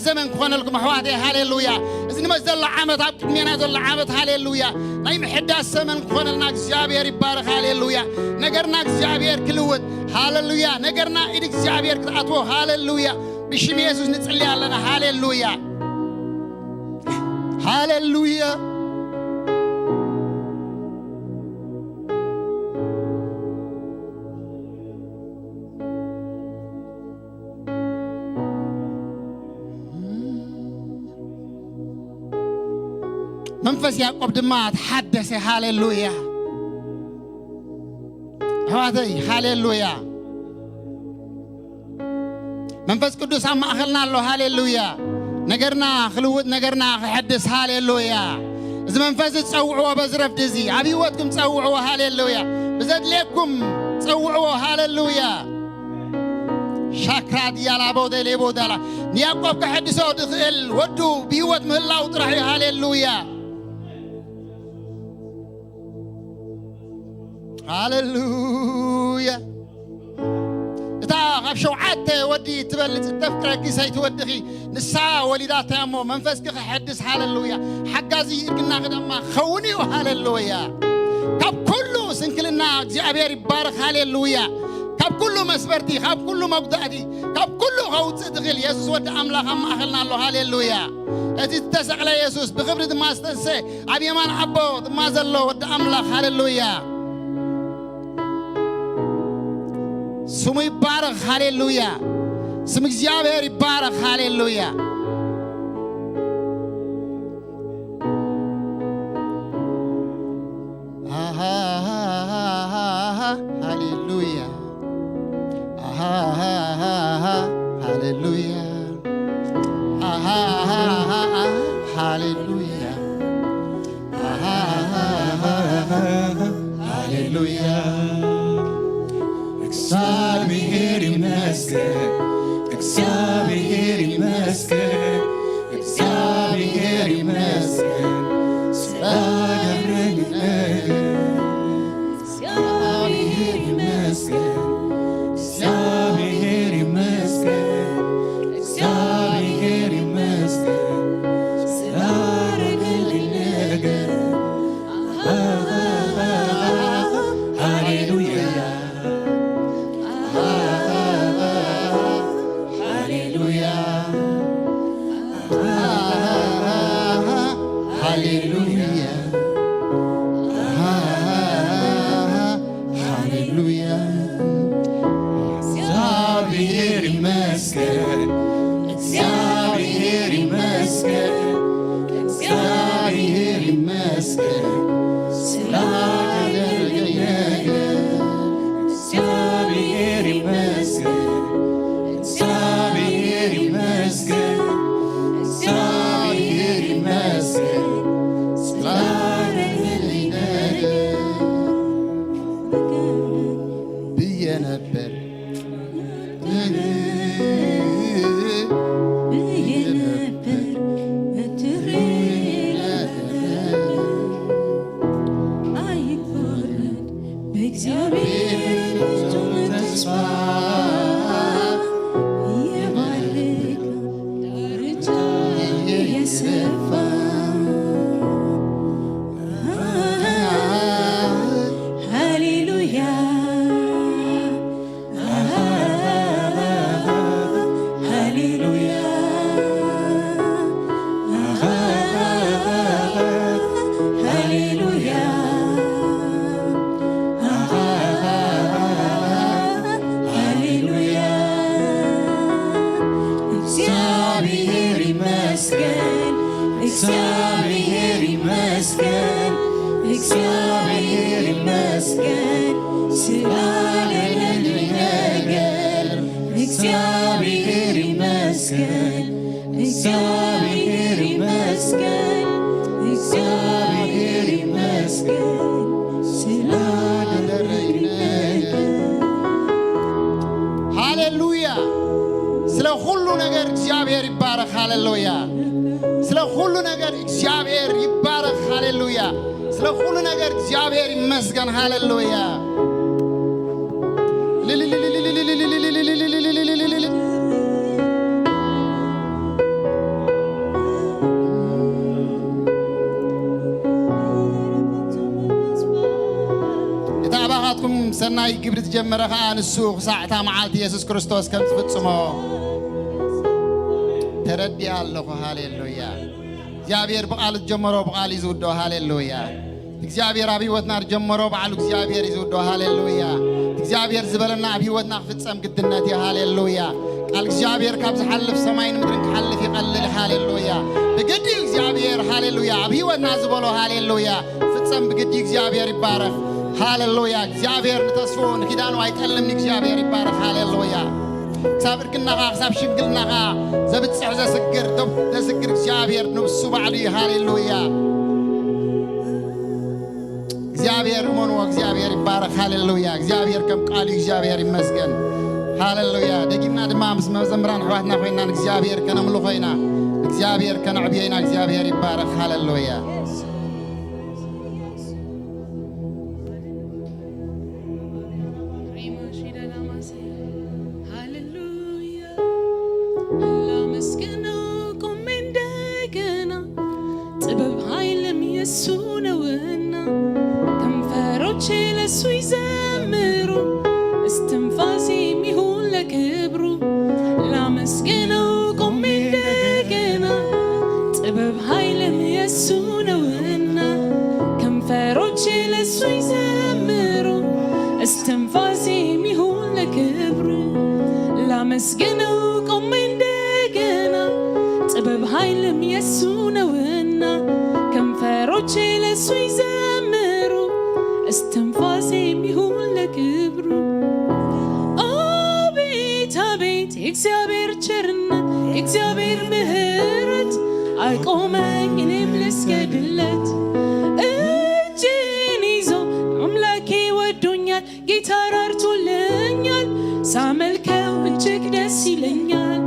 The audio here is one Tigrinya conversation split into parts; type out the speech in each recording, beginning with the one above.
ዘመን ክኾነልኩም ኣሕዋተይ፣ ሃሌሉያ። እዚ ንመ ዘሎ ዓመት፣ ኣብ ቅድሜና ዘሎ ዓመት፣ ሃሌሉያ፣ ናይ ምሕዳስ ዘመን ክኾነልና እግዚኣብሔር ይባረኽ። ሃሌሉያ። ነገርና እግዚኣብሔር ክልውጥ፣ ሃሌሉያ። ነገርና ኢድ እግዚኣብሔር ክትኣትዎ፣ ሃሌሉያ። ብሽም የሱስ ንጽሊ ኣለና። ሃሌሉያ፣ ሃሌሉያ። መንፈስ ያዕቆብ ድማ ተሓደሰ። ሃሌሉያ። ኣሕዋተይ፣ ሃሌሉያ። መንፈስ ቅዱስ ኣብ ማእኸልና ኣሎ። ሃሌሉያ። ነገርና ክልውጥ፣ ነገርና ክሕድስ። ሃሌሉያ። እዚ መንፈስ ጸውዕዎ፣ በዚ ረፍዲ እዚ ኣብ ህይወትኩም ጸውዕዎ። ሃሌሉያ። ብዘድልየኩም ጸውዕዎ። ሃሌሉያ። ሻክራ ድያላ ቦደሌ ቦዳላ ንያዕቆብ ከሐድሶ ድኽእል ወዱ ብህይወት ምህላው ጥራሕ እዩ። ሃሌሉያ፣ ሃሌሉያ። እታ ካብ ሸውዓተ ወዲ ትበልጽ እተፍቅረኪ ሰይቲ ወድኺ ንሳ ወሊዳታ እሞ መንፈስኪ ከሐድስ። ሃሌሉያ። ሓጋዚ እርግናኺ ድማ ክኸውን እዩ። ሃሌሉያ። ካብ ኩሉ ስንክልና እግዚኣብሔር ይባረኽ። ሃሌሉያ። ካብ ኩሉ መስበርቲ፣ ካብ ኩሉ መጉዳእቲ፣ ካብ ኩሉ ከውፅእ ትኽእል የሱስ ወዲ ኣምላኽ ኣብ ማእኸልና ኣሎ። ሃሌሉያ። እቲ ዝተሰቕለ የሱስ ብኽብሪ ድማ ዝተንሰ ኣብ የማን ኣቦ ድማ ዘሎ ወዲ ኣምላኽ። ሃሌሉያ። ስሙ ይባረኽ። ሃሌሉያ። ስም እግዚኣብሔር ይባረኽ። ሃሌሉያ። ሃሌሉያ። ሃሌሉያ። ሃሌሉያ። ሃሌሉያ። እግዚአብሔር ይመስገን፣ እግዚአብሔር ይመስገን፣ እግዚአብሔር ይመስገን ስላደረግልኝ ነገር። እግዚአብሔር ይመስገን፣ እግዚአብሔር ይመስገን፣ እግዚአብሔር ይመስገን ስላደረግልኝ ነገር። ሃሌሉያ፣ ሃሌሉያ፣ ሃሌሉያ፣ ሃሌሉያ። እግዚአብሔር ይመስገን፣ እግዚአብሔር ይመስገን፣ እግዚአብሔር ይመስገን ስላደረገልኝ ነገር። እግዚአብሔር ይመስገን፣ እግዚአብሔር ይመስገን፣ እግዚአብሔር ይመስገን ስላደረገልኝ ነገር። ብዬ ነበር ብዬ ነበር በትሬ ላይ አይቆረጥ በእግዚአብሔር ፍጹም ተስፋ የባረከ ዳርቻ እየሰፋ። ሃሌሉያ። ሃሌሉያ፣ ሃሌሉያ፣ ሃሌሉያ። እግዚአብሔር ይመስገን፣ እግዚአብሔር ይመስገን፣ እግዚአብሔር ይመስገን ስላለልኝ ነገር። እግዚአብሔር ይመስገን፣ እግዚአብሔር ይመስገን፣ እግዚአብሔር ይመስገን ስላደረግልኝ ነገር። ሃሌሉያ። ስለ ሁሉ ነገር እግዚአብሔር ይባረክ። ሃሌሉያ። ስለ ሁሉ ነገር እግዚአብሔር ይባረክ። ሃሌሉያ። ስለ ሁሉ ነገር እግዚአብሔር ይመስገን። ሃሌሉያ። ናይ ግብሪ ዝጀመረ ኸኣ ንሱ ክሳዕ እታ መዓልቲ የሱስ ክርስቶስ ከም ዝፍጽሞ ተረዲኣ ኣለኹ። ሃሌሉያ። እግዚኣብሔር ብቓሉ ዝጀመሮ ብቓሉ እዩ ዝውድኦ። ሃሌሉያ። እግዚኣብሔር ኣብ ህይወትና ዝጀመሮ ባዕሉ እግዚኣብሔር እዩ ዝውድኦ። ሃሌሉያ። እግዚኣብሔር ዝበለና ኣብ ህይወትና ክፍጸም ግድነት እዩ። ሃሌሉያ። ቃል እግዚኣብሔር ካብ ዝሓልፍ ሰማይን ምድርን ክሓልፍ ይቐልል። ሃሌሉያ። ብግዲ እግዚኣብሔር፣ ሃሌሉያ፣ ኣብ ህይወትና ዝበሎ፣ ሃሌሉያ፣ ፍጸም ብግዲ እግዚኣብሔር ይባረኽ። ሃሌሉያ። እግዚኣብሔር ንተስፍኡ ንኪዳኑ ኣይጠልምን። እግዚኣብሔር ይባረኽ። ሃሌሉያ። ክሳብ እርግናኻ፣ ክሳብ ሽምግልናኻ ዘብጽሕ ዘስግር፣ ዘስግር እግዚኣብሔር ንሱ ባዕሉ እዩ። ሃሌሉያ። እግዚኣብሔር እመንዎ፣ እግዚኣብሔር ይባረኽ። ሃሌሉያ። እግዚኣብሔር ከም ቃሉ እዩ። እግዚኣብሔር ይመስገን። ሃሌሉያ። ደጊምና ድማ ምስ መዘምራን ኣሕዋትና ኮይና ንእግዚኣብሔር ከነምልኾ ኢና፣ እግዚኣብሔር ከነዕብዮ ኢና። እግዚኣብሔር ይባረኽ። ሃሌሉያ። ሃሌሉያ። ላመስግነው ቆሜ እንደገና፣ ጥበብ ኃይልም የሱ ነውና። ከንፈሮቼ ለሱ ይዘምሩ፣ እስትንፋሴም ይሁን ለክብሩ። ላመስግነው ቆሜ እንደገና፣ ጥበብ ኃይልም የሱ ነውና። ከንፈሮቼ ለሱ ይዘምሩ፣ እስትንፋሴም ይሁን ለክብሩ። ላመስግነው ቆሜ እንደገና፣ ጥበብ ኃይልም የሱ ነውና። ከንፈሮቼ ለሱ ይዘምሩ፣ እስትንፋሴም ይሁን ለክብሩ። አቤት አቤት የእግዚአብሔር ቸርነት፣ የእግዚአብሔር ምሕረት አቆመኝ እኔም ልስገድለት። እጄን ይዞ አምላኬ ወዶኛል፣ ጌታ ራርቶልኛል። ሳመልከው እጅግ ደስ ይለኛል፣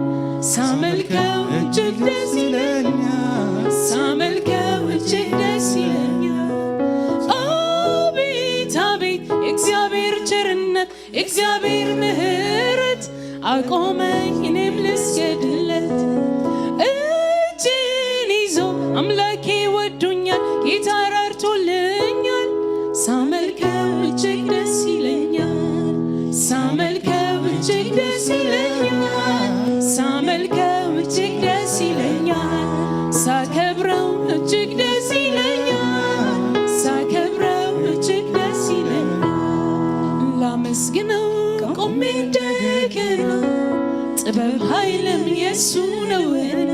ሳመልከው እጅግ ደስ ይለኛል፣ ሳመልከው እጅግ ደስ ይለኛል። አቤት አቤት የእግዚአብሔር ቸርነት፣ የእግዚአብሔር ምሕረት አቆመኝ እኔም ልስገድለት። እጄን ይዞ አምላኬ ወዶኛል፣ ጌታ ራርቶልኛል። ሳመልከው እጅግ ደስ ይለኛል፣ ሳመልከው እጅግ ደስ ይለኛል፣ ሳመልከው እጅግ ደስ ይለኛል፣ ሳከብረው እጅግ ደስ ይለኛል፣ ሳከብረው እጅግ ደስ ይለኛል። ላመስግነው ቆሜ እንደገና፣ ጥበብ ኃይልም የሱ ነውና።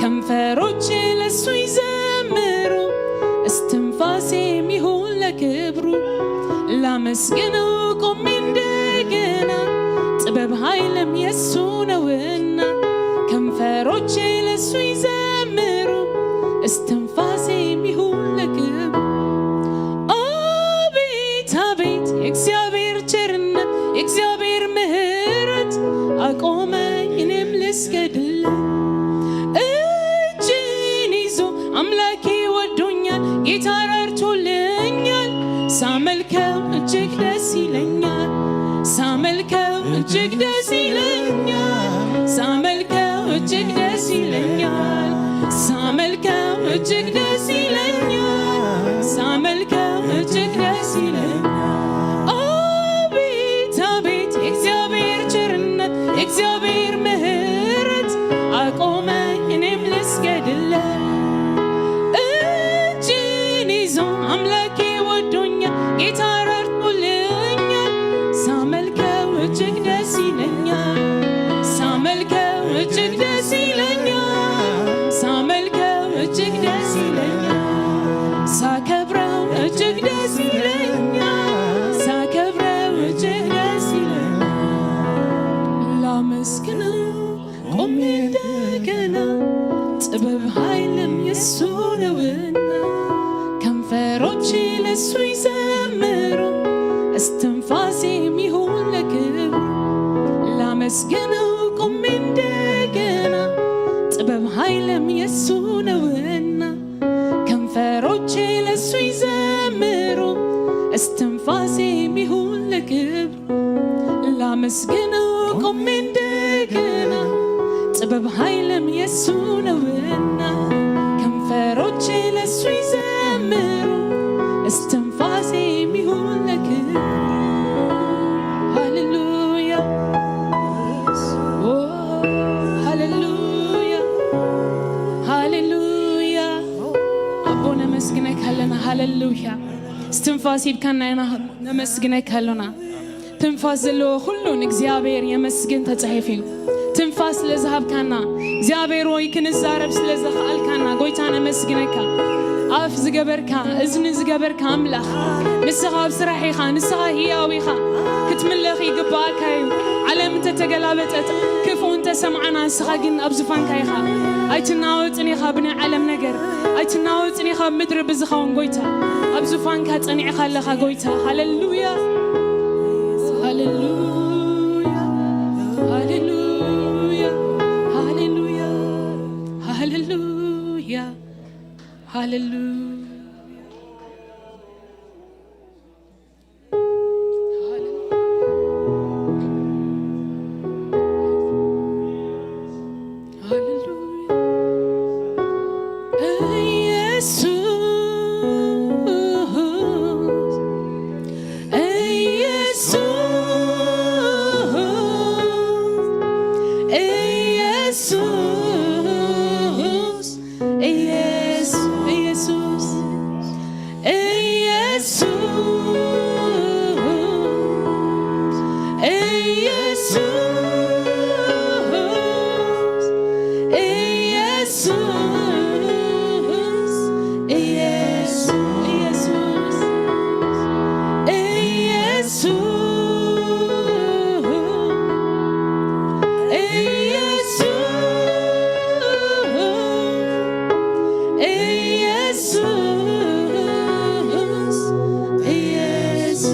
ከንፈሮቼ ለሱ ይዘምሩ፣ እስትንፋሴም ይሁን ለክብሩ። ላመስግነው ቆሜ እንደገና፣ ጥበብ ኃይልም የሱ ነውና። ከንፈሮቼ ለሱ ይዘምሩ፣ እስትንፋሴም ይሁን ለክብሩ። አቤት አቤት የእግዚአብሔር ቸርነት፣ የእግዚአብሔር ምሕረት አቆመኝ እኔም ልስገድለት። እጄን ይዞ አምላኬ ወዶኛል፣ ጌታ ራርቶልኛል። ሳመልከው እጅግ ደስ ይለኛል፣ ሳመልከው እጅግ ደስ ይለኛል፣ ሳመልከው እጅግ ደስ ይለኛል፣ ሳመልከው እጅግ ደስ ይለኛል፣ ሳመልከው እጅግ ደስ ይለኛል። አቤት አቤት የእግዚአብሔር ቸርነት፣ የእግዚአብሔር ምሕረት አቆመኝ እኔም ልስገድለት። እጅን ይዞ አምላኬ ወዶኛል፣ ጌታ ራርቶልኛል። ሳመልከው እጅግ ደስ ይለኛል፣ ሳመልከው እጅግ ደስ ይለኛል፣ ሳመልከው እጅግ ደስ ይለኛል፣ ሳከብረው እጅግ ደስ ይለኛል፣ ሳከብረው እጅግ ደስ ይለኛል። ላመስግነው ቆሜ እንደገና፣ ጥበብ ኃይልም የሱ ነውና። ከንፈሮቼ ለሱ ይዘምሩ፣ እስትንፋሴም ይሁን ለክብሩ። ላመስግነው ቆሜ እንደገና፣ ጥበብ ኃይልም የሱ ነውና። ከንፈሮቼ ለሱ ይዘምሩ፣ እስትንፋሴም ይሁን ለክብሩ። ላመስግነው ቆሜ እንደገና፣ ጥበብ ኃይልም የሱ ነውና። ከንፈሮቼ ለሱ ይዘምሩ፣ እስትንፋሴም ይሁን ለክብሩ። ነመስግነካ ኣለና። ሃሌሉያ። እስትንፋስ ሂብካና ኢና፣ ነመስግነካ ኣሎና። ትንፋስ ዘለዎ ኩሉ ንእግዚኣብሔር የመስግን ተጻሒፉ እዩ። ትንፋስ ስለ ዝሃብካና፣ እግዚኣብሔር ወይ ክንዛረብ ስለ ዘኽኣልካና፣ ጎይታ ነመስግነካ። ኣፍ ዝገበርካ፣ እዝኒ ዝገበርካ ኣምላኽ፣ ንስኻ ኣብ ስራሕ ኢኻ፣ ንስኻ ህያው ኢኻ፣ ክትምለኽ ይግብኣካ እዩ። ዓለም እንተተገላበጠት፣ ክፉእ እንተሰምዓና፣ ንስኻ ግን ኣብ ዙፋንካ ኢኻ። ኣይትናወጽን ኢኻ ብናይ ዓለም ነገር፣ ኣይትናወጽን ኢኻ ኣብ ምድሪ ብዝኸውን ጎይታ። ኣብ ዙፋንካ ጸኒዕካ ኣለኻ ጎይታ። ሃሌሉያ፣ ሃሌሉያ፣ ሃሌሉያ፣ ሃሌሉያ፣ ሃሌሉያ፣ ሃሌሉያ። ኢየሱስ፣ ኢየሱስ፣ ኢየሱስ፣ ኢየሱስ፣ ኢየሱስ፣ ኢየሱስ፣ ኢየሱስ፣ ኢየሱስ፣ ኢየሱስ፣ ኢየሱስ፣ ኢየሱስ፣ ኢየሱስ።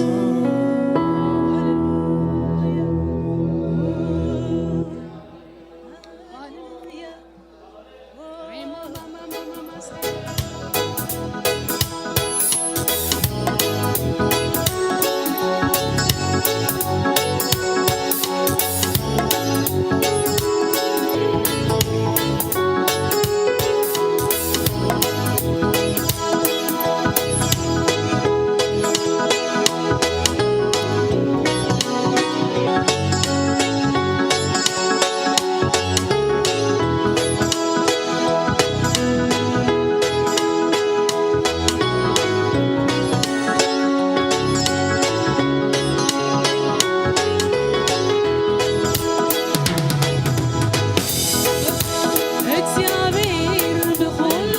እግዚኣብሔር ብኹሉ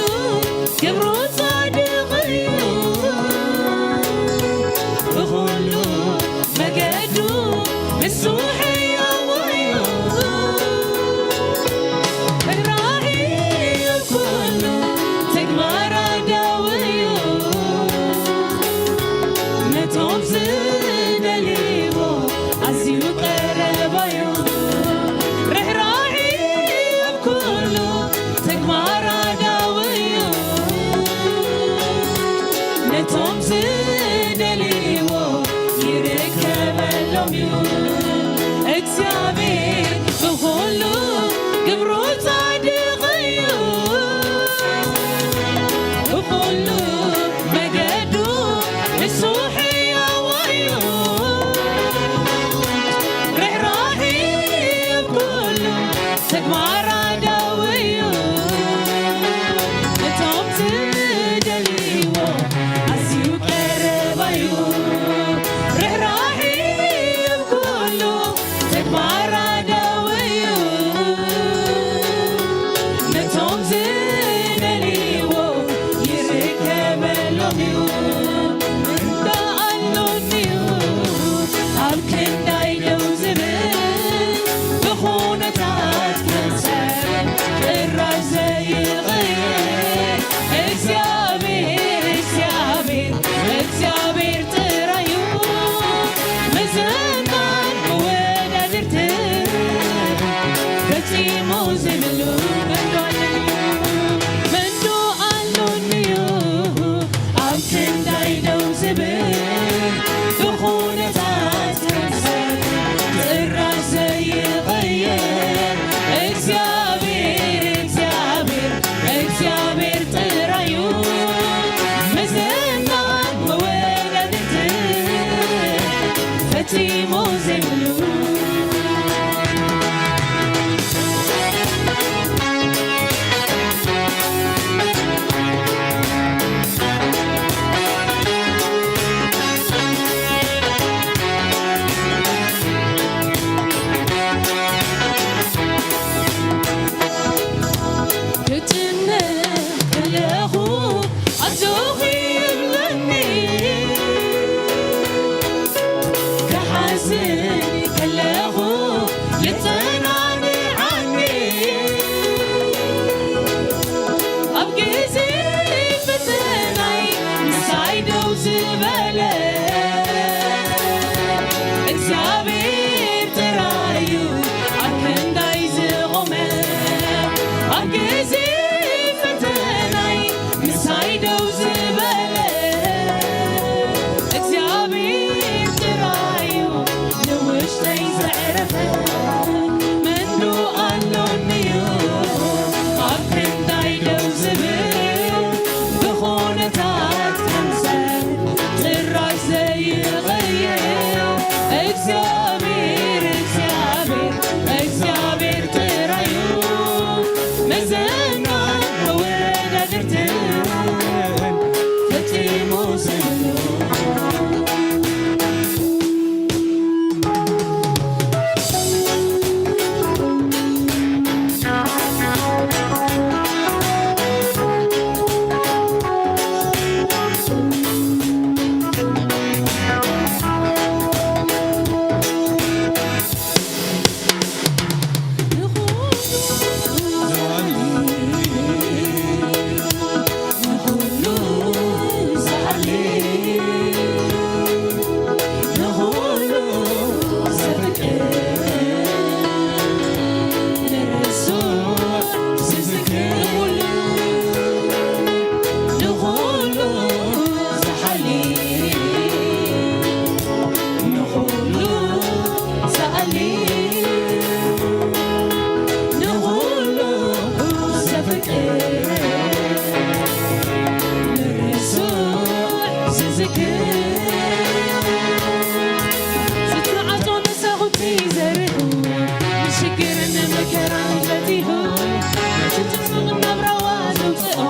ግብሩ ጻድቕ እዩ፣ ብኹሉ መገዱ ንሱ ሕያው እዩ። ርህራሄ ኣብ ኩሉ ተግባራ ደው እዩ፣ ነቶም ዝደልይዎ ኣዝዩ ቀረባ እዩ። ርህራሄ ኣብ ኩሉ ተግባራ ደው እዩ፣ እዚ ፈተናይ ምሳይ ደው ዝበለ እግዚኣብሔር ጥራዩ ንውሽጠይ ዘዕረፈ። መንዶ ኣሎኒዩ ኣብ ክንዳይ ደው ዝብል ብኹነታት ከምሰ ጥራሽ ዘይቐይር እግዚኣብሔር እግዚኣብሔር እግዚኣብሔር ጥራዩ መዘና መወዳድርትን ፈጺሙ ዘይብሉ። ንኹሉ ዘፍቅር ንርሱዕ ዝዝክር። ዝተዓጾ መሳኹቲ ዘርኡ ንሽግርን መከራን ፈቲሑ ነቲ ጽኑዕ ናብራዋ ዘውጽኦ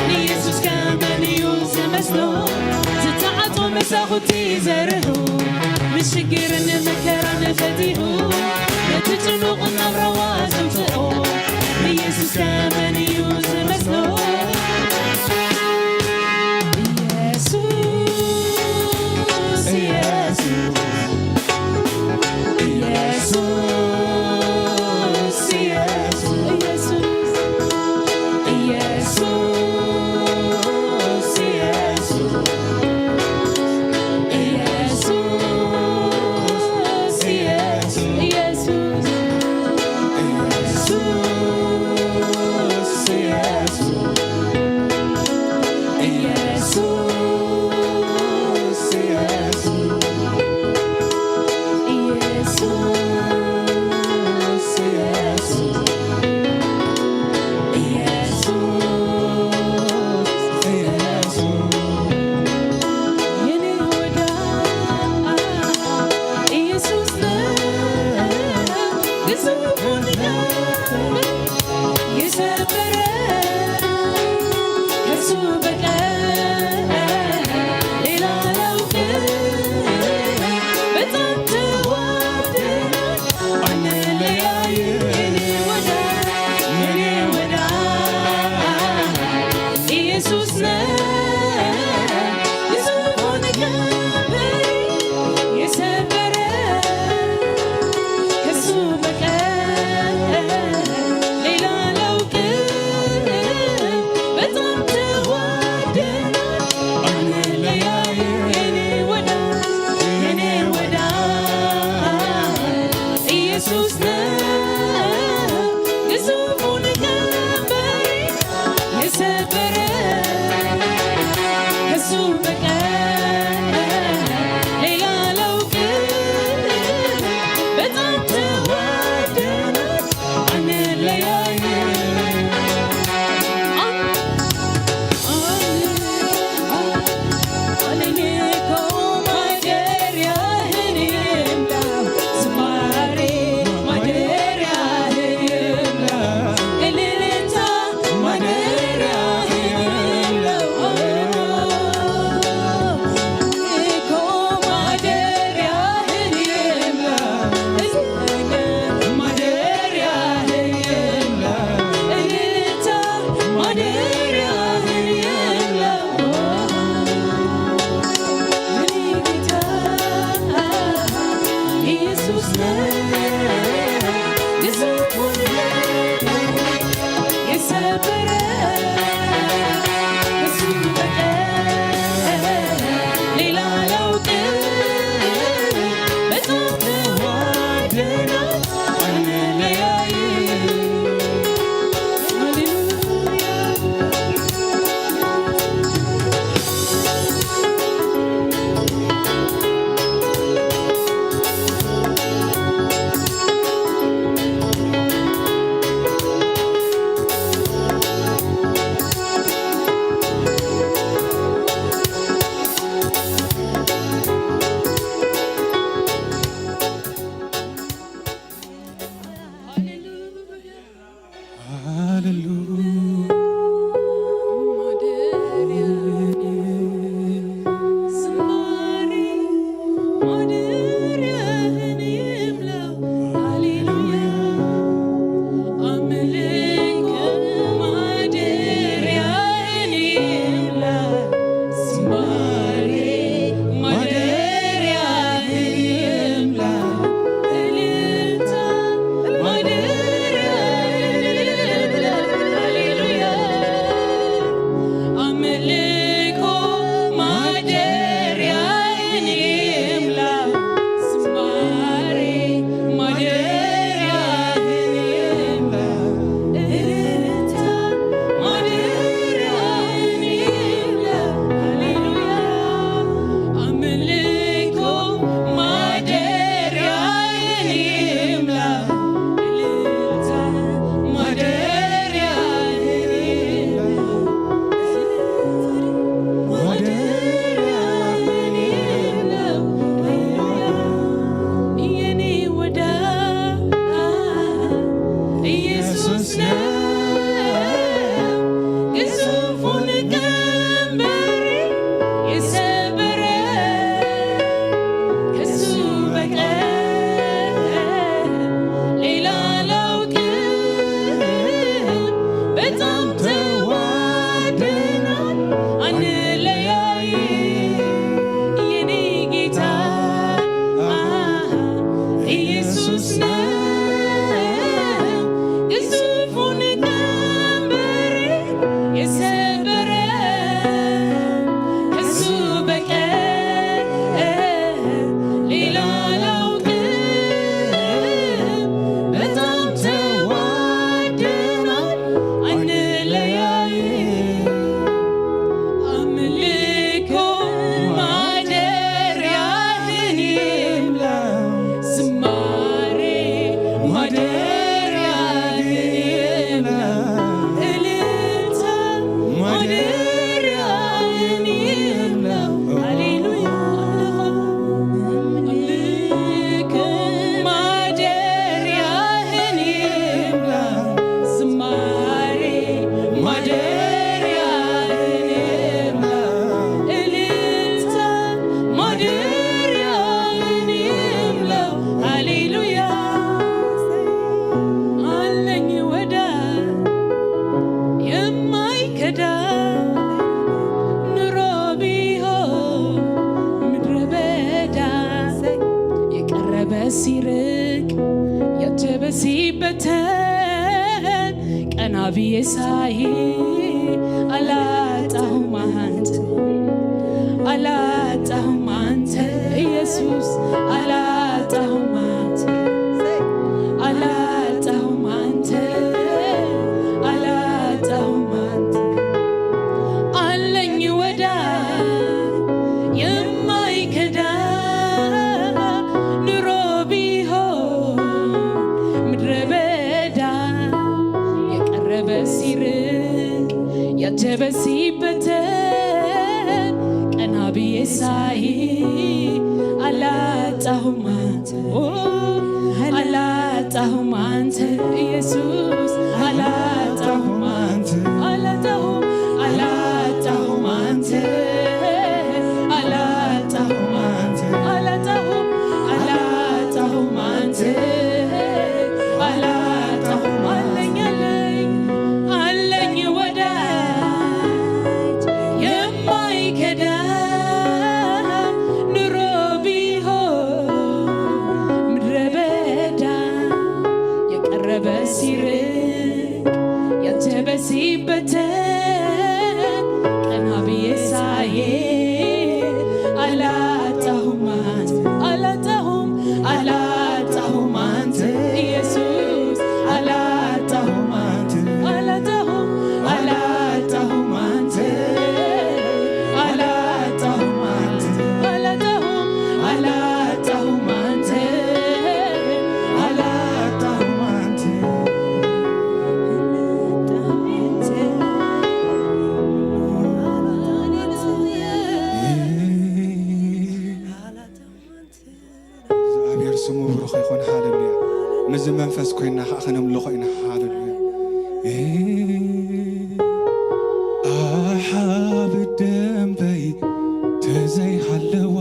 ንየሱስ ከመን እዩ ዝመስሎ። ዝተዓጾ መሳኹቲ ዘርኡ ንሽግርን መከራን ፈቲሑ ነቲ ጽኑዕ ናብራዋ ዘውጽኦ ንየሱስ ከመን እዩ ዝመስሎ። ኢየሱስ፣ ኢየሱስ፣ ኢየሱስ፣ ኢየሱስ፣ ኢየሱስ፣ ኢየሱስ፣ ኢየሱስ፣ ኢየሱስ፣ ኢየሱስ፣ ኢየሱስ፣ ኢየሱስ፣ ኢየሱስ፣ ኢየሱስ፣ ኢየሱስ፣ የኔ ወዳጅ ኢየሱስ ነው። ግዙፉን የሰበረ ከሱ በቀር ሌላ አላውቅም። በጣም ተዋደናል፣ አንለያይም። የኔ ወዳጅ፣ የኔ ወዳጅ ኢየሱስ ነው። ግዙፉን ቀንበር የሰበረ ከሱ በቀር ሌላ አላውቅም። በጣም ተዋደናል፣ አንለያይም። የኔ ወዳጅ፣ የኔ ወዳጅ ኢየሱስ ነው። ግዙፉን ቀንበር የሰበረ ከሱ በቀር ሌላ አላውቅም። በጣም ተዋደናል፣ አንለያይም። ብየሳይ ኣላጣሁም ኣንተ ኣላጣሁም ኣንተ ኢየሱስ ኣላጣሁም ኣንተ ኣላጣሁም ኣንተ ኣላጣሁም ኣንተ ኣለኝ ወዳጅ የማይከዳ ኑሮ ቢሆን ምድረ በዳ የቀረበ ሲርቅ ያጀበ ሲበተን ቀና ብዬ ሳይ አላጣሁም አንተ አላጣሁም አንተ ኢየሱስ አላጣሁም አንተ አላጣሁም አላጣሁም አንተ አላጣሁም አንተ አላጣሁም አላጣሁም አንተ አላጣሁም አለኝ አለኝ አለኝ ወዳጅ የማይከዳ ኑሮ ቢሆን ምድረ በዳ የቀረበ ሲርቅ ያጀበ ሲበተን ቀና ብዬ ሳይ አላጣሁም አንተ አላጣሁም አላጣሁም አንተ ኢየሱስ አላጣሁም አንተ አላጣሁም አላጣሁም አንተ አላጣሁም አንተ አላጣሁም አላጣሁም አንተ አላጣሁም አንተ እግዚኣብሔር ስሙ ብሩኽ ይኹን። ሃሌሉያ። ምስዚ መንፈስ ኮይንና ከዓ ከነምልኾ ኢና። ሃሌሉያ። ኣሓ ብደንበይ ተዘይሃለዋ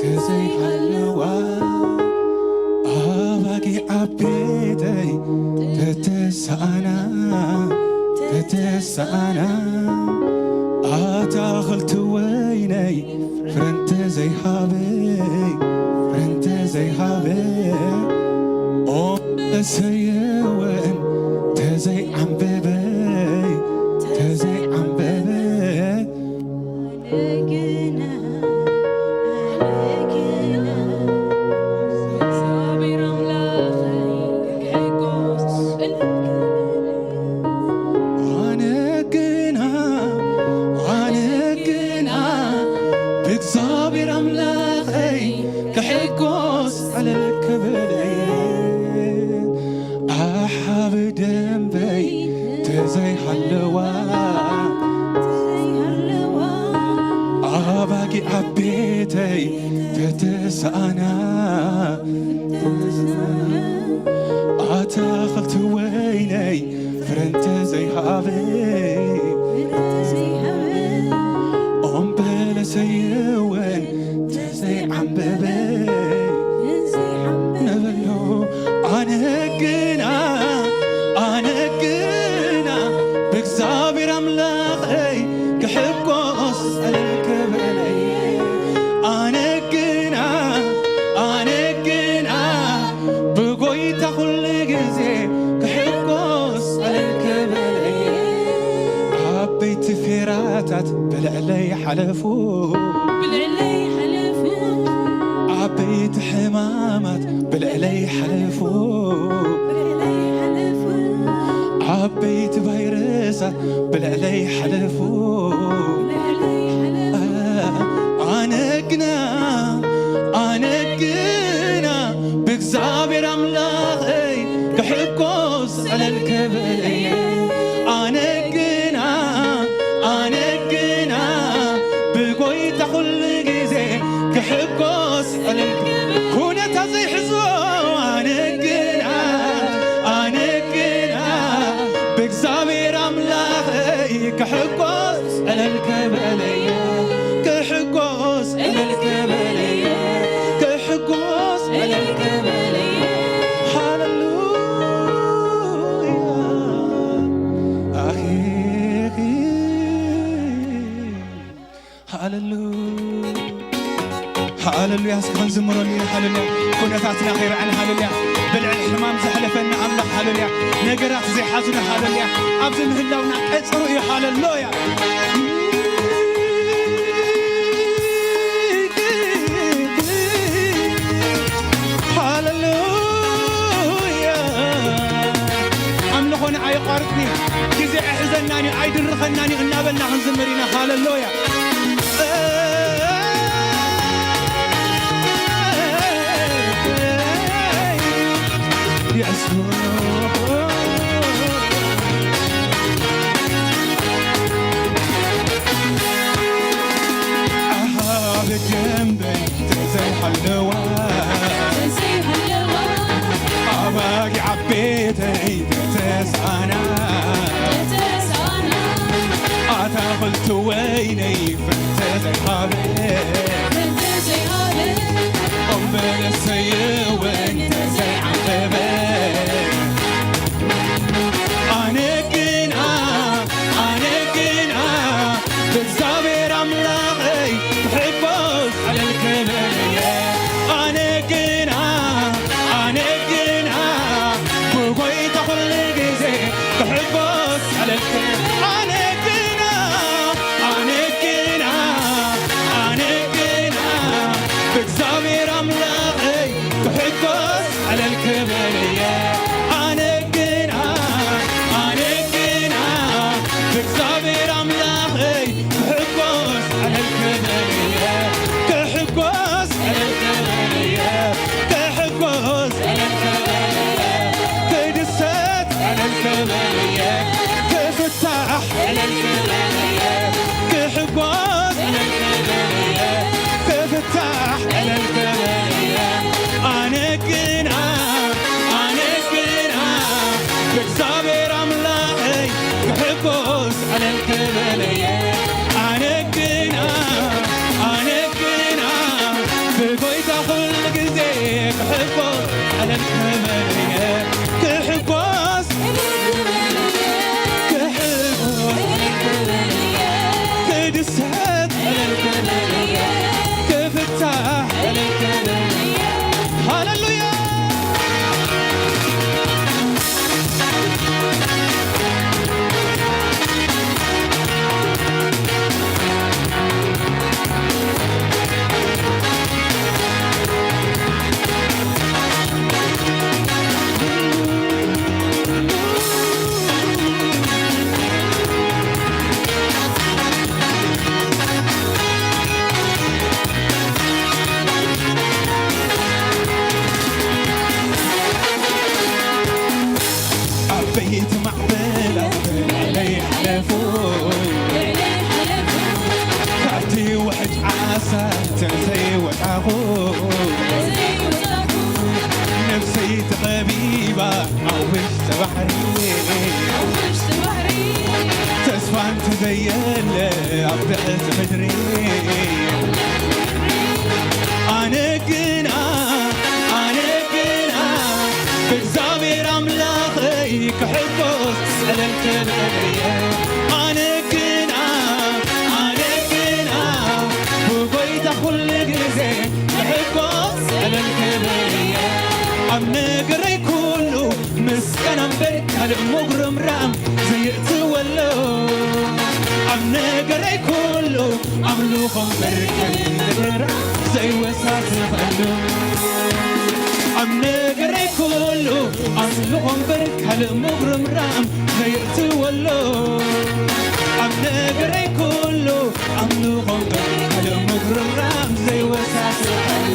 ተዘይሃለዋ ኣባጊዕ ኣብ ቤተይ ተተሰኣና ተተሰኣና ኣታኽልቲ ወይነይ ፍረ እንተዘይሃበ ፍረ እንተዘይሃበ ኦም ተሰየወን ተዘይዓንበበ ተዘይዓንበበ ኣነ ግና ኣነ ግና ብእግዚኣብሔር ኣምላኸይ ክሕጎስ ዕልል ክብል እየ ኣሓ ብደንበይ ተዘይሃለዋ ኣባጊዕ ኣብ ቤተይ ተተሰኣና ኣታኽልቲ ወይነይ ፍረ እንተዘይሃበ ኦም በለሰይ እውን ተዘይዓንበበ ነበሎ ኣነ ግና ኣነ ግና ብእግዚኣብሔር ኣምላኸይ ክሕጎስ ዕልል ክብል እየ ኣነ ግና ኣነ ግና ብጎይታ ኩሉ ግዜ ክሕጎስ ዕልል ክብል እየ ዓበይቲ ፌራታት ብልዕለይ ሓለፉ ብልዕለይ ሓለፉ ዓበይቲ ሕማማት ብልዕለይ ሓለፉ ብልዕለይ ሓለፉ ዓበይቲ ቫይረሳት ብልዕለይ ሓለፉ ብልዕለይ ሓለፉ ኣነ ግና ኣነ ግና ብእግዚኣብሔር ኣምላኸይ ክሕጎስ ዕልል ክብል እየ ኣነ ግና ኣነ ግና ብጎይታ ኩሉ ግዜ ክሕጎስ ዕልል ክብል ኩነታ ዘይሕዞ ኣነ ግና ኣነ ግና ብእግዚኣብሔር ኣምላኸይ ክሕጎስ ዕልል ክብል እየ ክሕጎስ ዕልል ክብል እየ ክሕጎስ ዕልል ክብል እየ ሃሌሉያ ኣኺኺ ሃሌሉያ ሃሌሉያ እስኪ ክንዝምረሉ ኢና ሃሌሉያ ኩነታትና ከይረዓን ሃሌሉያ ልዕሊ ሕማም ዘሕለፈና ኣምላኽ፣ ሃለሉያ። ነገራት ዘይሓዙና፣ ሃለሉያ። ኣብዚ ምህላውና ቀጽሩ እዩ፣ ሃለሉያ። ሃለሉያ። ኣምልኾና ኣየቋርጽን እዩ። ግዜ ኣይሕዘናን እዩ፣ ኣይድርኸናን እዩ እናበልና ክንዝምር ኢና። ሃለሉያ። Yes, Lord. ኣሃ ብደንበይ ተዘይሃለዋ፣ ተዘይሃለዋ፣ ኣባጊዕ ቤተይ ተተስኣና፣ ተተስኣና፣ ኣታኽልቲ ወይነይ ፍረ ተዘይሃበ፣ ፍረ ተዘይሃበ፣ ቆም በለሰይ እውን ተዘይዓምበበ። ኣነ ግና፣ ኣነ ግና ብእግዚኣብሔር ኣምላኸይ ክሕጎስ ዕልል ክብል እየ። ኣነ ግና፣ ኣነ ግና ብጎይታ ኩሉ ግዜ ክሕጎስ ዕልል ክብል። ኣነ ግና፣ ኣነ ግና፣ ኣነ ግና ብእግዚኣብሔር ኣምላኸይ ክሕጎስ ዕልል ክብል እየ። ኣነ ግና፣ ኣነ ግና ብእግዚኣብሔር ኣምላኸይ ክሕጎስ ዕልል ክብል እየ። ክሕጎስ ዕልል ክብል እየ። ክሕጎስ ዕልል ክብል እየ። ክድሰት ዕልል ክብል እየ። ክፍታሕ ዕልል ክብል እየ። ክሕጎስ ዕልል ክብል እየ። ክፍታሕ ዕልል ክብል እየ። ኣነ ግና፣ ኣነ ግና ብእግዚኣብሔር ኣምላኸይ ክሕጎስ ዕልል ክብል እየ። ኣነ ግና፣ ኣነ ግና ብጎይታ ኩሉ ግዜ ክሕጎስ ዕልል ክብል እየ። ክሕጎስ፣ ክሕጎስ፣ ክድሰት፣ ክፍታሕ። ሃሌሉያ። ዓበይቲ ማዕበላት ልዕለይ ሓለፉ፣ ካብቲ ውሕጅ ዓሳ ተዘይወጻኹ፣ ነፍሰይ ተኸቢባ ኣብ ውሽጢ ባሕሪ፣ ተስፋ እንተዘየለ ኣብ ትሕቲ ምድሪ። ኣነ ግና፣ ኣነ ግና ብእግዚኣብሔር ኣምላኸይ ክሕጎስ ዕልል ክብል እየ። ኣነ ግና፣ ኣነ ግና ብጎይታ ኩሉ ግዜ ክሕጎስ ዕልል ክብል እየ። ኣብ ነገረይ ኩሉ ምስጋና እምበር ካልእ ምጉርምራም ዘየእትወሉ። ኣብ ነገረይ ኩሉ ኣምልኾ እምበር ካልእ ነገር ዘይወሳስኸሉ። ኣብ ነገረይ ኩሉ ኣምልኾ እምበር ካልእ ምጉርምራም ዘየእትወሉ። ኣብ ነገረይ ኩሉ ኣምልኾ እምበር ካልእ ምጉርምራም ዘይወሳስኸሉ።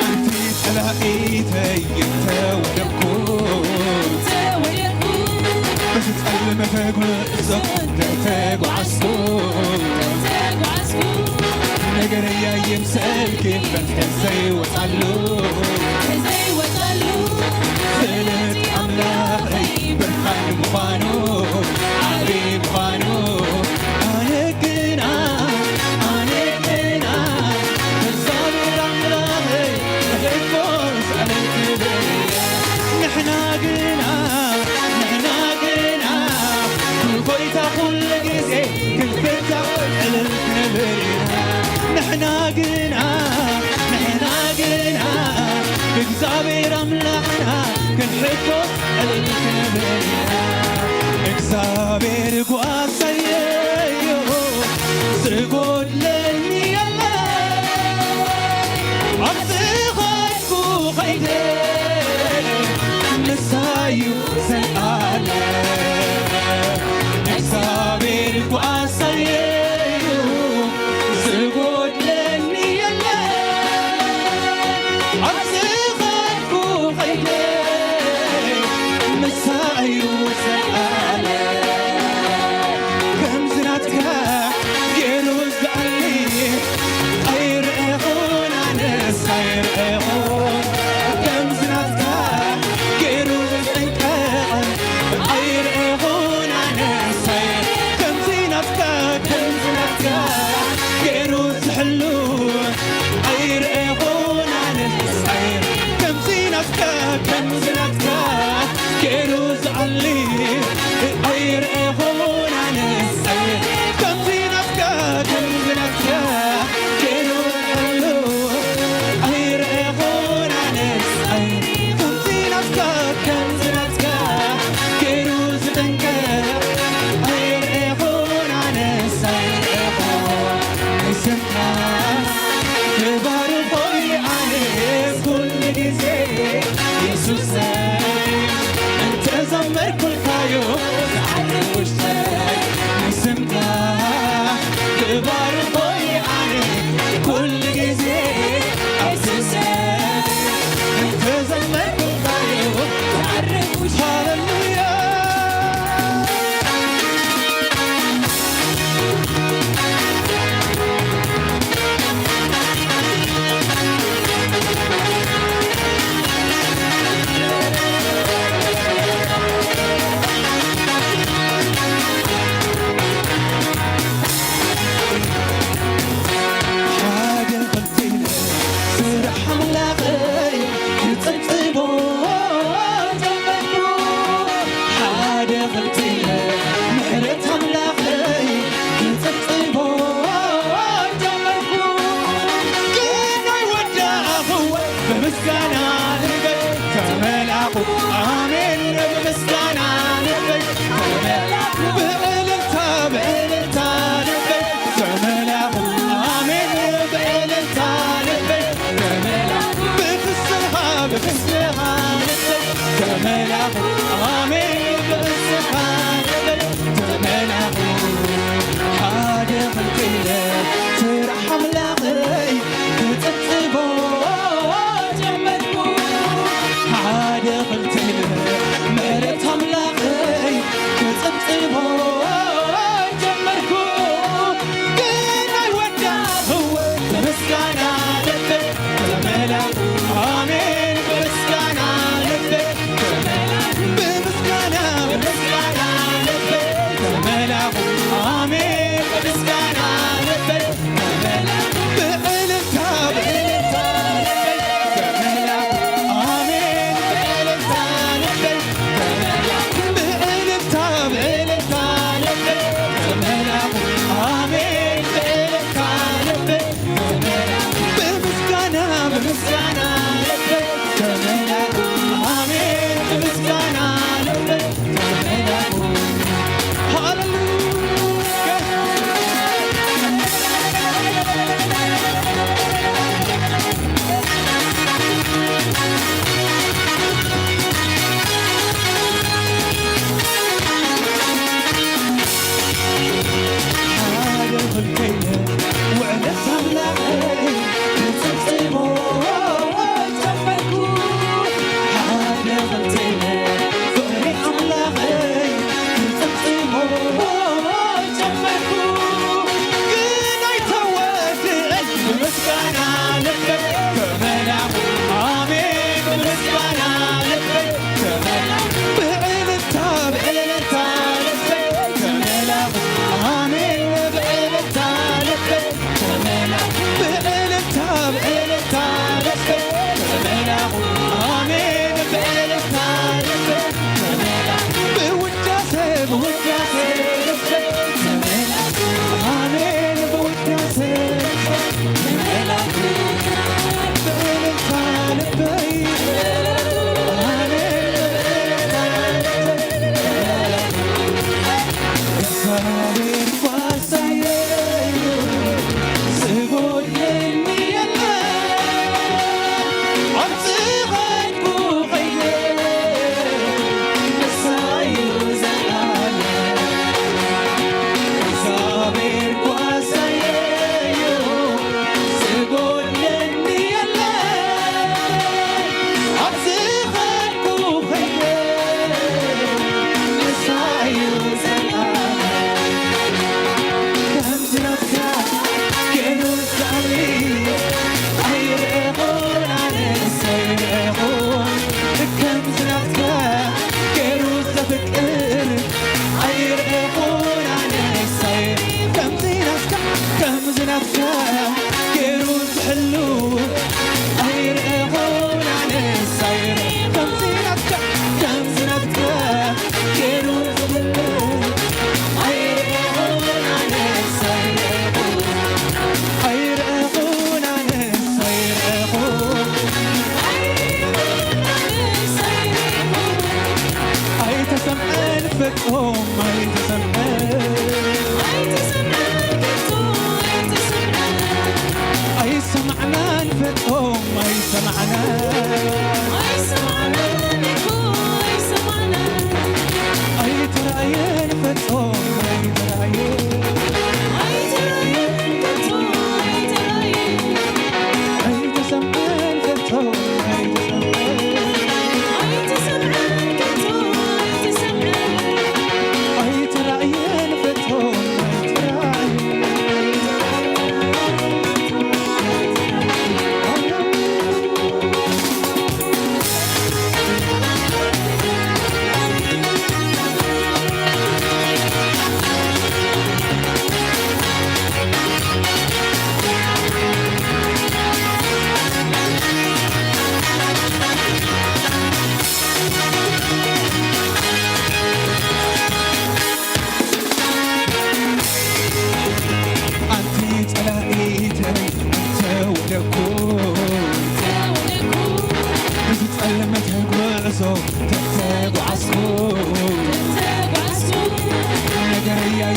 ኣንቲ ጸላኢተይ እንተ ወደቅኩ፣ በዚ ጸልመተ ጉዕዞ እንተ ተጓዕዝኩ፣ ነገረይ ኣይምሰልኪ፣ ፈትሐ ዘይወጻሉ፣ ዘይወጻሉ፣ ፍለጥ ብርሃን ምዃኑ ዓቢ ምዃኑ ኣነ ግና ኣነ ግና እግዚኣብሔር ኣምላኸይ ክሕጎስ ዕልል ክብል እየ። ንሕና ግና ንሕና ግና ብጎይታ ኩሉ ግዜ ክንፍታሕ ዕልል ክንብል ኢና። ንሕና ግና ንሕና ግና እግዚኣብሔር ኣምላኽና ክንሕጎስ ዕልል ክንብል ኢና። እግዚኣብሔር ጓሳየዮ ዝጎድለኒ የለ ኣብ ዝኸድኩ ኸይደ ምሳዩ ዘልኣለ እግዚኣብሔር ጓሳየዩ ዝጎድለኒ የለ ኣብ ዝኸድኩ ኸይደ ምሳዩ ዘልኣለ ከምዚ ናትካ ገይሩ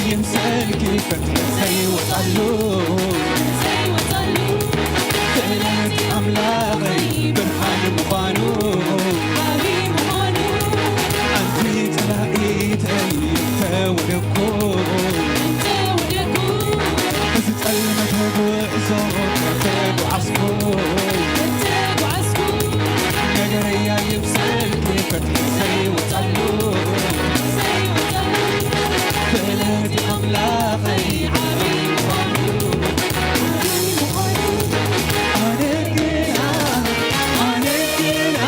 ይምሰልኪ ፍትሒ ዘይወጻሉ፣ ክእለት ኣምላኸይ ብርሃን ምዃኑ፣ ኣንቲ ጸላኢተይ እንተወደኩ፣ እዚ ጸልመተ ጉዕዞ እንተጓዓዝኩ፣ ነገረያ ይምሰልኪ ፍትሒ ዘይወጻሉ፣ ክእለት ኣምላኸይ ዓቢ ምዃኑ፣ ዓቢ ምዃኑ። ኣነ ግና፣ ኣነ ግና፣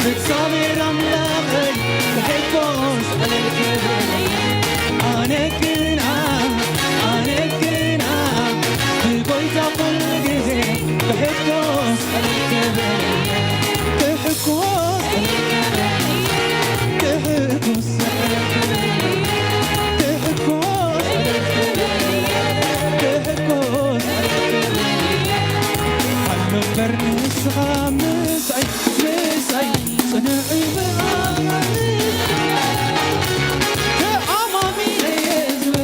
እግዚኣብሔር ኣምላኸይ ክሕጎስ ዕልል ክብል። ኣነ ግና፣ ኣነ ግና፣ ብጎይታ ኩሉ ግዜ ክሕጎስ ዕልል ክብል። ክሕጎስ፣ ክሕጎስ፣ ክሕጎስ፣ ክሕጎስ። ኣሎ እምበር ንስኻ ምሳይ፣ ምሳይ ጽኑዕ እዩ ብኣማን። ተኣማሚነ እየ ዝወ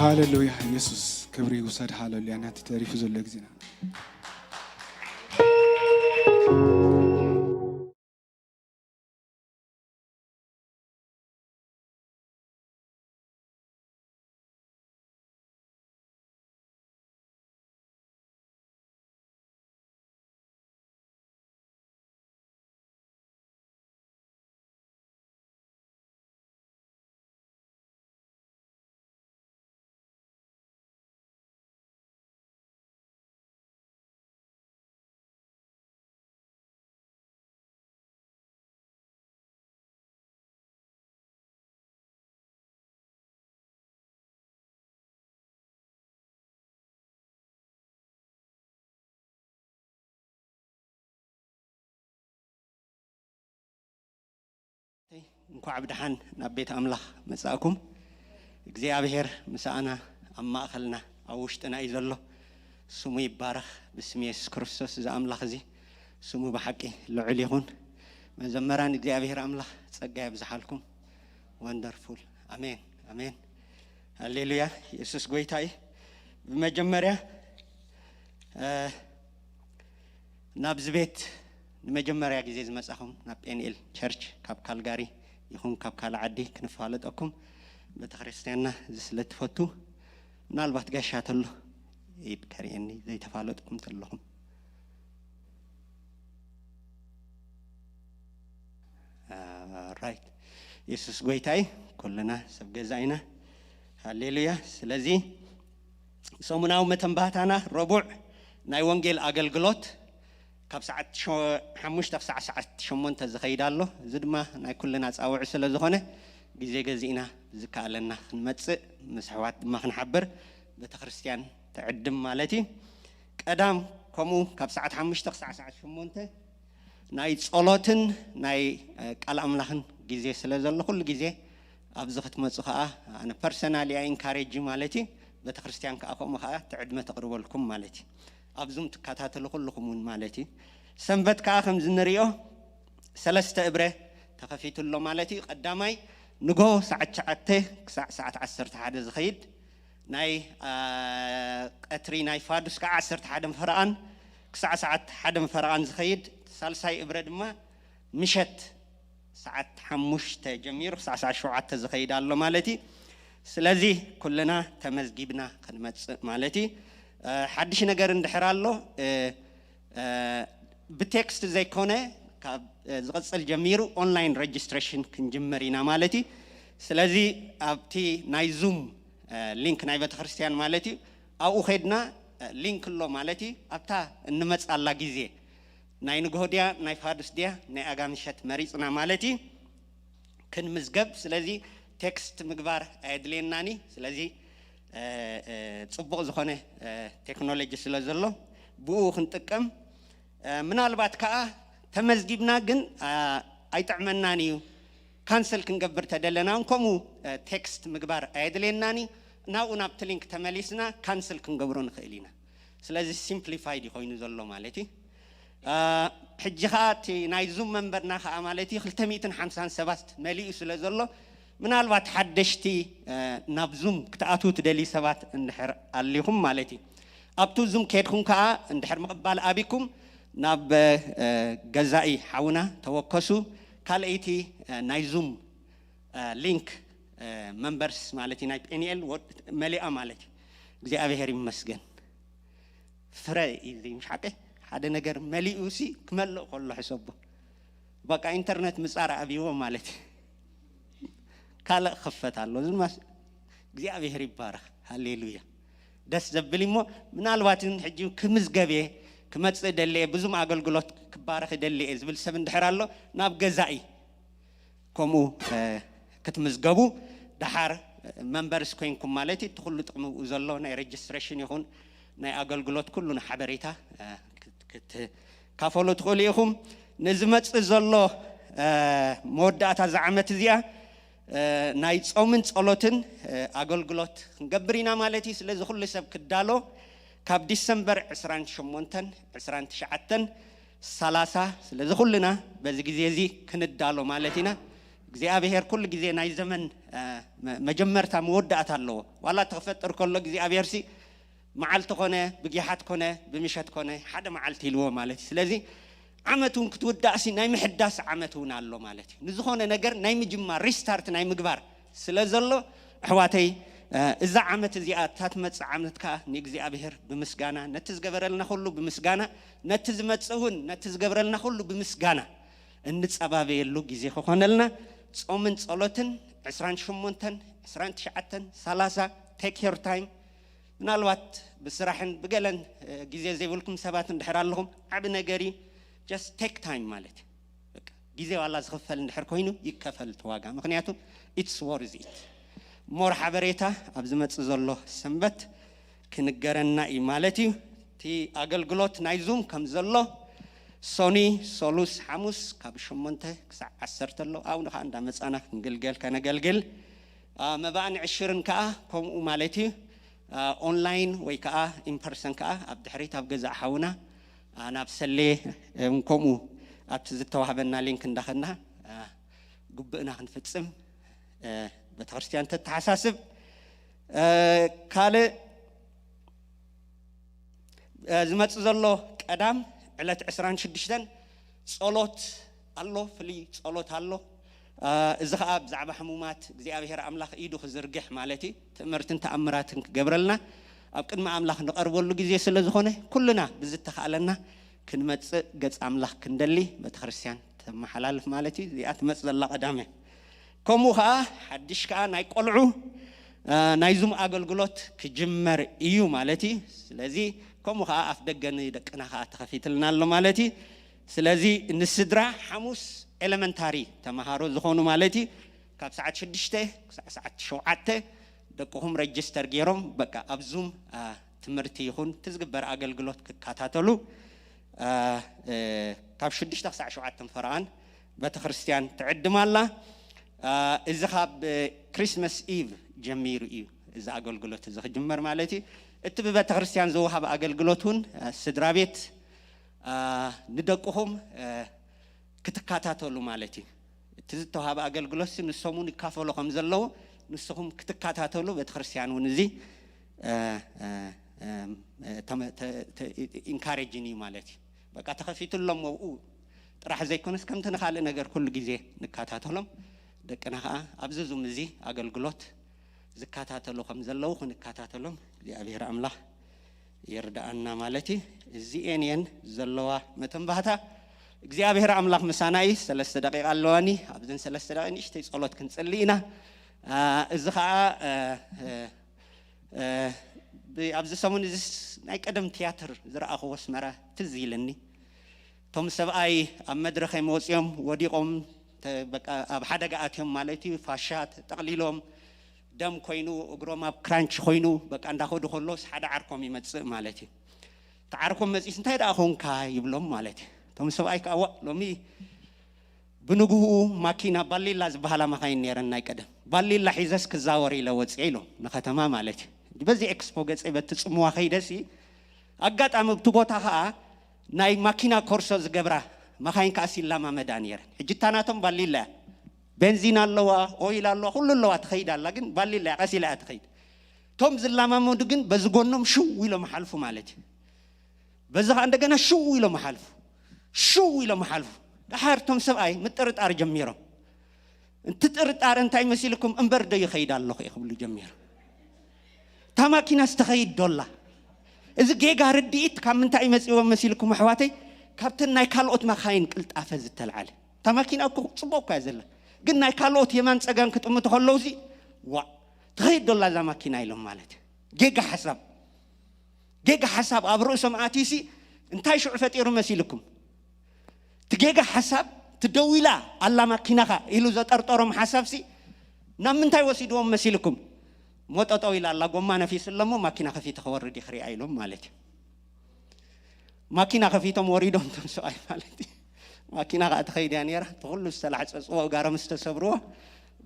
ሃሌሉያ፣ ኢየሱስ ክብሪ ይውሰድ። ሃሌሉያ። ናቲ ተሪፉ ዘሎ ግዜና። እንኳዕ ብደሓን ናብ ቤት ኣምላኽ መጻእኩም። እግዚኣብሔር ምሳኣና ኣብ ማእኸልና ኣብ ውሽጥና እዩ ዘሎ። ስሙ ይባረኽ። ብስም የሱስ ክርስቶስ እዚ ኣምላኽ እዚ ስሙ ብሓቂ ልዑል ይኹን። መዘመራን እግዚኣብሔር ኣምላኽ ጸጋ የብዝሓልኩም። ወንደርፉል። ኣሜን፣ ኣሜን። ሃሌሉያ። የሱስ ጎይታ እዩ። ብመጀመርያ ናብዚ ቤት ንመጀመርያ ግዜ ዝመጻኹም ናብ ጴንኤል ቸርች ካብ ካልጋሪ ይኹን ካብ ካልእ ዓዲ ክንፋለጠኩም ቤተክርስትያንና እዚ ስለ ትፈቱ ምናልባት ጋሻ ተሎ ኢድ ከርእየኒ ዘይተፋለጥኩም ተለኹም። ራይት። የሱስ ጎይታይ ኩልና ሰብ ገዛ ኢና። ሃሌሉያ። ስለዚ ሰሙናዊ መተንባህታና ረቡዕ ናይ ወንጌል ኣገልግሎት ካብ ሰዓት ሸ- ሓሙሽተ ክሳዕ ሰዓት ሸሞንተ ዝኸይድ ኣሎ። እዚ ድማ ናይ ኩልና ጻውዒ ስለ ዝኾነ ግዜ ገዚእና ዝከኣለና ክንመጽእ ምስ ኣሕዋት ድማ ክንሓብር ቤተ ክርስቲያን ትዕድም ማለት እዩ። ቀዳም ከምኡ ካብ ሰዓት ሓሙሽተ ክሳዕ ሰዓት ሸሞንተ ናይ ጸሎትን ናይ ቃል ኣምላኽን ግዜ ስለ ዘሎ ኩሉ ግዜ ኣብዚ ክትመጹ ከኣ ኣነ ፐርሰናሊ ኣይ ኢንካሬጅ ማለት እዩ። ቤተ ክርስቲያን ከኣ ከምኡ ከኣ ትዕድመ ተቕርበልኩም ማለት እዩ። ኣብዙም ትከታተሉ ኩልኹም እውን ማለት እዩ። ሰንበት ከኣ ከምዚ ንሪኦ ሰለስተ እብረ ተኸፊቱ ኣሎ ማለት እዩ። ቀዳማይ ንጎ ሰዓት ትሽዓተ ክሳዕ ሰዓት ዓሰርተ ሓደ ዝኸይድ፣ ናይ ቀትሪ ናይ ፋዱስ ከዓ ዓሰርተ ሓደ ፈረቓን ክሳዕ ሰዓት ሓደ ፈረቓን ዝኸይድ፣ ሳልሳይ እብረ ድማ ምሸት ሰዓት ሓሙሽተ ጀሚሩ ክሳዕ ሰዓት ሸውዓተ ዝኸይድ ኣሎ ማለት እዩ። ስለዚ ኩልና ተመዝጊብና ክንመፅእ ማለት እዩ። ሓድሽ ነገር እንድሕር ኣሎ፣ ብቴክስት ዘይኮነ ካብ ዝቕፅል ጀሚሩ ኦንላይን ሬጅስትሬሽን ክንጅምር ኢና ማለት እዩ። ስለዚ ኣብቲ ናይ ዙም ሊንክ ናይ ቤተክርስትያን ማለት እዩ፣ ኣብኡ ኸድና ሊንክ ኣሎ ማለት እዩ። ኣብታ እንመፅኣላ ግዜ ናይ ንግሆ ድያ ናይ ፋዱስ ድያ ናይ ኣጋምሸት መሪፅና ማለት እዩ ክንምዝገብ። ስለዚ ቴክስት ምግባር ኣየድልየናኒ። ስለዚ ፅቡቕ ዝኾነ ቴክኖሎጂ ስለ ዘሎ ብኡ ክንጥቀም፣ ምናልባት ከዓ ተመዝጊብና ግን ኣይጥዕመናን እዩ ካንስል ክንገብር ተደለና እውን ከምኡ ቴክስት ምግባር ኣየድልየናን እዩ። ናብኡ ናብቲ ሊንክ ተመሊስና ካንስል ክንገብሮ ንኽእል ኢና። ስለዚ ሲምፕሊፋይድ ኮይኑ ዘሎ ማለት እዩ። ሕጂ ከዓ እቲ ናይ ዙም መንበርና ከዓ ማለት እዩ ክልተ ሚእትን ሓምሳን ሰባት መሊኡ ስለ ዘሎ ምናልባት ሓደሽቲ ናብ ዙም ክትኣትዉ ትደልዩ ሰባት እንድሕር ኣሊኹም ማለት እዩ፣ ኣብቱ ዙም ከድኩም ከዓ እንድሕር ምቕባል ኣቢኩም ናብ ገዛኢ ሓውና ተወከሱ። ካልኣይቲ ናይ ዙም ሊንክ መንበርስ ማለት እዩ ናይ ፔኒኤል መሊኣ ማለት እዩ። እግዚኣብሔር ይመስገን። ፍረ እዩ እዚ ምሽ ሓቂ ሓደ ነገር መሊኡ ሲ ክመልእ ከሎ ሕሰቦ በቃ ኢንተርነት ምጻር ኣብይዎ ማለት እዩ። ካልእ ክኸፈት ኣሎ ዝማስ እግዚኣብሔር ይባረኽ። ሃሌሉያ። ደስ ዘብል እሞ ምናልባት ሕጂ ክምዝገብ እየ ክመፅእ ደሊ እየ ብዙም ኣገልግሎት ክባረኽ ይደሊ እየ ዝብል ሰብ እንድሕር ኣሎ ናብ ገዛኢ ከምኡ ክትምዝገቡ ደሓር መንበርስ ኮይንኩም ማለት እቲ ኩሉ ጥቕሚ ብኡ ዘሎ ናይ ሬጅስትሬሽን ይኹን ናይ ኣገልግሎት ኩሉ ንሓበሬታ ክትካፈሉ ትኽእሉ ኢኹም። ንዝመፅእ ዘሎ መወዳእታ እዚ ዓመት እዚኣ ናይ ፆምን ፆሎትን ኣገልግሎት ክንገብር ኢና ማለት እዩ። ስለዚ ኩሉ ሰብ ክዳሎ ካብ ዲሰምበር ዕስራን ሸሞንተን ዕስራን ትሽዓተን ሰላሳ ስለዚ ኩልና በዚ ግዜ እዚ ክንዳሎ ማለት ኢና። እግዚኣብሔር ኩሉ ግዜ ናይ ዘመን መጀመርታ መወዳእታ ኣለዎ። ዋላ ተፈጥር ከሎ እግዚኣብሔር ሲ መዓልቲ ኮነ ብጊሓት ኮነ ብምሸት ኮነ ሓደ መዓልቲ ኢልዎ ማለት እዩ። ስለዚ ዓመት እውን ክትውዳእ ሲ ናይ ምሕዳስ ዓመት እውን ኣሎ ማለት እዩ። ንዝኾነ ነገር ናይ ምጅማር ሪስታርት ናይ ምግባር ስለ ዘሎ ኣሕዋተይ እዛ ዓመት እዚኣ እታ ትመፅእ ዓመት ከዓ ንእግዚኣብሔር ብምስጋና ነቲ ዝገበረልና ኩሉ ብምስጋና ነቲ ዝመፅእ እውን ነቲ ዝገብረልና ኩሉ ብምስጋና እንፀባበየሉ ግዜ ክኾነልና ፆምን ፀሎትን ዕስራን ሸሞንተን ዕስራን ትሽዓተን ሰላሳ take your time ምናልባት ብስራሕን ብገለን ግዜ ዘይብልኩም ሰባት እንድሕር ኣለኹም ዓብ ነገር እዩ። Just take time ማለት እዩ። ግዜ ዋላ ዝኽፈል እንድሕር ኮይኑ ይከፈል እቲ ዋጋ ምክንያቱ it's worth it። more ሓበሬታ ኣብ ዝመፅእ ዘሎ ሰንበት ክንገረና እዩ ማለት እዩ። እቲ ኣገልግሎት ናይ ዙም ከም ዘሎ ሶኒ ሶሉስ ሓሙስ ካብ ሸሞንተ ክሳዕ ዓሰርተ ኣሎ ኣብኡ ከዓ እንዳመፃና ክንግልገል ከነገልግል መባእን ዕሽርን ከዓ ከምኡ ማለት እዩ። ኦንላይን ወይ ከዓ ኢንፐርሰን ከዓ ኣብ ድሕሪት ኣብ ገዛእ ሓውና ናብ ሰሌ ከምኡ ኣብቲ ዝተዋህበና ሊንክ እንዳኸድና ጉብእና ክንፍፅም ቤተክርስትያን ተተሓሳስብ። ካልእ ዝመፅእ ዘሎ ቀዳም ዕለት ዕስራን ሽዱሽተን ፀሎት ኣሎ፣ ፍሉይ ፀሎት ኣሎ። እዚ ከዓ ብዛዕባ ሕሙማት እግዚኣብሔር ኣምላኽ ኢዱ ክዝርግሕ ማለት እዩ። ትእምርትን ተኣምራትን ክገብረልና ኣብ ቅድሚ ኣምላኽ ንቐርበሉ ግዜ ስለ ዝኾነ ኩልና ብዝተኻእለና ክንመፅእ ገፅ ኣምላኽ ክንደሊ ቤተክርስትያን ተመሓላልፍ ማለት እዩ። እዚኣ ትመፅ ዘላ ቀዳም እያ። ከምኡ ከዓ ሓድሽ ከዓ ናይ ቆልዑ ናይዙም ኣገልግሎት ክጅመር እዩ ማለት እዩ። ስለዚ ከምኡ ከዓ ኣፍ ደገ ንደቅና ከዓ ተኸፊትልና ኣሎ ማለት እዩ። ስለዚ ንስድራ ሓሙስ ኤለመንታሪ ተምሃሮ ዝኾኑ ማለት እዩ ካብ ሰዓት ሽዱሽተ ክሳዕ ሰዓት ሸውዓተ ደቅኹም ረጅስተር ገይሮም በቃ ኣብ ዙም ትምህርቲ ይኹን እቲ ዝግበር ኣገልግሎት ክከታተሉ ካብ ሽዱሽተ ክሳዕ ሸውዓተ ፈረቓን ቤተክርስትያን ትዕድም ኣላ። እዚ ካብ ክሪስመስ ኢቭ ጀሚሩ እዩ እዚ ኣገልግሎት እዚ ክጅመር ማለት እዩ። እቲ ብቤተክርስትያን ዝወሃብ ኣገልግሎት እውን ስድራ ቤት ንደቅኹም ክትከታተሉ ማለት እዩ። እቲ ዝተዋሃበ ኣገልግሎት ንሶም እውን ይካፈሉ ከም ዘለዉ ንስኹም ክትከታተሉ ቤተክርስትያን እውን እዚ ኢንካሬጅን እዩ ማለት እዩ። በቃ ተኸፊቱሎም መብኡ ጥራሕ ዘይኮነስ ከምቲ ንካልእ ነገር ኩሉ ግዜ ንከታተሎም። ደቅና ከዓ ኣብዚ ዙም እዚ ኣገልግሎት ዝከታተሉ ከም ዘለዉ ክንከታተሎም እግዚኣብሔር ኣምላኽ ይርዳኣና ማለት እዩ። እዚኤን እየን ዘለዋ መተንባህታ። እግዚኣብሔር ኣምላኽ ምሳና እዩ። ሰለስተ ደቂቃ ኣለዋኒ። ኣብዘን ሰለስተ ደቂቃ ንእሽተይ ጸሎት ክንጽሊ ኢና። እዚ ከዓ ኣብዚ ሰሙን እዚ ናይ ቀደም ትያትር ዝረኣኽዎ ኣስመራ ትዝ ኢልኒ። እቶም ሰብኣይ ኣብ መድረኽ እዮም ወፂኦም ወዲቖም፣ ኣብ ሓደጋ ኣትዮም ማለት እዩ። ፋሻ ተጠቕሊሎም፣ ደም ኮይኑ፣ እግሮም ኣብ ክራንች ኮይኑ፣ በቃ እንዳኸዱ ከለውስ ሓደ ዓርኮም ይመፅእ ማለት እዩ። እቲ ዓርኮም መፂስ እንታይ ደኣ ኾንካ ይብሎም ማለት እዩ። እቶም ሰብኣይ ከዓ ዋእ ሎሚ ብንግህኡ ማኪና ባሊላ ዝበሃላ መኻይን ነይረን ናይ ቀደም። ባሊላ ሒዘስ ክዛወር ኢለ ወፅየ ኢሎም ንከተማ ማለት እዩ። በዚ ኤክስፖ ገፀ በቲ ፅምዋ ከይደሲ ኣጋጣሚ ብቲ ቦታ ከዓ ናይ ማኪና ኮርሶ ዝገብራ መኻይን ከዓ ሲላማመዳ ነይረን። ሕጂ እታ ናቶም ባሊላ እያ። ቤንዚን ኣለዋ፣ ኦይል ኣለዋ፣ ኩሉ ኣለዋ ትኸይድ ኣላ፣ ግን ባሊላ እያ፣ ቀስ ኢላ እያ ትኸይድ። እቶም ዝላማመዱ ግን በዚ ጎኖም ሽው ኢሎም ሓልፉ ማለት እዩ። በዚ ከዓ እንደገና ሽው ኢሎም ሓልፉ፣ ሽው ኢሎም ሓልፉ። ደሓር እቶም ሰብኣይ ምጥርጣር ጀሚሮም። እቲ ጥርጣር እንታይ መሲልኩም? እምበር ዶ ይኸይድ ኣለኹ እየ ክብሉ ጀሚሮም። እታ ማኪና ዝተኸይድ ዶላ። እዚ ጌጋ ርድኢት ካብ ምንታይ መፂዎም መሲልኩም ኣሕዋተይ? ካብተን ናይ ካልኦት መኻይን ቅልጣፈ ዝተልዓለ። እታ ማኪና እኮ ፅቡቅ እኳ እያ ዘላ፣ ግን ናይ ካልኦት የማን ፀጋም ክጥምቱ ከለውዚ ዋ ትኸይድ ዶላ እዛ ማኪና ኢሎም ማለት እዩ። ጌጋ ሓሳብ፣ ጌጋ ሓሳብ ኣብ ርእሶም ኣትዩሲ እንታይ ሽዑ ፈጢሩ መሲልኩም? እቲ ጌጋ ሓሳብ፣ እቲ ደው ኢላ ኣላ ማኪናኻ ኢሉ ዘጠርጠሮም ሓሳብሲ ናብ ምንታይ ወሲድዎም መሲልኩም? ሞጠጠው ኢላ ኣላ፣ ጎማ ነፊሱ ኣሎ እሞ ማኪና ከፊተ ከወርድ ይኽሪኣ ኢሎም ማለት እዩ። ማኪና ከፊቶም ወሪዶም እቶም ሰብኣይ ማለት እዩ። ማኪና ከዓ ትኸይድ እያ ነይራ። እቲ ኩሉ ዝተላሕፀፅዎ እጋሮም ዝተሰብርዎ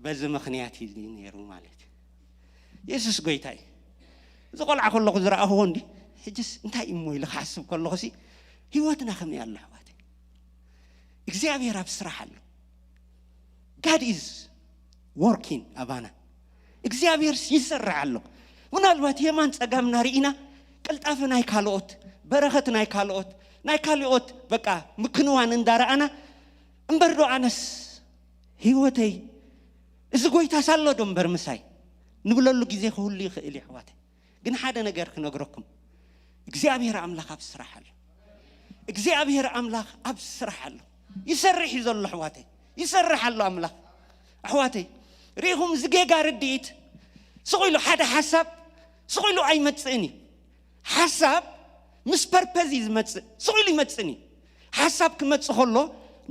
በዚ ምኽንያት እዩ ነይሩ ማለት እዩ። የሱስ ጎይታ እዩ። እዚ ቆልዓ ከለኹ ዝረኣኽዎ እንዲ ሕጅስ እንታይ እሞ ኢለ ክሓስብ ከለኹሲ ህይወትና ከመይ ኣሎ ኣሕዋተይ? እግዚኣብሔር ኣብ ስራሕ ኣሎ። God is working ኣባና። እግዚኣብሔር ይሰርሕ ኣሎ። ምናልባት የማን ጸጋምና ርኢና ቅልጣፈ ናይ ካልኦት፣ በረኸት ናይ ካልኦት፣ ናይ ካልኦት በቃ ምክንዋን እንዳረኣና እምበር ዶ ኣነስ ህይወተይ እዚ ጎይታስ ኣሎ ዶ እምበር ምሳይ ንብለሉ ግዜ ክህሉ ይኽእል እዩ ኣሕዋተይ። ግን ሓደ ነገር ክነግረኩም፣ እግዚኣብሔር ኣምላኽ ኣብ ስራሕ ኣሎ። እግዚኣብሔር ኣምላኽ ኣብ ስራሕ ኣሎ። ይሰርሕ እዩ ዘሎ ኣሕዋተይ፣ ይሰርሕ ኣሎ ኣምላኽ። ኣሕዋተይ ርኢኹም፣ እዚ ጌጋ ርድኢት ስቕ ኢሉ ሓደ ሓሳብ ስቕ ኢሉ ኣይመጽእን እዩ። ሓሳብ ምስ ፐርፐዝ እዩ ዝመጽእ፣ ስቕ ኢሉ ይመጽእን እዩ። ሓሳብ ክመጽእ ከሎ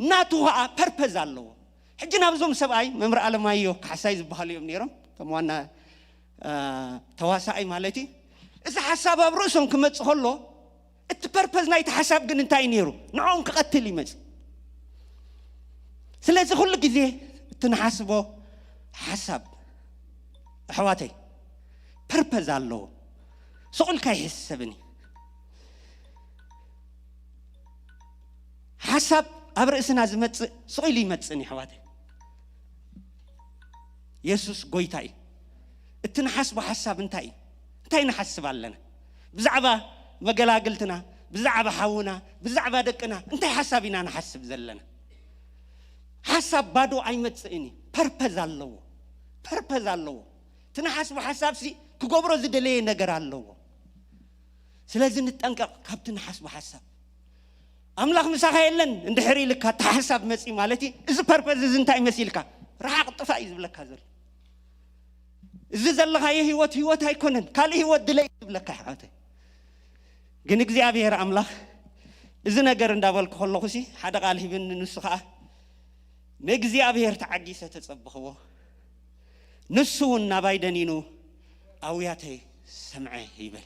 ናቱ ኸዓ ፐርፐዝ ኣለዎ። ሕጂ ናብዞም ሰብኣይ መምህር ኣለማዮ ካሕሳይ ዝበሃሉ እዮም ነይሮም፣ እቶም ዋና ተዋሳኣይ ማለት እዩ። እዚ ሓሳብ ኣብ ርእሶም ክመጽእ ከሎ እቲ ፐርፐዝ ናይቲ ሓሳብ ግን እንታይ እዩ ነይሩ? ንዕኦም ክቐትል ይመጽእ። ስለዚ ኩሉ ግዜ እቲ ንሓስቦ ሓሳብ ኣሕዋተይ ፐርፐዝ ኣለዎ። ስቕ ኢልካ ኣይሕሰብን እዩ። ሓሳብ ኣብ ርእስና ዝመጽእ ስቕ ኢሉ ይመጽእን እዩ ኣሕዋተይ። የሱስ ጎይታ እዩ። እቲ ንሓስቦ ሓሳብ እንታይ እዩ? እንታይ ንሓስብ ኣለና? ብዛዕባ መገላግልትና፣ ብዛዕባ ሓውና፣ ብዛዕባ ደቅና እንታይ ሓሳብ ኢና ንሓስብ ዘለና? ሓሳብ ባዶ ኣይመጽእን እዩ። ፐርፐዝ ኣለዎ፣ ፐርፐዝ ኣለዎ። እቲ ንሓስቦ ሓሳብሲ ክገብሮ ዝደለየ ነገር ኣለዎ። ስለዚ ንጠንቀቕ ካብቲ ንሓስቦ ሓሳብ። ኣምላኽ ምሳኻ የለን እንድሕር ኢልካ እቲ ሓሳብ መፂ ማለት እዩ። እዚ ፐርፐዝ እዚ እንታይ መሲልካ? ረሓቕ ጥፋእ እዩ ዝብለካ ዘሎ። እዚ ዘለኻዮ ህይወት ህይወት ኣይኮነን፣ ካልእ ህይወት ድለይ እዩ ዝብለካ ኣሕዋተይ። ግን እግዚኣብሔር ኣምላኽ እዚ ነገር እንዳበልኩ ከለኹሲ ሓደ ቃል ሂብኒ፣ ንሱ ከዓ ንእግዚኣብሔር ተዓጊሰ ተጸበኽዎ፣ ንሱ እውን ናባይ ደኒኑ ኣውያተይ ሰምዐ ይብል።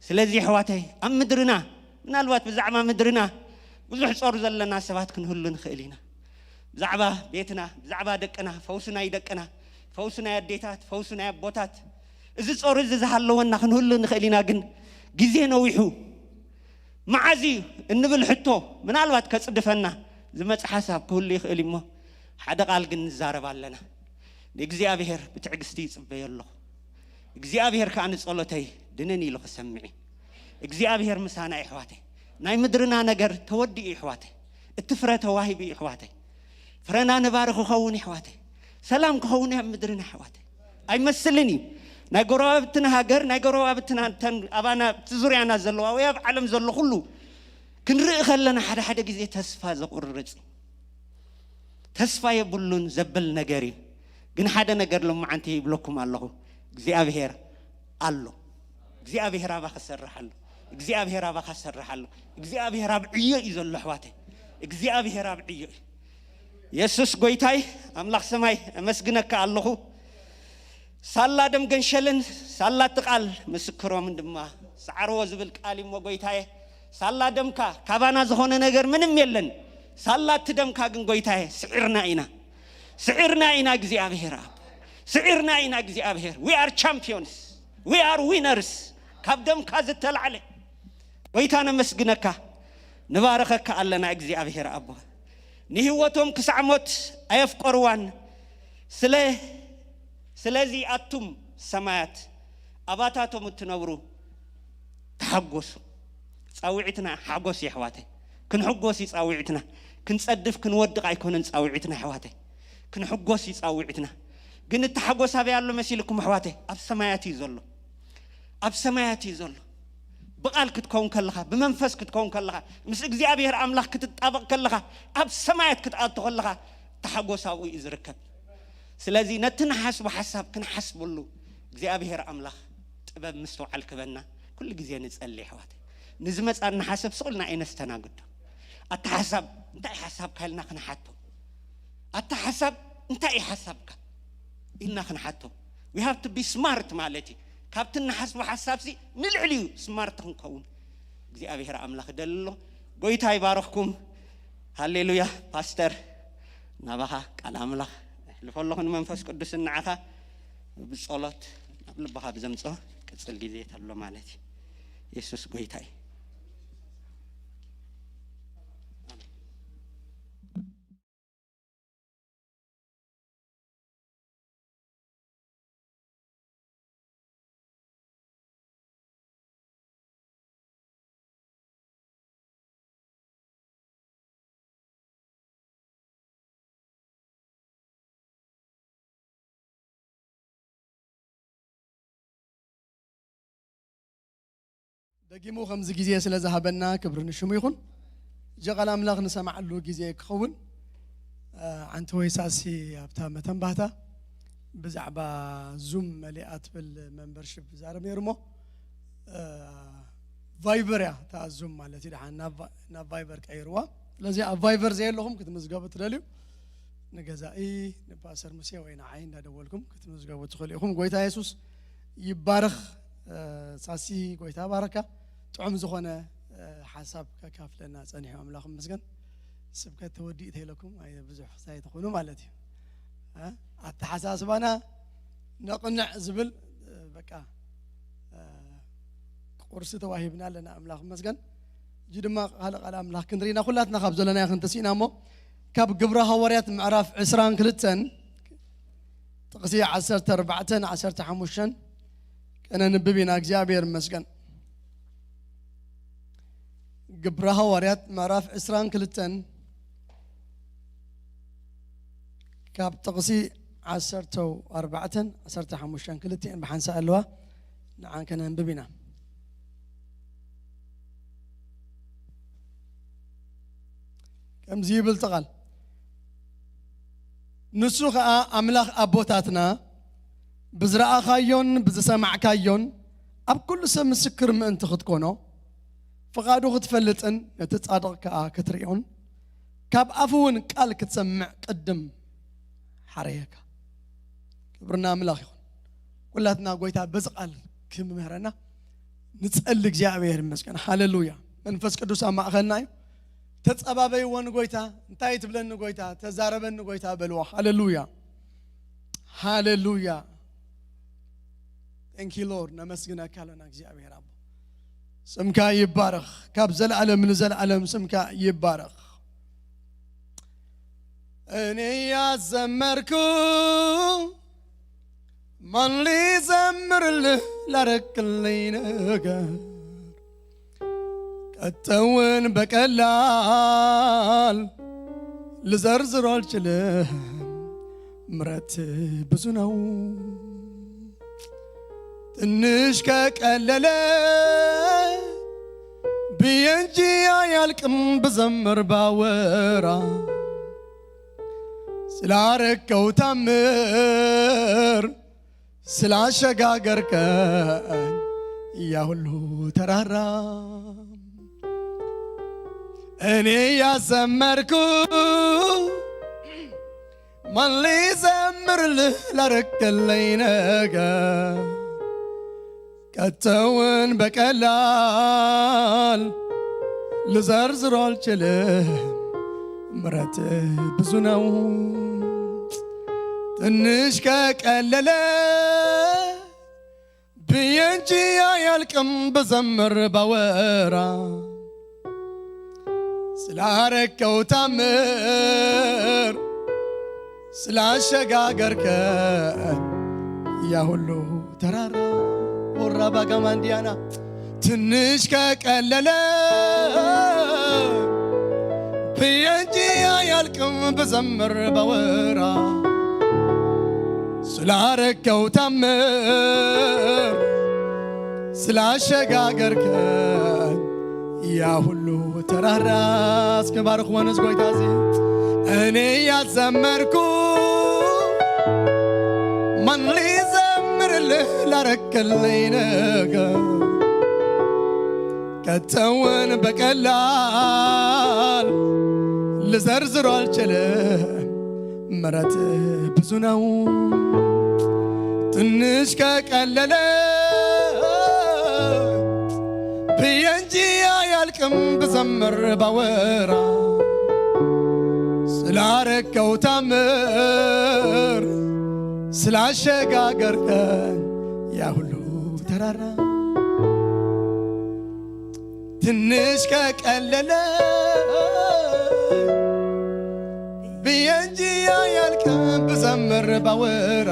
ስለዚ ኣሕዋተይ ኣብ ምድርና ምናልባት ብዛዕባ ምድርና ብዙሕ ጾር ዘለና ሰባት ክንህሉ ንኽእል ኢና። ብዛዕባ ቤትና፣ ብዛዕባ ደቅና፣ ፈውሲ ናይ ደቅና፣ ፈውሲ ናይ ኣዴታት፣ ፈውሲ ናይ ኣቦታት፣ እዚ ጾር እዚ ዝሃለወና ክንህሉ ንኽእል ኢና። ግን ግዜ ነዊሑ መዓዝ እዩ እንብል ሕቶ ምናልባት ከጽድፈና ዝመጽእ ሓሳብ ክህሉ ይኽእል እሞ፣ ሓደ ቃል ግን ንዛረብ ኣለና። ንእግዚኣብሔር ብትዕግስቲ ይጽበዮ ኣለኹ። እግዚኣብሔር ከኣ ንጸሎተይ ድንን ኢሉ ክሰምዕ እዩ። እግዚኣብሔር ምሳና እዩ፣ ኣሕዋተይ። ናይ ምድርና ነገር ተወዲኡ እዩ፣ ኣሕዋተይ። እቲ ፍረ ተዋሂቡ እዩ፣ ኣሕዋተይ። ፍረና ንባሪ ክኸውን እዩ፣ ኣሕዋተይ። ሰላም ክኸውን እዩ ኣብ ምድርና፣ ኣሕዋተይ። ኣይመስልን እዩ። ናይ ጎረባብትና ሃገር፣ ናይ ጎረባብትና፣ ተን ኣባና፣ እቲ ዙርያና ዘለዋ ወይ ኣብ ዓለም ዘሎ ኩሉ ክንርኢ ከለና፣ ሓደ ሓደ ግዜ ተስፋ ዘቑርጽ፣ ተስፋ የብሉን ዘብል ነገር እዩ። ግን ሓደ ነገር ሎማዓንቲ ይብለኩም ኣለኹ፣ እግዚኣብሔር ኣሎ። እግዚኣብሔር ኣባኻ ሰርሕ ኣሎ። እግዚኣብሔር ኣባኻ ሰርሕ ኣሎ። እግዚኣብሔር ኣብ ዕዮ እዩ ዘሎ፣ ኣሕዋተይ። እግዚኣብሔር ኣብ ዕዮ እዩ። የሱስ ጎይታይ፣ ኣምላኽ ሰማይ፣ ኣመስግነካ ኣለኹ። ሳላ ደም ገንሸልን ሳላ እቲ ቃል ምስክሮምን ድማ ሰዓርዎ ዝብል ቃል እሞ፣ ጎይታየ፣ ሳላ ደምካ ካባና ዝኾነ ነገር ምንም የለን። ሳላ እቲ ደምካ ግን፣ ጎይታየ፣ ስዒርና ኢና። ስዒርና ኢና እግዚኣብሔር ኣብ፣ ስዒርና ኢና እግዚኣብሔር። We are champions, we are winners። ካብ ደምካ ዝተላዕለ፣ ጎይታ፣ ነመስግነካ፣ ንባረኸካ ኣለና እግዚኣብሔር ኣቦ። ንህይወቶም ክሳዕ ሞት ኣየፍቀርዋን። ስለ ስለዚ ኣቱም ሰማያት ኣባታቶም እትነብሩ፣ ተሓጎሱ። ጻውዒትና ሓጎስ እዩ፣ ኣሕዋተይ። ክንሕጎስ እዩ ጻውዒትና። ክንጸድፍ፣ ክንወድቕ ኣይኮነን ጻውዒትና፣ ኣሕዋተይ። ክንሕጎስ እዩ ጻውዒትና። ግን እቲ ሓጎስ ኣበይ ኣሎ መሲልኩም፣ ኣሕዋተይ? ኣብ ሰማያት እዩ ዘሎ። ኣብ ሰማያት እዩ ዘሎ። ብቓል ክትከውን ከለኻ፣ ብመንፈስ ክትከውን ከለኻ፣ ምስ እግዚኣብሔር ኣምላኽ ክትጣበቕ ከለኻ፣ ኣብ ሰማያት ክትኣቱ ከለኻ፣ እቲ ሓጎስ ኣብኡ እዩ ዝርከብ። ስለዚ ነቲ ንሓስቦ ሓሳብ ክንሓስበሉ እግዚኣብሔር ኣምላኽ ጥበብ ምስትውዓል ክበና ኩሉ ግዜ ንጸሊ፣ ኣሕዋተይ። ንዝመጻና ሓሳብ ስቕ ኢልና ኣይነስተናግዶ። ኣታ ሓሳብ፣ እንታይ ሓሳብካ ኢልና ክንሓቶ። ኣታ ሓሳብ፣ እንታይ እዩ ሓሳብካ ኢልና ክንሓቶ። We have to be smart ማለት እዩ። ካብቲ ንሓስቦ ሓሳብሲ ንልዕሊ እዩ ስማርት ክንከውን እግዚኣብሔር ኣምላኽ ይደሊ ኣሎ። ጎይታ ይባርኽኩም። ሃሌሉያ። ፓስተር፣ ናባኻ ቃል ኣምላኽ ኣሕልፎ ኣለኹ፣ ንመንፈስ ቅዱስ ንዓኻ ብጸሎት ናብ ልብኻ ብዘምጽኦ ቅጽል ግዜ ተሎ ማለት እዩ። የሱስ ጎይታ እዩ። ደጊሙ ከምዚ ግዜ ስለ ዝሃበና ክብሪ ንሽሙ ይኹን። እጀ ቃል ኣምላኽ ንሰማዓሉ ግዜ ክኸውን፣ እ፣ ዓንቲ ወይ ሳሲ ኣብታ መተንባህታ ብዛዕባ ዙም መሊኣ ትብል መምበርሽፕ ዛረብ ነይሩ እሞ፣ እ፣ ቫይበር እያ እታ ዙም ማለት እዩ። ደሓን ናብ ቫ-፣ ናብ ቫይበር ቀይርዋ። ስለዚ ኣብ ቫይበር ዘየለኹም ክትምዝገቡ ትደልዩ፣ ንገዛኢ፣ ንፓስተር ሙሴ ወይ ንዓይ እንዳደወልኩም ክትምዝገቡ ትኽእሉ ኢኹም። ጎይታ የሱስ ይባረኽ። እ፣ ሳሲ፣ ጎይታ ባረካ። ጥዑም ዝኾነ፣ እ፣ ሓሳብ ከካፍለና ጸኒሑ፣ ኣምላኽ ይመስገን። ስብከት ተወዲእ ተይለኩም ኣይ ብዙሕ ሳይትኾኑ ማለት እዩ። እ፣ ኣተሓሳስባና ነቕንዕ ዝብል፣ እ፣ በቃ፣ እ፣ ቁርሲ ተዋሂብና ኣለና፣ ኣምላኽ ይመስገን። እጂ ድማ ካልእ ቃል ኣምላኽ ክንርኢና ኩላትና ካብ ዘለና ክንተሲእና እሞ፣ ካብ ግብረ ሃዋርያት ምዕራፍ ዕስራን ክልተን ጥቕሲ ዓሰርተ ኣርባዕተን ዓሰርተ ሓሙሽተን ከነንብብ ኢና። እግዚኣብሔር ይመስገን። ግብረ ሃዋርያት ምዕራፍ ዕስራን ክልተን ካብ ጥቕሲ ዓሰርተ ኣርባዕተን ዓሰርተ ሓሙሽተን ክልቲኤን ብሓንሳእ ኣለዋ። ንዓን ከነንብብ ኢና። ከምዚ ይብል እቲ ቃል፣ ንሱ ኸኣ ኣምላኽ ኣቦታትና ብዝረኣኻዮን ብዝሰማዕካዮን ኣብ ኩሉ ሰብ ምስክር ምእንቲ ክትኮኖ፣ ፍቓዱ ክትፈልጥን ነቲ ጻድቕ ከኣ ክትርእዮን፣ ካብ ኣፉ እውን ቃል ክትሰምዕ ቅድም ሓረየካ። ክብርና ኣምላኽ ይኹን። ኩላትና ጎይታ በዚ ቃል ክምህረና ንጸሊ። እግዚኣብሔር ይመስገን። ሃሌሉያ። መንፈስ ቅዱስ ኣብ ማእኸልና እዩ። ተጸባበይዎ ንጎይታ። እንታይ ትብለኒ ጎይታ? ተዛረበኒ ጎይታ በልዎ። ሃሌሉያ። ሃሌሉያ። Thank you Lord። ነመስግነካ ኣለና እግዚኣብሔር ኣቦ። ስምካ ይባረኽ። ካብ ዘለዓለም ንዘለዓለም ስምካ ይባረኽ። እኔ ያዘመርኩ ማን ሊዘምርልህ ላረክልኝ ነገር ቀጠውን በቀላል ልዘርዝሮ አልችልም። ምረት ብዙ ነው። ትንሽ ከቀለለ ብዬ እንጂ አያልቅም ብዘምር ባወራ ስላረከው ታምር ስላሸጋገርከኝ ያ ሁሉ ተራራ እኔ ያዘመርኩ ማን ሊዘምርልህ ላረክልኝ ነገር ቀተውን በቀላል ልዘርዝሮ አልችልም። ምረት ብዙ ነው። ትንሽ ከቀለለ ብዬ እንጂ አያልቅም ብዘምር ባወራ ስላረከው ታምር ስላሸጋገርከ ያ ሁሉ ተራራ ወራ ባጋማ እንዲያና ትንሽ ከቀለለ ብዬ እንጂ አያልቅም ብዘምር ባወራ ስላረከው ታምር ስላሸጋገርከ ያ ሁሉ ተራራ እስከ ባርኽ ወንዝ ጎይታ እዚ እኔ ያዘመርኩ ማን ሊዘምርልህ ላረክልኝ ነገር ከተውን በቀላል ልዘርዝሮ አልችልም። ምረት ብዙ ነው። ትንሽ ከቀለለ ብዬ እንጂ አያልቅም ብዘምር ባወራ ስላረከው ታምር ስላሸጋገርከን ያ ሁሉ ተራራ ትንሽ ከቀለለ ብዬ እንጂ አያልቅም ብዘምር ባወራ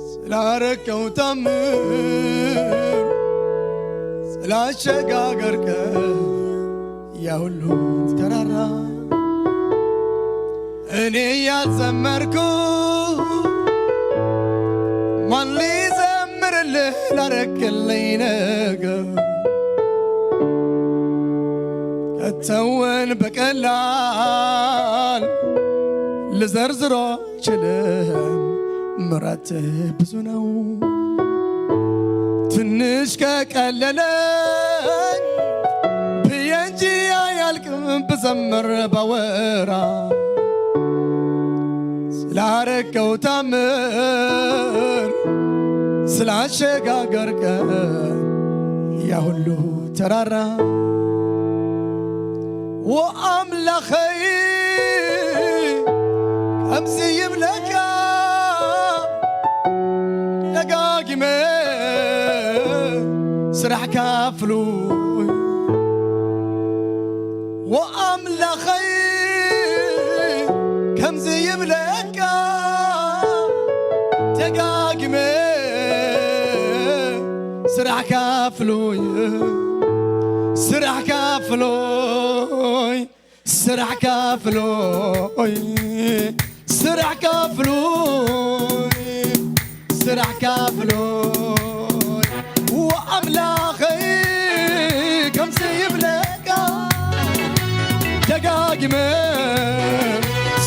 ስላረከው ታምር ስላሸጋገርከ ያ ሁሉ ተራራ እኔ ያዘመርኩ ማን ሊዘምርልህ ላረክልኝ ነገር ከተውን በቀላል ልዘርዝሮ አልችልም። ምረት ብዙ ነው። ትንሽ ከቀለለኝ ብዬ እንጂ አያልቅም ብዘምር ባወራ ስላረከው ታምር ስላሸጋገርከ ያ ሁሉ ተራራ ወኣምላኸይ ከምዚ ይብለካ ደጋጊመ ስራሕ ካፍሉ ወኣምላኸይ ከምዚ ይብለካ ደጋጊመ ስራሕ ካፍሉይ ስራሕ ካፍሉይ ስራሕ ካፍሉይ ስራሕ ካፍሉይ ስራሕ ካፍሉይ ወኣምላኸይ ከምዚ ይብለካ ደጋጊመ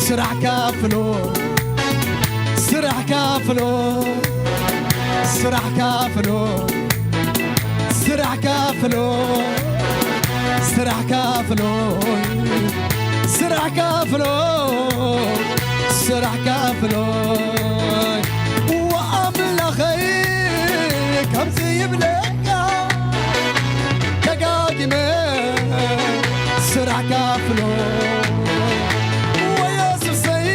ስራሕ ካፍሎ ስራሕ ካፍሎ ስራሕ ካፍሎ ስራሕ ካፍሎ ስራሕ ካፍሎ ስራሕ ካፍሎ ስራሕ ካፍሎ ወኣምላኸይ ከምዚ ይብለካ ደጋጊመ ስራሕ ካፍሎ ወየሱሰይ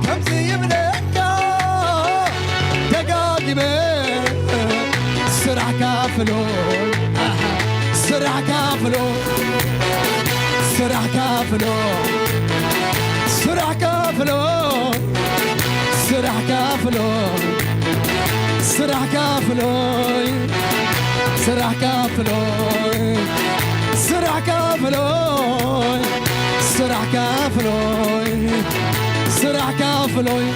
ከምዚ ይብለካ ደጋጊመ ስራሕ ካፍሎ ስራሕ ካፍሎ ስራሕ ካፍሎ ፍሎ፣ ስራሕ ከፍሎ፣ ስራሕ ከፍሎ፣ ስራሕ ከፍሎይ፣ ስራሕ ከፍሎይ፣ ስራሕ ከፍሎይ፣ ስራሕ ከፍሎይ፣ ስራሕ ከፍሎይ፣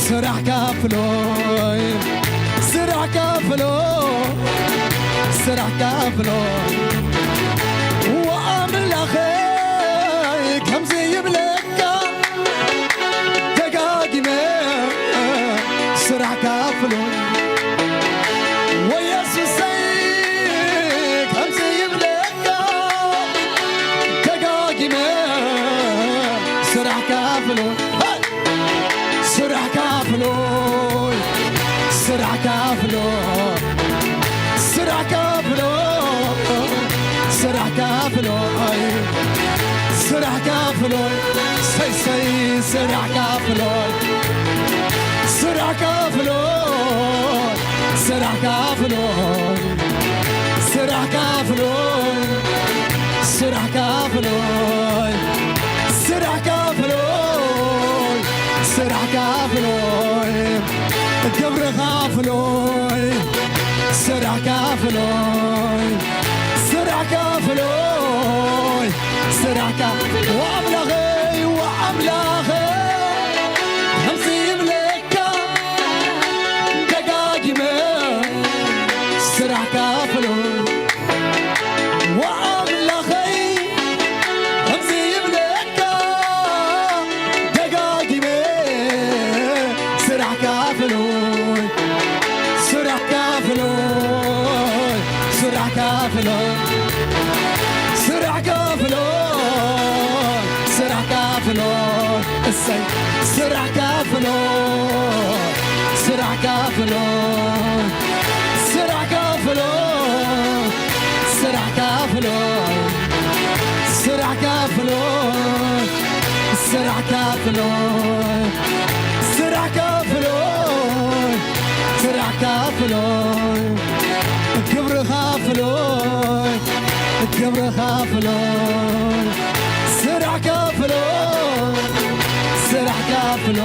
ስራሕ ከፍሎይ፣ ስራሕ ከፍሎ፣ ስራሕ ከፍሎ። ወኣምላኸይ ከምዚ ይብለካ ደጋጊመ፣ ስራሕ ከፍሎ። ወየሱሰይ ከምዚ ይብለካ ደጋጊመ፣ ስራሕ ከፍሎ። ስራሕ ከፍሎ፣ ስራሕ ከፍሎ፣ ስራሕ ከፍሎ፣ ስራሕ ከፍሎ፣ ኣይ፣ ስራሕ ከፍሎ፣ ሰይ፣ ሰይ፣ ስራሕ ከፍሎ፣ ስራሕ ከፍሎ፣ ስራሕ ከፍሎ፣ ስራሕ ከፍሎ፣ ስራሕ ከፍሎ፣ ስራሕ ከፍሎ፣ ስራሕ ከፍሎ፣ ግብሪ ከፍሎ፣ ስራሕ ከፍሎ፣ ስራሕ ከፍሎ፣ ስራሕ ከፍሎ። ወኣምላኸይ፣ ወኣምላኸይ፣ ከምዚ ይብለካ ደጋጊመ፣ ስራሕ ከፍሎ። ወኣምላኸይ፣ ከምዚ ይብለካ ደጋጊመ፣ ስራሕ ከፍሎ፣ ስራሕ ከፍሎ፣ ስራሕ ከፍሎ፣ ስራሕ ከፍሎ፣ ስራሕ ከፍሎ፣ እሰይ፣ ስራሕ ከፍሎ፣ ስራሕ ከፍሎ፣ ስራሕ ከፍሎ፣ ስራሕ ከፍሎ፣ ስራሕ ከፍሎ፣ ስራሕ ከፍሎ፣ ስራሕ ከፍሎ፣ ስራሕ ከፍሎ፣ ግብሪ ከፍሎ፣ ግብሪ ከፍሎ፣ ስራሕ ከፍሎ፣ ስራሕ ከፍሎ፣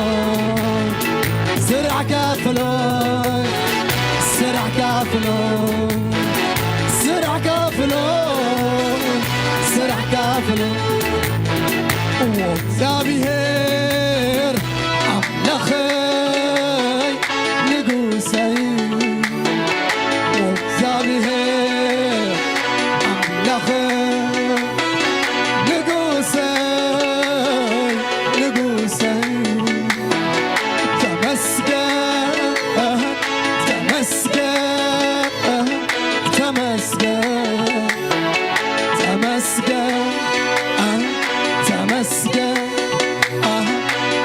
ስራሕ ከፍሎ፣ ስራሕ ከፍሎ፣ ስራሕ ከፍሎ፣ ስራሕ ከፍሎ። እዎ እግዚኣብሔር ኣምላኸይ ንጉሰይ፣ እዎ እግዚኣብሔር ኣምላኸይ ንጉሰይ፣ ንጉሰይ፣ ተመስገን፣ ተመስገን፣ ተመስገን፣ ተመስገን፣ ተመስገን፣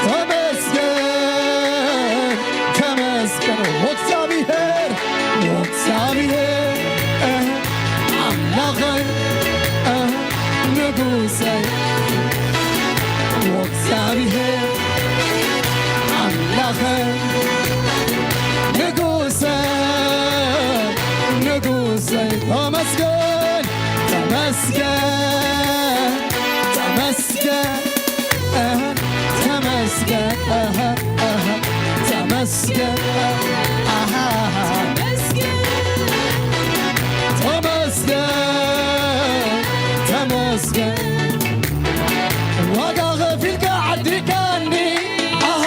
ተመስገን፣ ተመስገን፣ ወእግዚኣብሔር፣ ወእግዚኣብሔር፣ ኣምላኸይ፣ ንጉሰይ፣ ወእግዚኣብሔር፣ ኣምላኸይ፣ ንጉሰይ፣ ንጉሰይ፣ ተመስገን፣ ተመስገን፣ ተመስገን፣ ተመስገን፣ ተመስገን፣ ተመስገን፣ ተመስገን። ዋጋ ኸፊልካ ዓዲካኒ፣ ኣሃ፣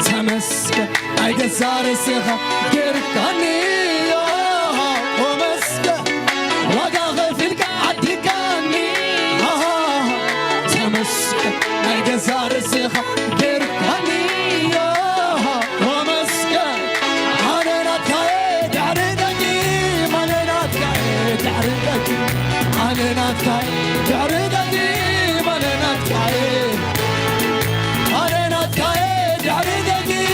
ተመስገን። ናይ ገዛ ርእስኻ ጌርካኒ፣ ኣሃ፣ ተመስገን። ዋጋ ኸፊልካ ዓዲካኒ፣ ኣሃ፣ ተመስገን። ናይ ገዛ ርእስኻ ጌርካኒ፣ ኣሃ፣ ተመስገን። ኣነ ናትካየ ድሕሪ ደጊም፣ ኣነ ናትካየ ድሕሪ ደጊም፣ ኣነ ናትካየ ድሕሪ ደጊም፣ ኣነ ናትካየ፣ ኣነ ናትካየ ድሕሪ ደጊም፣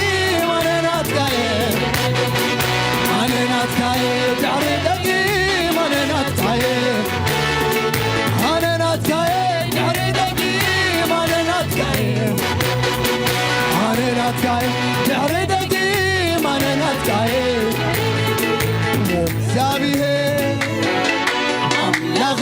ኣነ ናትካየ፣ ኣነ ናትካየ ድሕሪ ደጊም፣ ኣነ ናትካየ፣ ኣነ ናትካየ ድሕሪ ደጊም፣ ኣነ ናትካየ፣ ኣነ ናትካየ ድሕሪ ደጊም፣ ኣነ ናትካየ። እግዚኣብሔር ኣምላኸ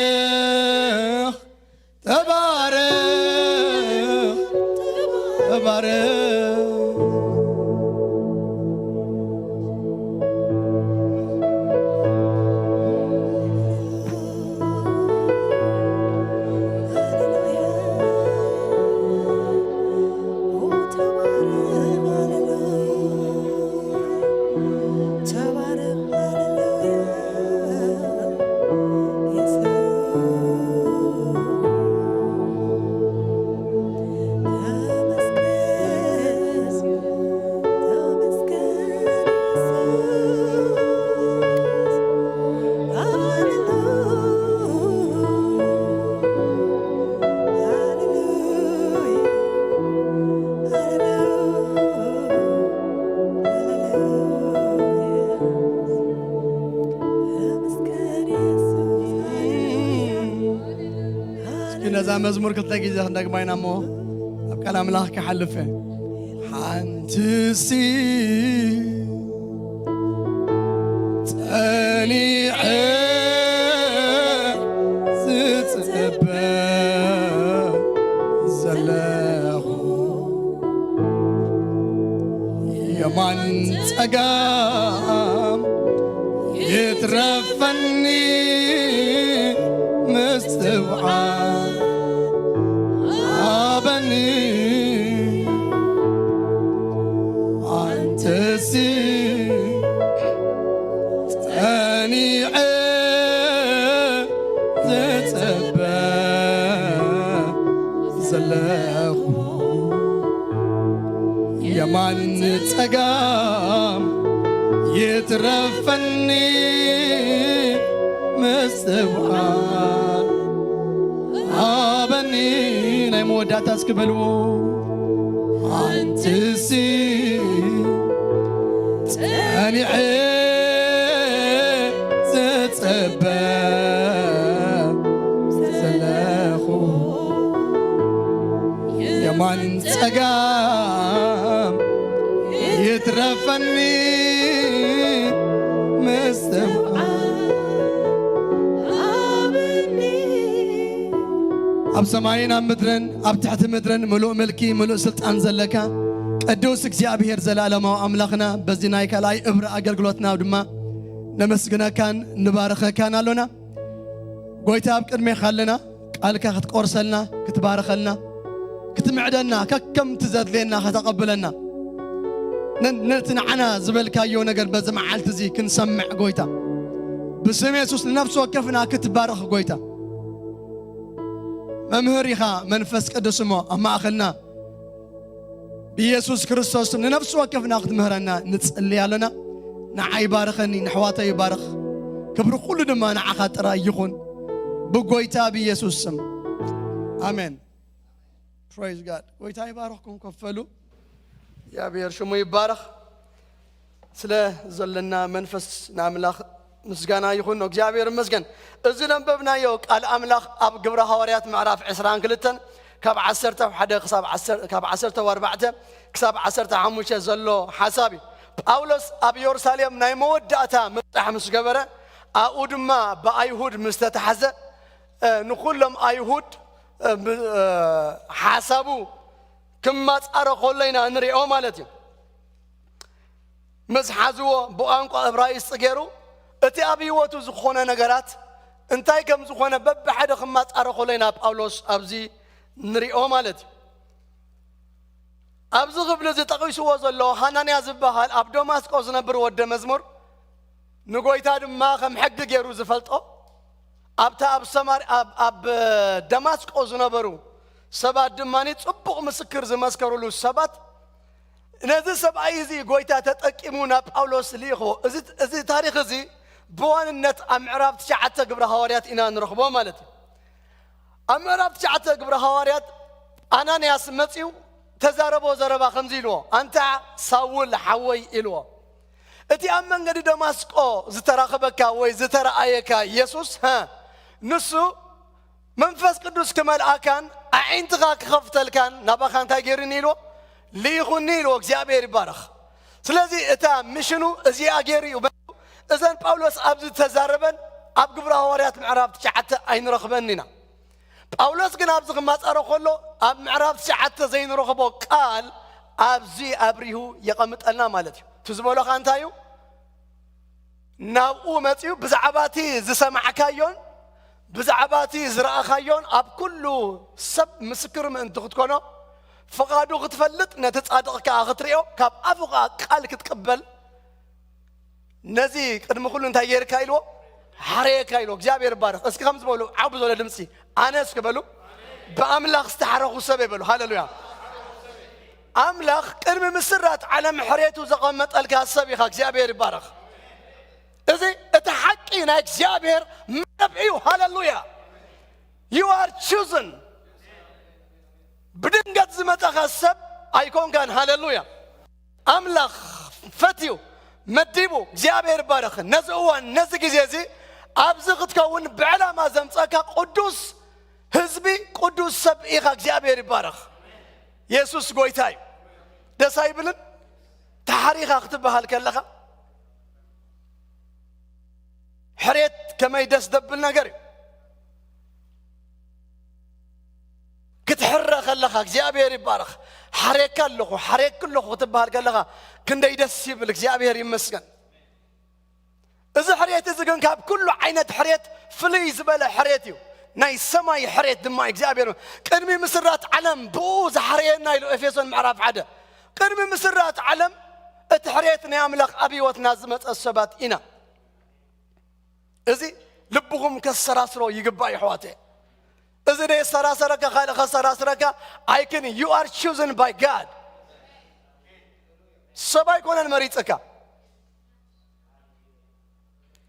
ተባረኽ፣ ተባረኽ፣ ተባረኽ። እስኪ ነዛ መዝሙር ክልተ ግዜ ክንደግማ ኢና እሞ ኣብ ቃል ኣምላኽ ክሓልፍ እየ። ሓንትሲ ጸኒዐ ዝጽበ ዘለኹ የማን ጸጋም ይትረፈኒ ምስትውዓል ሃበኒ። ኣንተሲ ጸኒዐ ዝጸበ ዘለኹ የማን ጸጋም ይትረፈኒ ምስትውዓል ሃበኒ። ናይ መወዳእታ እስኪ በልዎ። ኣንትሲ ጸኒዐ ዝጸበ ዘለኹ የማን ጸጋም ይትረፈኒ ምስትውዓል ሃበኒ። ኣብ ሰማይን ኣብ ምድርን ኣብ ትሕቲ ምድርን ምሉእ ምልኪ ምሉእ ስልጣን ዘለካ ቅዱስ እግዚኣብሔር ዘላለማዊ ኣምላኽና፣ በዚ ናይ ካልኣይ እብሪ ኣገልግሎትና ድማ ነመስግነካን ንባርኸካን ኣሎና። ጎይታ ኣብ ቅድሜኻ ኣለና። ቃልካ ክትቆርሰልና፣ ክትባርኸልና፣ ክትምዕደና፣ ከከምቲ ዘድልየና ከተቐብለና፣ ነ-፣ ነቲ ንዓና ዝበልካዮ ነገር በዚ መዓልቲ እዚ ክንሰምዕ ጎይታ፣ ብስም የሱስ ንነፍሲ ወከፍና ክትባረኽ ጎይታ። መምህር ኢኻ መንፈስ ቅዱስ እሞ ኣብ ማእኸልና ብኢየሱስ ክርስቶስ ስም ንነፍሲ ወከፍና ክትምህረና ንጽሊ ኣለና። ንዓይ ባርኸኒ፣ ንኣሕዋተይ ባርኽ። ክብሪ ኩሉ ድማ ንዓኻ ጥራይ ይኹን። ብጎይታ ብኢየሱስ ስም። ኣሜን። Praise God። ጎይታ ይባርኽኩም። ከፈሉ። እግዚኣብሔር ሽሙ ይባረኽ። ስለ ዘለና መንፈስ ንኣምላኽ ምስጋና ይኹን። እግዚኣብሔር ይመስገን። እዚ ነንበብናዮ ቃል ኣምላኽ ኣብ ግብረ ሃዋርያት ምዕራፍ ዕስራን ክልተን ካብ ዓሰርተ ሓደ ክሳብ ዓሰርተ፣ ካብ ዓሰርተ ኣርባዕተ ክሳብ ዓሰርተ ሓሙሽተ ዘሎ ሓሳብ እዩ። ጳውሎስ ኣብ የሩሳሌም ናይ መወዳእታ ምብጻሕ ምስ ገበረ፣ ኣብኡ ድማ ብኣይሁድ ምስ ተታሕዘ፣ እ፣ ንኹሎም ኣይሁድ፣ እ፣ ብ-፣ እ፣ ሓሳቡ ክማጻረ ከሎ ኢና ንሪኦ ማለት እዩ። ምስ ሓዝዎ ብቋንቋ እብራይስጥ ገይሩ እቲ ኣብ ህይወቱ ዝኾነ ነገራት እንታይ ከም ዝኾነ በብሓደ ክማጻረ ከሎ ኢና ጳውሎስ ኣብዚ ንሪኦ ማለት እዩ። ኣብዚ ክፍሊ እዚ ጠቒስዎ ዘሎ ሃናንያ ዝበሃል ኣብ ደማስቆ ዝነብር ወደ መዝሙር፣ ንጎይታ ድማ ከም ሕጊ ገይሩ ዝፈልጦ፣ ኣብታ ኣብ ሰማር-፣ ኣብ፣ ኣብ ደማስቆ ዝነበሩ ሰባት ድማ ጽቡቕ ምስክር ዝመስከሩሉ ሰባት፣ ነዚ ሰብኣይ እዚ ጎይታ ተጠቂሙ ናብ ጳውሎስ ልኢኽዎ። እዚ፣ እዚ ታሪኽ እዚ ብዋንነት ኣብ ምዕራፍ ትሽዓተ ግብረ ሃዋርያት ኢና ንረኽቦ ማለት እዩ። ኣብ ምዕራፍ ትሽዓተ ግብረ ሃዋርያት ኣናንያስ መጺኡ ተዛረቦ ዘረባ ከምዚ ኢልዎ፣ "ኣንታ ሳውል ሓወይ" ኢልዎ። "እቲ ኣብ መንገዲ ደማስቆ ዝተራኸበካ ወይ ዝተረኣየካ የሱስ፣ ሀ፣ ንሱ መንፈስ ቅዱስ ክመልኣካን ኣዒንትኻ ክኸፍተልካን ናባኻ እንታይ ገይሩኒ?" ኢልዎ። "ልኢኹኒ" ኢልዎ። እግዚኣብሔር ይባረኽ። ስለዚ እታ ሚሽኑ እዚኣ ገይሩ እዩ። እዘን ጳውሎስ ኣብዚ ተዛረበን ኣብ ግብረ ሃዋርያት ምዕራፍ ትሽዓተ ኣይንረኽበን ኢና። ጳውሎስ ግን ኣብዚ ክማጻሮ ከሎ ኣብ ምዕራፍ ትሽዓተ ዘይንረኽቦ ቃል ኣብዚ ኣብሪሁ የቐምጠልና ማለት እዩ። እቲ ዝበሎኻ እንታይ እዩ? ናብኡ መጺኡ ብዛዕባ እቲ ዝሰማዕካዮን ብዛዕባ እቲ ዝረኣኻዮን ኣብ ኩሉ ሰብ ምስክር ምእንቲ ክትኮኖ፣ ፍቓዱ ክትፈልጥ፣ ነቲ ጻድቕ ከኣ ክትሪኦ፣ ካብ ኣፉ ከኣ ቃል ክትቅበል፣ ነዚ ቅድሚ ኩሉ እንታይ ጌርካ ኢልዎ? ሓረየካ ኢልዎ። እግዚኣብሔር ይባረኽ። እስኪ ከም ዝበሉ ዓው ብዝበለ ድምፂ ኣነ እስኪ በሉ፣ ብኣምላኽ ዝተሓረኹ ሰብ እየ በሉ። ሃሌሉያ። ኣምላኽ ቅድሚ ምስራት ዓለም ሕሬቱ ዘቐመጠልካ ሰብ ኢኻ። እግዚኣብሔር ይባረኽ። እዚ እቲ ሓቂ ናይ እግዚኣብሔር መደብ እዩ። ሃሌሉያ። You are chosen። ብድንገት ዝመጻኻ ሰብ ኣይኮንካን። ሃሌሉያ። ኣምላኽ ፈትዩ መዲቡ። እግዚኣብሔር ይባረኽ። ነዚ እዋን ነዚ ግዜ እዚ ኣብዚ ክትከውን ብዕላማ ዘምጸካ ቅዱስ ህዝቢ፣ ቅዱስ ሰብ ኢኻ። እግዚኣብሔር ይባረኽ። የሱስ ጎይታ እዩ። ደስ ኣይብልን? ተሓሪኻ ክትበሃል ከለኻ ሕሬት ከመይ ደስ ደብል ነገር እዩ። ክትሕረ ከለኻ እግዚኣብሔር ይባረኽ። ሓሬካ ኣለኹ፣ ሓሬክ ኣለኹ ክትበሃል ከለኻ ክንደይ ደስ ይብል። እግዚኣብሔር ይመስገን። እዚ ሕሬት እዚ ግን ካብ ኩሉ ዓይነት ሕሬት ፍልይ ዝበለ ሕሬት እዩ። ናይ ሰማይ ሕሬት ድማ እዩ። እግዚኣብሔር ቅድሚ ምስራት ዓለም ብኡ ዝሓረየና ኢሉ ኤፌሶን ምዕራፍ ሓደ። ቅድሚ ምስራት ዓለም እቲ ሕሬት ናይ ኣምላኽ ኣብ ህይወትና ዝመጸ ሰባት ኢና። እዚ ልብኹም ከሰራስሮ ይግባእ ይሕዋተ። እዚ ደየሰራሰረካ ካልእ ከሰራስረካ ኣይክን። You are chosen by God። ሰብ ኣይኮነን መሪጽካ።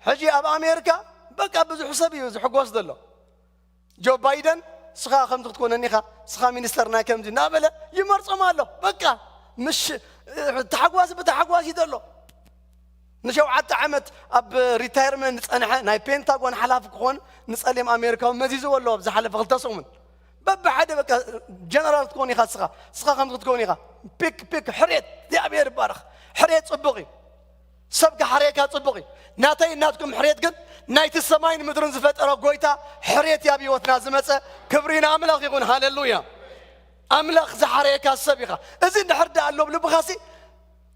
ሕጂ ኣብ ኣሜሪካ በቃ ብዙሕ ሰብ እዩ ዝሕጎስ ዘሎ። ጆ ባይደን ስኻ ከምዚ ክትኮነኒ ኢኻ፣ ስኻ ሚኒስተር ናይ ከምዚ እናበለ ይመርጾም ኣሎ። በቃ ምሽ ተሓጓሲ ብተሓጓሲ ዘሎ። ንሸውዓተ ዓመት ኣብ ሪታይርመንት ዝጸንሐ ናይ ፔንታጎን ሓላፊ ክኾን ንጸሊም ኣሜሪካዊ መዚዝዎ ኣሎ ኣብ ዝሓለፈ ክልተ ሰሙን። በብሓደ በቃ ጀነራል ክትኮን ኢኻ ስኻ፣ ስኻ ከምዚ ክትኮን ኢኻ። ፒክ ፒክ ሕሬት እግዚኣብሔር ይባረኽ። ሕሬት ጽቡቕ እዩ። ሰብ ክሓርየካ ጽቡቕ እዩ። ናተይ ናትኩም ሕሬት ግን ናይቲ ሰማይን ምድርን ዝፈጠረ ጎይታ ሕሬት እዩ ኣብ ህይወትና ዝመጸ። ክብሪ ንኣምላኽ ይኹን። ሃሌሉያ። ኣምላኽ ዝሓረየካ ሰብ ኢኻ። እዚ እንድሕር ደኣ ኣሎ ኣብ ልብኻሲ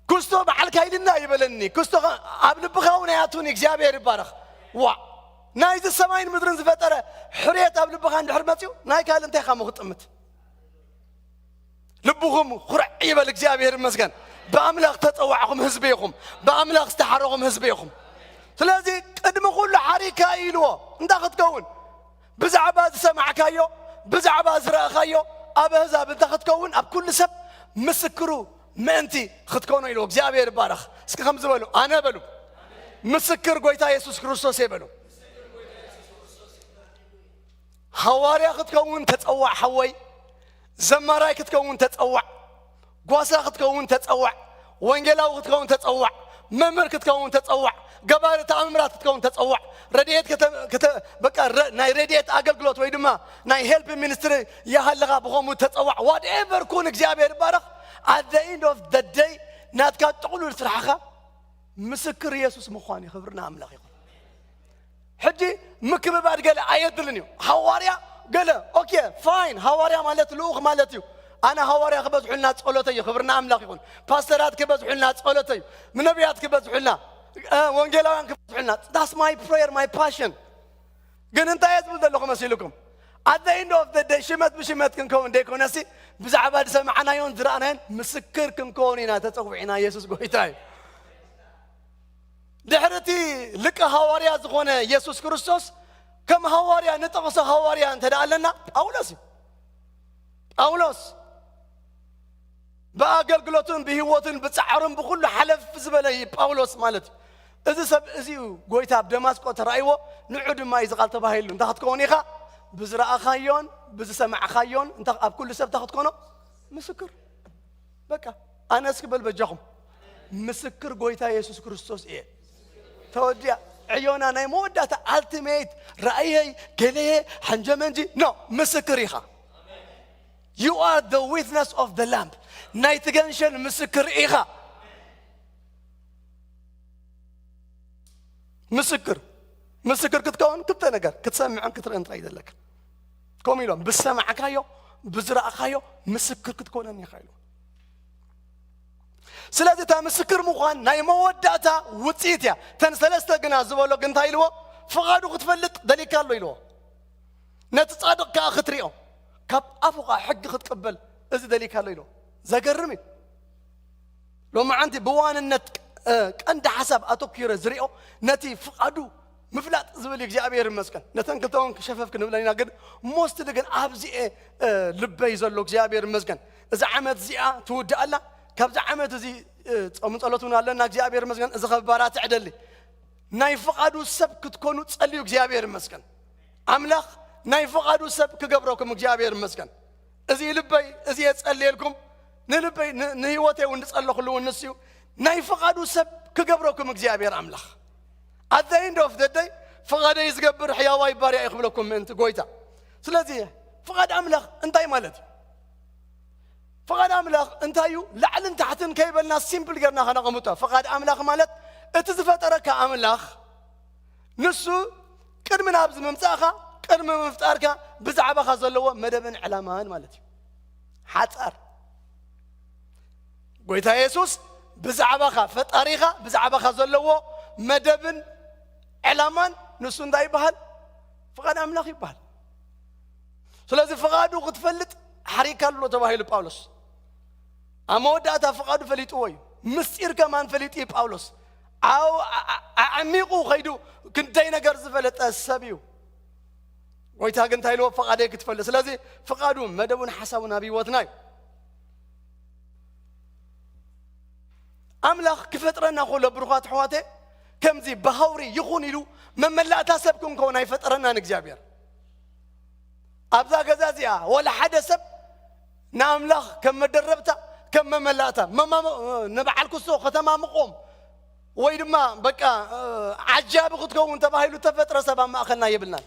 ክስቶ በዓልካ ኢልና ይበለኒ። ክስቶ ኣብ ልብኻ እውን ኣይኣቱን። እግዚኣብሔር ይባረኽ። ዋ ናይዚ ሰማይን ምድርን ዝፈጠረ ሕሬት ኣብ ልብኻ እንድሕር መፅዩ ናይ ካልእ እንታይ ኢኻ እሞ ክትጥምት? ልብኹም ኹርዕ ይበል። እግዚኣብሔር ይመስገን። ብኣምላኽ ተፀዋዕኹም ህዝቢ ኢኹም። ብኣምላኽ ዝተሓረኹም ህዝቢ ኢኹም። ስለዚ ቅድሚ ኩሉ ሓሪካ ኢልዎ እንታይ ክትከውን ብዛዕባ ዝሰማዕካዮ ብዛዕባ ዝረእኻዮ ኣብ ኣህዛብ እንታይ ክትከውን ኣብ ኩሉ ሰብ ምስክሩ ምእንቲ ክትኮኖ ኢልዎ። እግዚኣብሔር ይባረኽ። እስኪ ከም ዝበሉ ኣነ በሉ ምስክር ጎይታ የሱስ ክርስቶስ እየ በሉ። ሃዋርያ ክትከውን ተጸዋዕ ሓወይ፣ ዘማራይ ክትከውን ተጸዋዕ፣ ጓሳ ክትከውን ተጸዋዕ፣ ወንጌላዊ ክትከውን ተጸዋዕ፣ መምህር ክትከውን ተጸዋዕ፣ ገባሪ ተኣምራት ክትከውን ተጸዋዕ፣ ረድኤት ከተ- ከተ- በቃ ረ- ናይ ረድኤት ኣገልግሎት ወይ ድማ ናይ ሄልፕ ሚኒስትሪ ይሃለኻ ብኸምኡ ተጸዋዕ። ዋትኤቨር ኩን እግዚኣብሔር ይባረኽ። At the end of the day ናትካ ጥቕሉል ስራሕኻ ምስክር የሱስ ምዃን እዩ። ክብሪ ንኣምላኽ ይኹን። ሕጂ ምክብባድ ገለ ኣየድልን እዩ። ሃዋርያ ገለ ኦኬ ፋይን፣ ሃዋርያ ማለት ልኡኽ ማለት እዩ። ኣነ ሃዋርያ ክበዝሑልና ጸሎተይ እዩ። ክብሪ ንኣምላኽ ይኹን። ፓስተራት ክበዝሑልና ጸሎተይ እዩ። ነቢያት ክበዝሑልና፣ እ፣ ወንጌላውያን ክበዝሑልና። That's my prayer, my passion። ግን እንታይ እየ ዝብል ዘለኹ መሲልኩም? At the end of the day ሽመት ብሽመት ክንከውን ደይኮነሲ ብዛዕባ ዝሰማዕናዮን ዝረኣናዮን ምስክር ክንከውን ኢና ተጸዊዕና። የሱስ ጎይታ እዩ። ድሕሪ እቲ ሊቀ ሃዋርያ ዝኾነ የሱስ ክርስቶስ ከም ሃዋርያ ንጠቕሶ ሃዋርያ እንተ ደኣ ኣለና ጳውሎስ እዩ። ጳውሎስ ብኣገልግሎቱን ብህይወቱን ብጻዕሩን ብኹሉ ሓለፍ ዝበለ እዩ ጳውሎስ ማለት እዩ። እዚ ሰብ እዚ እዩ ጎይታ ኣብ ደማስቆ ተራእይዎ፣ ንዑ ድማ እዩ ዝቓል ተባሂሉ። እንታይ ክትከውን ኢኻ? ብዝረኣኻዮን ብዝሰማዕኻዮን እንታ ኣብ ኩሉ ሰብ እንታይ ክትኮኖ? ምስክር። በቃ ኣነ እስኪ በል በጃኹም ምስክር ጎይታ የሱስ ክርስቶስ እየ። ተወዲያ ዕዮና ናይ መወዳእታ ኣልቲሜት ራእየይ ገለየ ሓንጀመንጂ ኖ ምስክር ኢኻ። You are the witness of the lamb። ናይቲ ገንሸል ምስክር ኢኻ። ምስክር ምስክር ክትከውን ክልተ ነገር ክትሰምዕን ክትርእን ጥራይ ዘለካ። ከምኡ ኢሎም፣ ብዝሰማዕካዮ ብዝረኣኻዮ ምስክር ክትኮነኒ ኢኻ ኢሉ። ስለዚ እታ ምስክር ምዃን ናይ መወዳእታ ውፅኢት እያ። ተን ሰለስተ ግና ዝበሎ ግን እንታይ ኢልዎ? ፍቓዱ ክትፈልጥ ደሊካ ኣሎ ኢልዎ። ነቲ ጻድቕ ከኣ ክትሪኦ፣ ካብ ኣፉ ከኣ ሕጊ ክትቅበል እዚ ደሊካ ኣሎ ኢልዎ። ዘገርም እዩ። ሎማዓንቲ ብዋንነት ቀንዲ ሓሳብ ኣተኪረ ዝሪኦ ነቲ ፍቓዱ ምፍላጥ ዝብል እዩ። እግዚኣብሔር ይመስገን። ነተን ክልተ እውን ክሸፈፍ ክንብለን ኢና፣ ግን ሞስትሊ ግን ኣብዚኤ ልበይ ዘሎ እግዚኣብሔር ይመስገን። እዛ ዓመት እዚኣ ትውድኣላ። ካብዚ ዓመት እዚ ጾም ጸሎት እውን ኣለና። እግዚኣብሔር ይመስገን። እዚ ከባራትዕ ደሊ ናይ ፍቓዱ ሰብ ክትኮኑ ጸልዩ። እግዚኣብሔር ይመስገን። ኣምላኽ ናይ ፍቓዱ ሰብ ክገብረኩም እግዚኣብሔር ይመስገን። እዚ ልበይ፣ እዚ የጸልየልኩም፣ ንልበይ፣ ን-፣ ንህይወተይ እውን ዝጸለኹሉ እውን ንሱ እዩ። ናይ ፍቓዱ ሰብ ክገብረኩም እግዚኣብሔር ኣምላኽ። At the end of the day፣ ፍቓደይ ዝገብር ሕያዋይ ባርያ እዩ ክብለኩም ምእንቲ ጎይታ። ስለዚ ፍቓድ ኣምላኽ እንታይ ማለት እዩ? ፍቓድ ኣምላኽ እንታይ እዩ? ላዕልን ታሕትን ከይበልና ሲምፕል ጌርና ከነቐምጦ። ፍቓድ ኣምላኽ ማለት እቲ ዝፈጠረካ ኣምላኽ ንሱ ቅድሚ ናብዚ ምምጻእኻ፣ ቅድሚ ምፍጣርካ ብዛዕባኻ ዘለዎ መደብን ዕላማን ማለት እዩ። ሓጻር ጎይታ የሱስ ብዛዕባኻ፣ ፈጣሪኻ ብዛዕባኻ ዘለዎ መደብን ዕላማን ንሱ እንታይ ይበሃል? ፍቓድ ኣምላኽ ይበሃል። ስለዚ ፍቓዱ ክትፈልጥ ሓሪካ ኣሎ ተባሂሉ ጳውሎስ። ኣብ መወዳእታ ፍቓዱ ፈሊጥዎ እዩ። ምስጢር ከማን ፈሊጡ እዩ ጳውሎስ። ኣው-፣ ኣ-፣ ኣ-፣ ኣዕሚቑ ኸይዱ ክንደይ ነገር ዝፈለጠ ሰብ እዩ። ጎይታ ግን እንታይ ኢልዎ? ፍቓደይ ክትፈልጥ። ስለዚ ፍቓዱ መደቡን ሓሳቡን ኣብ ህይወትና እዩ። ኣምላኽ ክፈጥረና ከሎ ብሩኻት ኣሕዋተ ከምዚ ብሃውሪ ይኹን ኢሉ መመላእታ ሰብ ክንከውን ኣይፈጠረናን እግዚኣብሔር። ኣብዛ ገዛ እዚኣ ወላ ሓደ ሰብ ንኣምላኽ ከም መደረብታ፣ ከም መመላእታ፣ መማሞ-፣ ንበዓል ኩሶ ከተማምቖም ወይ ድማ በቃ፣ እ፣ ዓጃቢ ክትከውን ተባሂሉ ተፈጥረ ሰብ ኣብ ማእኸልና የብልናን።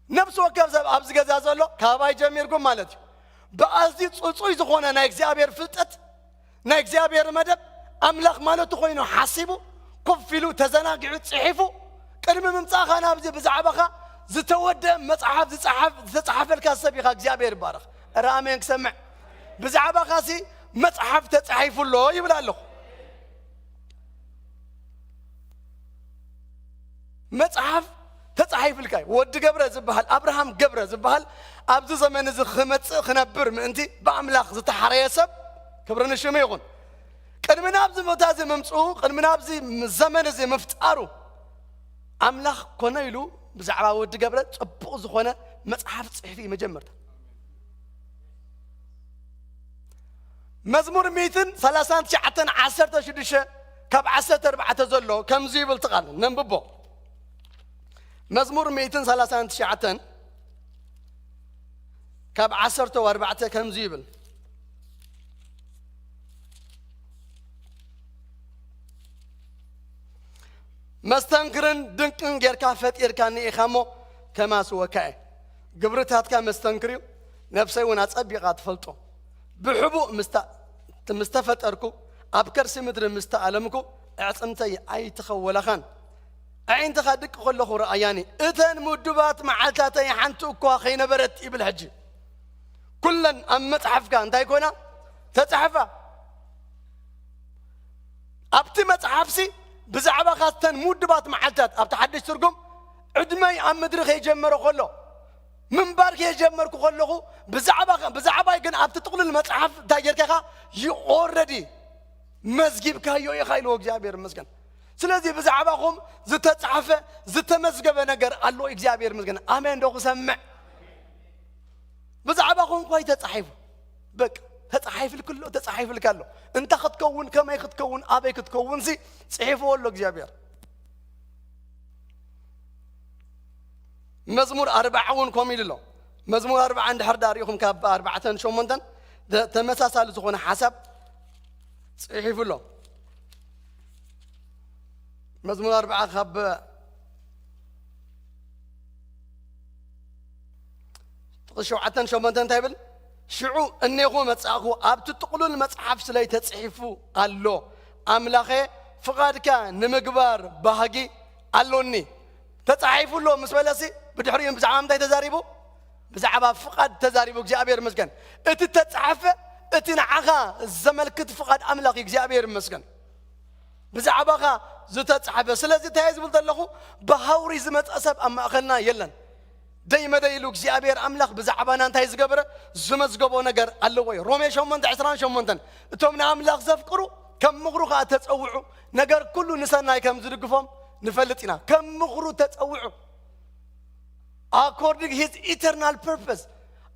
ነፍሲ ወከፍ ሰብ ኣብዚ ገዛ ዘሎ፣ ካባይ ጀሚርኩም ማለት እዩ፣ ብኣዝዩ ጽጹይ ዝኾነ ናይ እግዚኣብሔር ፍልጠት፣ ናይ እግዚኣብሔር መደብ፣ ኣምላኽ ማለቱ ኮይኑ ሓሲቡ፣ ኮፍ ኢሉ፣ ተዘናጊዑ፣ ጽሒፉ፣ ቅድሚ ምምጻእኻ ናብዚ ብዛዕባኻ ዝተወደአ መጽሓፍ ዝጸሓፍ-፣ ዝተጻሓፈልካ ሰብ ኢኻ። እግዚኣብሔር ይባረኽ። እረ ኣሜን ክሰምዕ። ብዛዕባኻሲ መጽሓፍ ተጻሒፉ ኣሎ ይብል ኣለኹ። መጽሓፍ ተጻሒፍልካ እዩ። ወዲ ገብረ ዝበሃል፣ ኣብርሃም ገብረ ዝበሃል፣ ኣብዚ ዘመን እዚ ክመጽእ ክነብር ምእንቲ ብኣምላኽ ዝተሓረየ ሰብ፣ ክብሪ ንሽሙ ይኹን። ቅድሚ ናብዚ ቦታ እዚ ምምጽኡ፣ ቅድሚ ናብዚ ዘመን እዚ ምፍጣሩ፣ ኣምላኽ ኮነ ኢሉ ብዛዕባ ወዲ ገብረ ጽቡቕ ዝኾነ መጽሓፍ ጽሒፉ እዩ መጀመርታ። መዝሙር ሚእትን ሰላሳን ትሽዓተን ዓሰርተ ሽዱሽተ ካብ ዓሰርተ ኣርባዕተ ዘሎ ከምዚ ይብል እቲ ቃል፣ ነንብቦ። መዝሙር ሚእትን ሰላሳን ትሽዓተን ካብ ዓሰርተ ኣርባዕተ ከምዚ ይብል። መስተንክርን ድንቅን ጌርካ ፈጢርካኒ ኢኻ እሞ ከማስወካ እየ። ግብርታትካ መስተንክር እዩ፣ ነፍሰይ እውን ኣጸቢቓ ትፈልጦ። ብሕቡእ ምስታ-፣ ምስ ተፈጠርኩ፣ ኣብ ከርሲ ምድሪ ምስ ተኣለምኩ፣ ኣዕጽምተይ ኣይተኸወላኻን። ኣዒንትኻ ድቂ ከለኹ ረኣያኒ። እተን ምዱባት መዓልታተይ ሓንቲ እኳ ከይነበረት ይብል። ሕጂ ኩለን ኣብ መጽሓፍካ እንታይ ኮይና? ተጻሕፋ። ኣብቲ መጽሓፍሲ ብዛዕባ ካስተን ምዱባት መዓልታት፣ ኣብቲ ሓድሽ ትርጉም፣ ዕድመይ ኣብ ምድሪ ከይጀመረ ከሎ፣ ምንባር ከይጀመርኩ ከለኹ፣ ብዛዕባ፣ ብዛዕባይ ግን ኣብቲ ጥቕሉል መጽሓፍ እንታይ ጌርካ ኢኻ? ዩ ኦልሬዲ መዝጊብካዮ ኢኻ ኢልዎ። እግዚኣብሔር ይመስገን። ስለዚ ብዛዕባኹም ዝተጻሕፈ፣ ዝተመዝገበ ነገር ኣሎ። እግዚኣብሔር ይመስገን። ኣሜን ዶ ክሰምዕ? ብዛዕባኹም እኳ እዩ ተጻሒፉ። በቃ ተጻሒፍልክ ኣሎ፣ ተጻሒፍልካ ኣሎ። እንታይ ክትከውን፣ ከመይ ክትከውን፣ ኣበይ ክትከውን ሲ ጽሒፍዎ ኣሎ እግዚኣብሔር። መዝሙር ኣርባዓ እውን ከምኡ ኢሉ ኣሎ። መዝሙር ኣርባዓ እንድሕር ዳኣ ሪኢኹም ካብ ኣርባዕተን ሸሞንተን ተ-፣ ተመሳሳሊ ዝኾነ ሓሳብ ጽሒፉ ኣሎ። መዝሙር ኣርባዓ ካብ ጥቕሲ ሸውዓተን ሸሞንተን እንታይ ይብል? ሽዑ እኔኹ መጻእኹ፣ ኣብቲ ጥቕሉል መጽሓፍ ስለይ ተጽሒፉ ኣሎ። ኣምላኸ፣ ፍቓድካ ንምግባር ባህጊ ኣሎኒ ተጻሒፉ ኣሎ ምስ በለሲ፣ ብድሕሪኡ ብዛዕባ ምንታይ ተዛሪቡ? ብዛዕባ ፍቓድ ተዛሪቡ። እግዚኣብሔር ይመስገን። እቲ ተጻሕፈ፣ እቲ ንዓኻ ዘመልክት ፍቓድ ኣምላኽ እዩ። እግዚኣብሔር ይመስገን። ብዛዕባኻ ዝተጻሕፈ። ስለዚ እንታይ ዝብል ዘለኹ? ብሃውሪ ዝመጸ ሰብ ኣብ ማእከልና የለን። ደይ መደይ ኢሉ እግዚኣብሔር ኣምላኽ ብዛዕባና እንታይ ዝገበረ? ዝመዝገቦ ነገር ኣለዎ እዩ። ሮሜ ሸሞንተ ዕስራን ሸሞንተን፣ እቶም ንኣምላኽ ዘፍቅሩ ከም ምኽሩ ኸኣ ተጸውዑ፣ ነገር ኩሉ ንሰናይ ከም ዝድግፎም ንፈልጥ ኢና። ከም ምኽሩ ተጸውዑ። According his eternal purpose,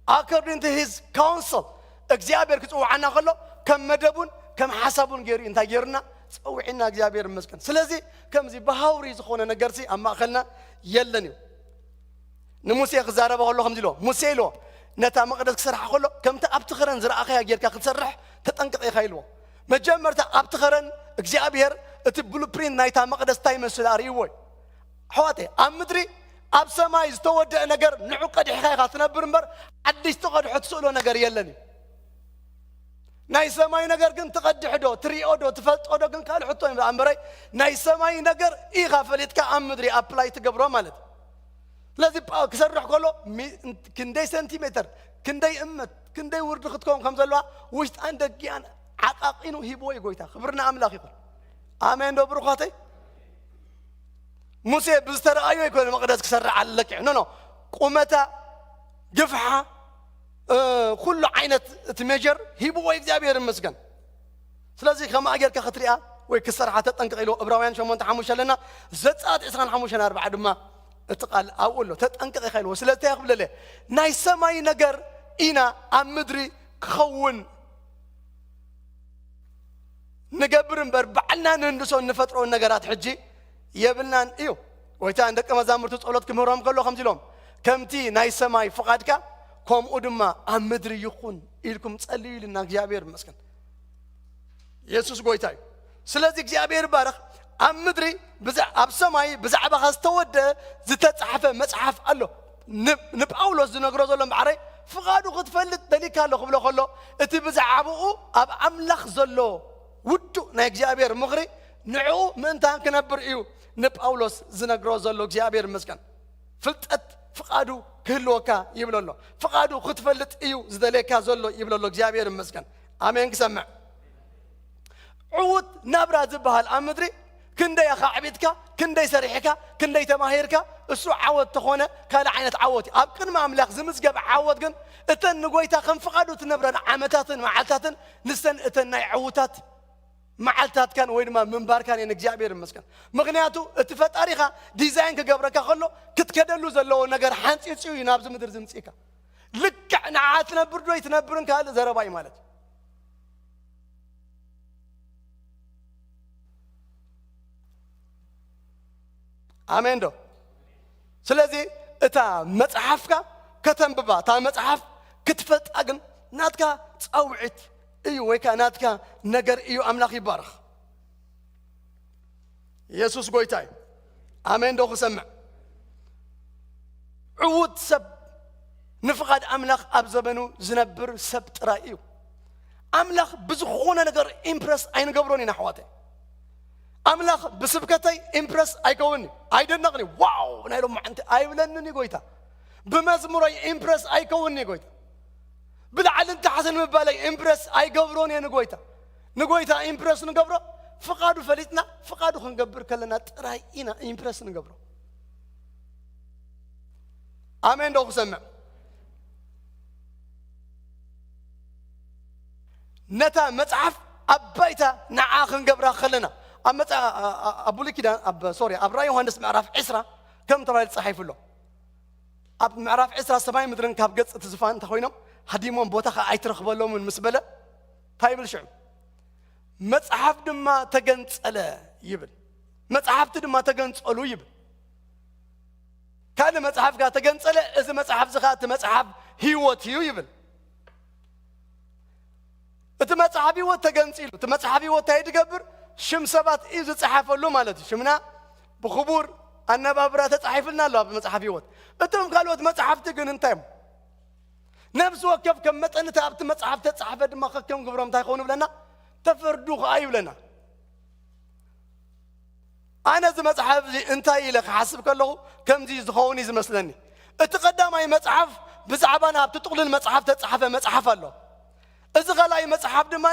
according to his counsel፣ እግዚኣብሔር ክጽውዓና ከሎ ከም መደቡን ከም ሓሳቡን ገይሩ እዩ። እንታይ ገይሩና? ጸውዒና። እግዚኣብሔር ይመስገን። ስለዚ ከምዚ ብሃውሪ ዝኾነ ነገርሲ ኣብ ማእከልና የለን እዩ። ንሙሴ ክዛረበ ከሎ ከምዚ ኢልዎ፣ ሙሴ ኢልዎ፣ ነታ መቕደስ ክሰርሓ ከሎ ከምቲ ኣብቲ ኸረን ዝረኣኸያ ጌርካ ክትሰርሕ ተጠንቀቕ ኢኻ ኢልዎ። መጀመርታ ኣብቲ ኸረን እግዚኣብሔር እቲ ብሉፕሪንት ናይታ መቕደስ እንታይ ይመስል ኣርእይዎ እዩ። ኣሕዋተይ፣ ኣብ ምድሪ ኣብ ሰማይ ዝተወደአ ነገር ንዑ ቀዲሕኻ ኢኻ ትነብር እምበር፣ ሓድሽ ትቐድሖ ትስእሎ ነገር የለን እዩ። ናይ ሰማይ ነገር ግን ትቐድሕ ዶ፣ ትሪኦ ዶ፣ ትፈልጦ ዶ ግን ካልእ ሕቶ እዩ እምበረይ፣ ናይ ሰማይ ነገር ኢኻ ፈሊጥካ ኣብ ምድሪ ኣፕላይ ትገብሮ ማለት እዩ። ስለዚ ጳ-፣ ክሰርሕ ከሎ ሚ-፣ ክንደይ ሴንቲሜተር፣ ክንደይ እመት፣ ክንደይ ውርዲ ክትከውን ከም ዘለዋ ውሽጣን ደጊኣን ዓቃቒኑ ሂብዎ እዩ ጎይታ። ክብሪ ንኣምላኽ ይኹን። ኣሜን ዶ ብሩኻተይ? ሙሴ ብዝተረኣዮ ኣይኮነ መቕደስ ክሰርሕ ኣለኪ። ኖ፣ ኖ። ቁመታ፣ ግፍሓ፣ እ፣ ኩሉ ዓይነት እቲ ሜጀር ሂብዎ እግዚኣብሔር ይመስገን። ስለዚ ከማኣ ጌርካ ክትሪኣ ወይ ክሰርሓ ተጠንቀቕ ኢልዎ። ዕብራውያን ሸሞንተ ሓሙሽተ ኣለና፣ ዘጸኣት ዕስራን ሓሙሽተን ኣርባዓ ድማ እቲ ቃል ኣብኡ ኣሎ። ተጠንቀቕ ኢኻ ኢልዎ። ስለዚ እንታይ ክብለለ? ናይ ሰማይ ነገር ኢና ኣብ ምድሪ ክኸውን ንገብር እምበር፣ ባዕልና ንህንድሶን ንፈጥሮን ነገራት ሕጂ የብልናን እዩ። ጎይታ ንደቀ መዛሙርቱ ጸሎት ክምህሮም ከሎ ከምዚ ኢሎም፣ "ከምቲ ናይ ሰማይ ፍቓድካ፣ ከምኡ ድማ ኣብ ምድሪ ይኹን ኢልኩም ጸልዩ" ኢልና። እግዚኣብሔር ይመስገን። የሱስ ጎይታ እዩ። ስለዚ እግዚኣብሔር ይባረኽ። ኣብ ምድሪ ብዛ-፣ ኣብ ሰማይ ብዛዕባኻ ዝተወደአ ዝተጻሕፈ መጽሓፍ ኣሎ። ን-፣ ንጳውሎስ ዝነግሮ ዘሎ እምበኣረይ፣ ፍቓዱ ክትፈልጥ ደሊካ ኣሎ ክብሎ ከሎ፣ እቲ ብዛዕባኡ ኣብ ኣምላኽ ዘሎ ውዱእ ናይ እግዚኣብሔር ምኽሪ ንዕኡ ምእንታን ክነብር እዩ ንጳውሎስ ዝነግሮ ዘሎ። እግዚኣብሔር ይመስገን። ፍልጠት ፍቓዱ ክህልወካ ይብሎ ኣሎ። ፍቓዱ ክትፈልጥ እዩ ዝደልየካ ዘሎ ይብሎ ኣሎ። እግዚኣብሔር ይመስገን። ኣሜን። ክሰምዕ ዕዉት ናብራ ዝበሃል ኣብ ምድሪ ክንደይ ኣኻዕቢትካ፣ ክንደይ ሰሪሕካ፣ ክንደይ ተማሂርካ፣ እሱ ዓወት ተኾነ ካልእ ዓይነት ዓወት እዩ። ኣብ ቅድሚ ኣምላኽ ዝምዝገብ ዓወት ግን እተን ንጎይታ ከም ፍቓዱ ትነብረን ዓመታትን መዓልታትን ንሰን እተን ናይ ዕዉታት መዓልታትካን ወይ ድማ ምንባርካን እየን። እግዚኣብሔር ይመስገን። ምኽንያቱ እቲ ፈጣሪኻ ዲዛይን ክገብረካ ከሎ ክትከደሉ ዘለዎ ነገር ሓንፂፂኡ እዩ ናብዚ ምድሪ ዝምፅእካ። ልክዕ ንዓ ትነብር ዶ ኣይትነብርን ካልእ ዘረባ እዩ ማለት እዩ። ኣሜን ዶ? ስለዚ እታ መጽሓፍካ ከተንብባ፣ እታ መጽሓፍ ክትፈልጣ ግን ናትካ ጻውዒት እዩ፣ ወይ ከኣ ናትካ ነገር እዩ። ኣምላኽ ይባረኽ። የሱስ ጎይታ እዩ። ኣሜን ዶ ክሰምዕ? ዕዉት ሰብ ንፍቓድ ኣምላኽ ኣብ ዘመኑ ዝነብር ሰብ ጥራይ እዩ። ኣምላኽ ብዝኾነ ነገር ኢምፕረስ ኣይንገብሮን ኢና ኣሕዋተይ። ኣምላኽ ብስብከተይ ኢምፕረስ ኣይከውን'ዩ። ኣይደነቕን'ዩ። ዋው ናይ ሎማዓንቲ ኣይብለንን እዩ ጎይታ። ብመዝሙረይ ኢምፕረስ ኣይከውን'ዩ ጎይታ። ብላዕልን ታሕትን ምባለይ ኢምፕረስ ኣይገብሮን እየ ንጎይታ። ንጎይታ ኢምፕረስ ንገብሮ ፍቓዱ ፈሊጥና ፍቓዱ ክንገብር ከለና ጥራይ ኢና ኢምፕረስ ንገብሮ። ኣሜን ዶ ክሰምዕ? ነታ መጽሓፍ ኣብ ባይታ ንዓ ክንገብራ ከለና፣ ኣብ መጽ-፣ ኣ-፣ ኣ-፣ ኣብ ብሉይ ኪዳን፣ ኣብ፣ ሶሪ፣ ኣብ ራእይ ዮሃንስ ምዕራፍ ዕስራ ከም ተባሂሉ ተጻሒፉ ኣሎ። ኣብ ምዕራፍ ዕስራ ሰማይ ምድርን ካብ ገጽ እቲ ዝፋን እንተኾይኖም ሃዲሞም ቦታ ኸኣ ኣይትረኽበሎምን ምስ በለ፣ እንታይ ይብል ሽዑ? መጽሓፍ ድማ ተገንጸለ ይብል። መጽሓፍቲ ድማ ተገንጸሉ ይብል። ካልእ መጽሓፍ ከኣ ተገንጸለ፣ እዚ መጽሓፍ እዚ ከኣ እቲ መጽሓፍ ህይወት እዩ ይብል። እቲ መጽሓፍ ህይወት ተገንጺሉ። እቲ መጽሓፍ ህይወት እንታይ ድገብር? ሽም ሰባት እዩ ዝጸሓፈሉ ማለት እዩ። ሽምና ብኽቡር ኣነባብራ ተጻሒፍልና ኣሎ ኣብ መጽሓፍ ህይወት። እቶም ካልኦት መጽሓፍቲ ግን እንታይ እዮም? ነፍሲ ወከፍ ከም መጠን እቲ ኣብቲ መጽሓፍ ተጻሕፈ ድማ ከከም ግብሮም እንታይ ክኾኑ ይብለና? ተፈርዱ ኸኣ ይብለና። ኣነ እዚ መጽሓፍ እዚ እንታይ ኢለ ክሓስብ ከለኹ ከምዚ ዝኸውን እዩ ዝመስለኒ። እቲ ቀዳማይ መጽሓፍ ብዛዕባ ናብቲ ጥቕሉል መጽሓፍ ተጻሕፈ መጽሓፍ ኣሎ። እዚ ካልኣይ መጽሓፍ ድማ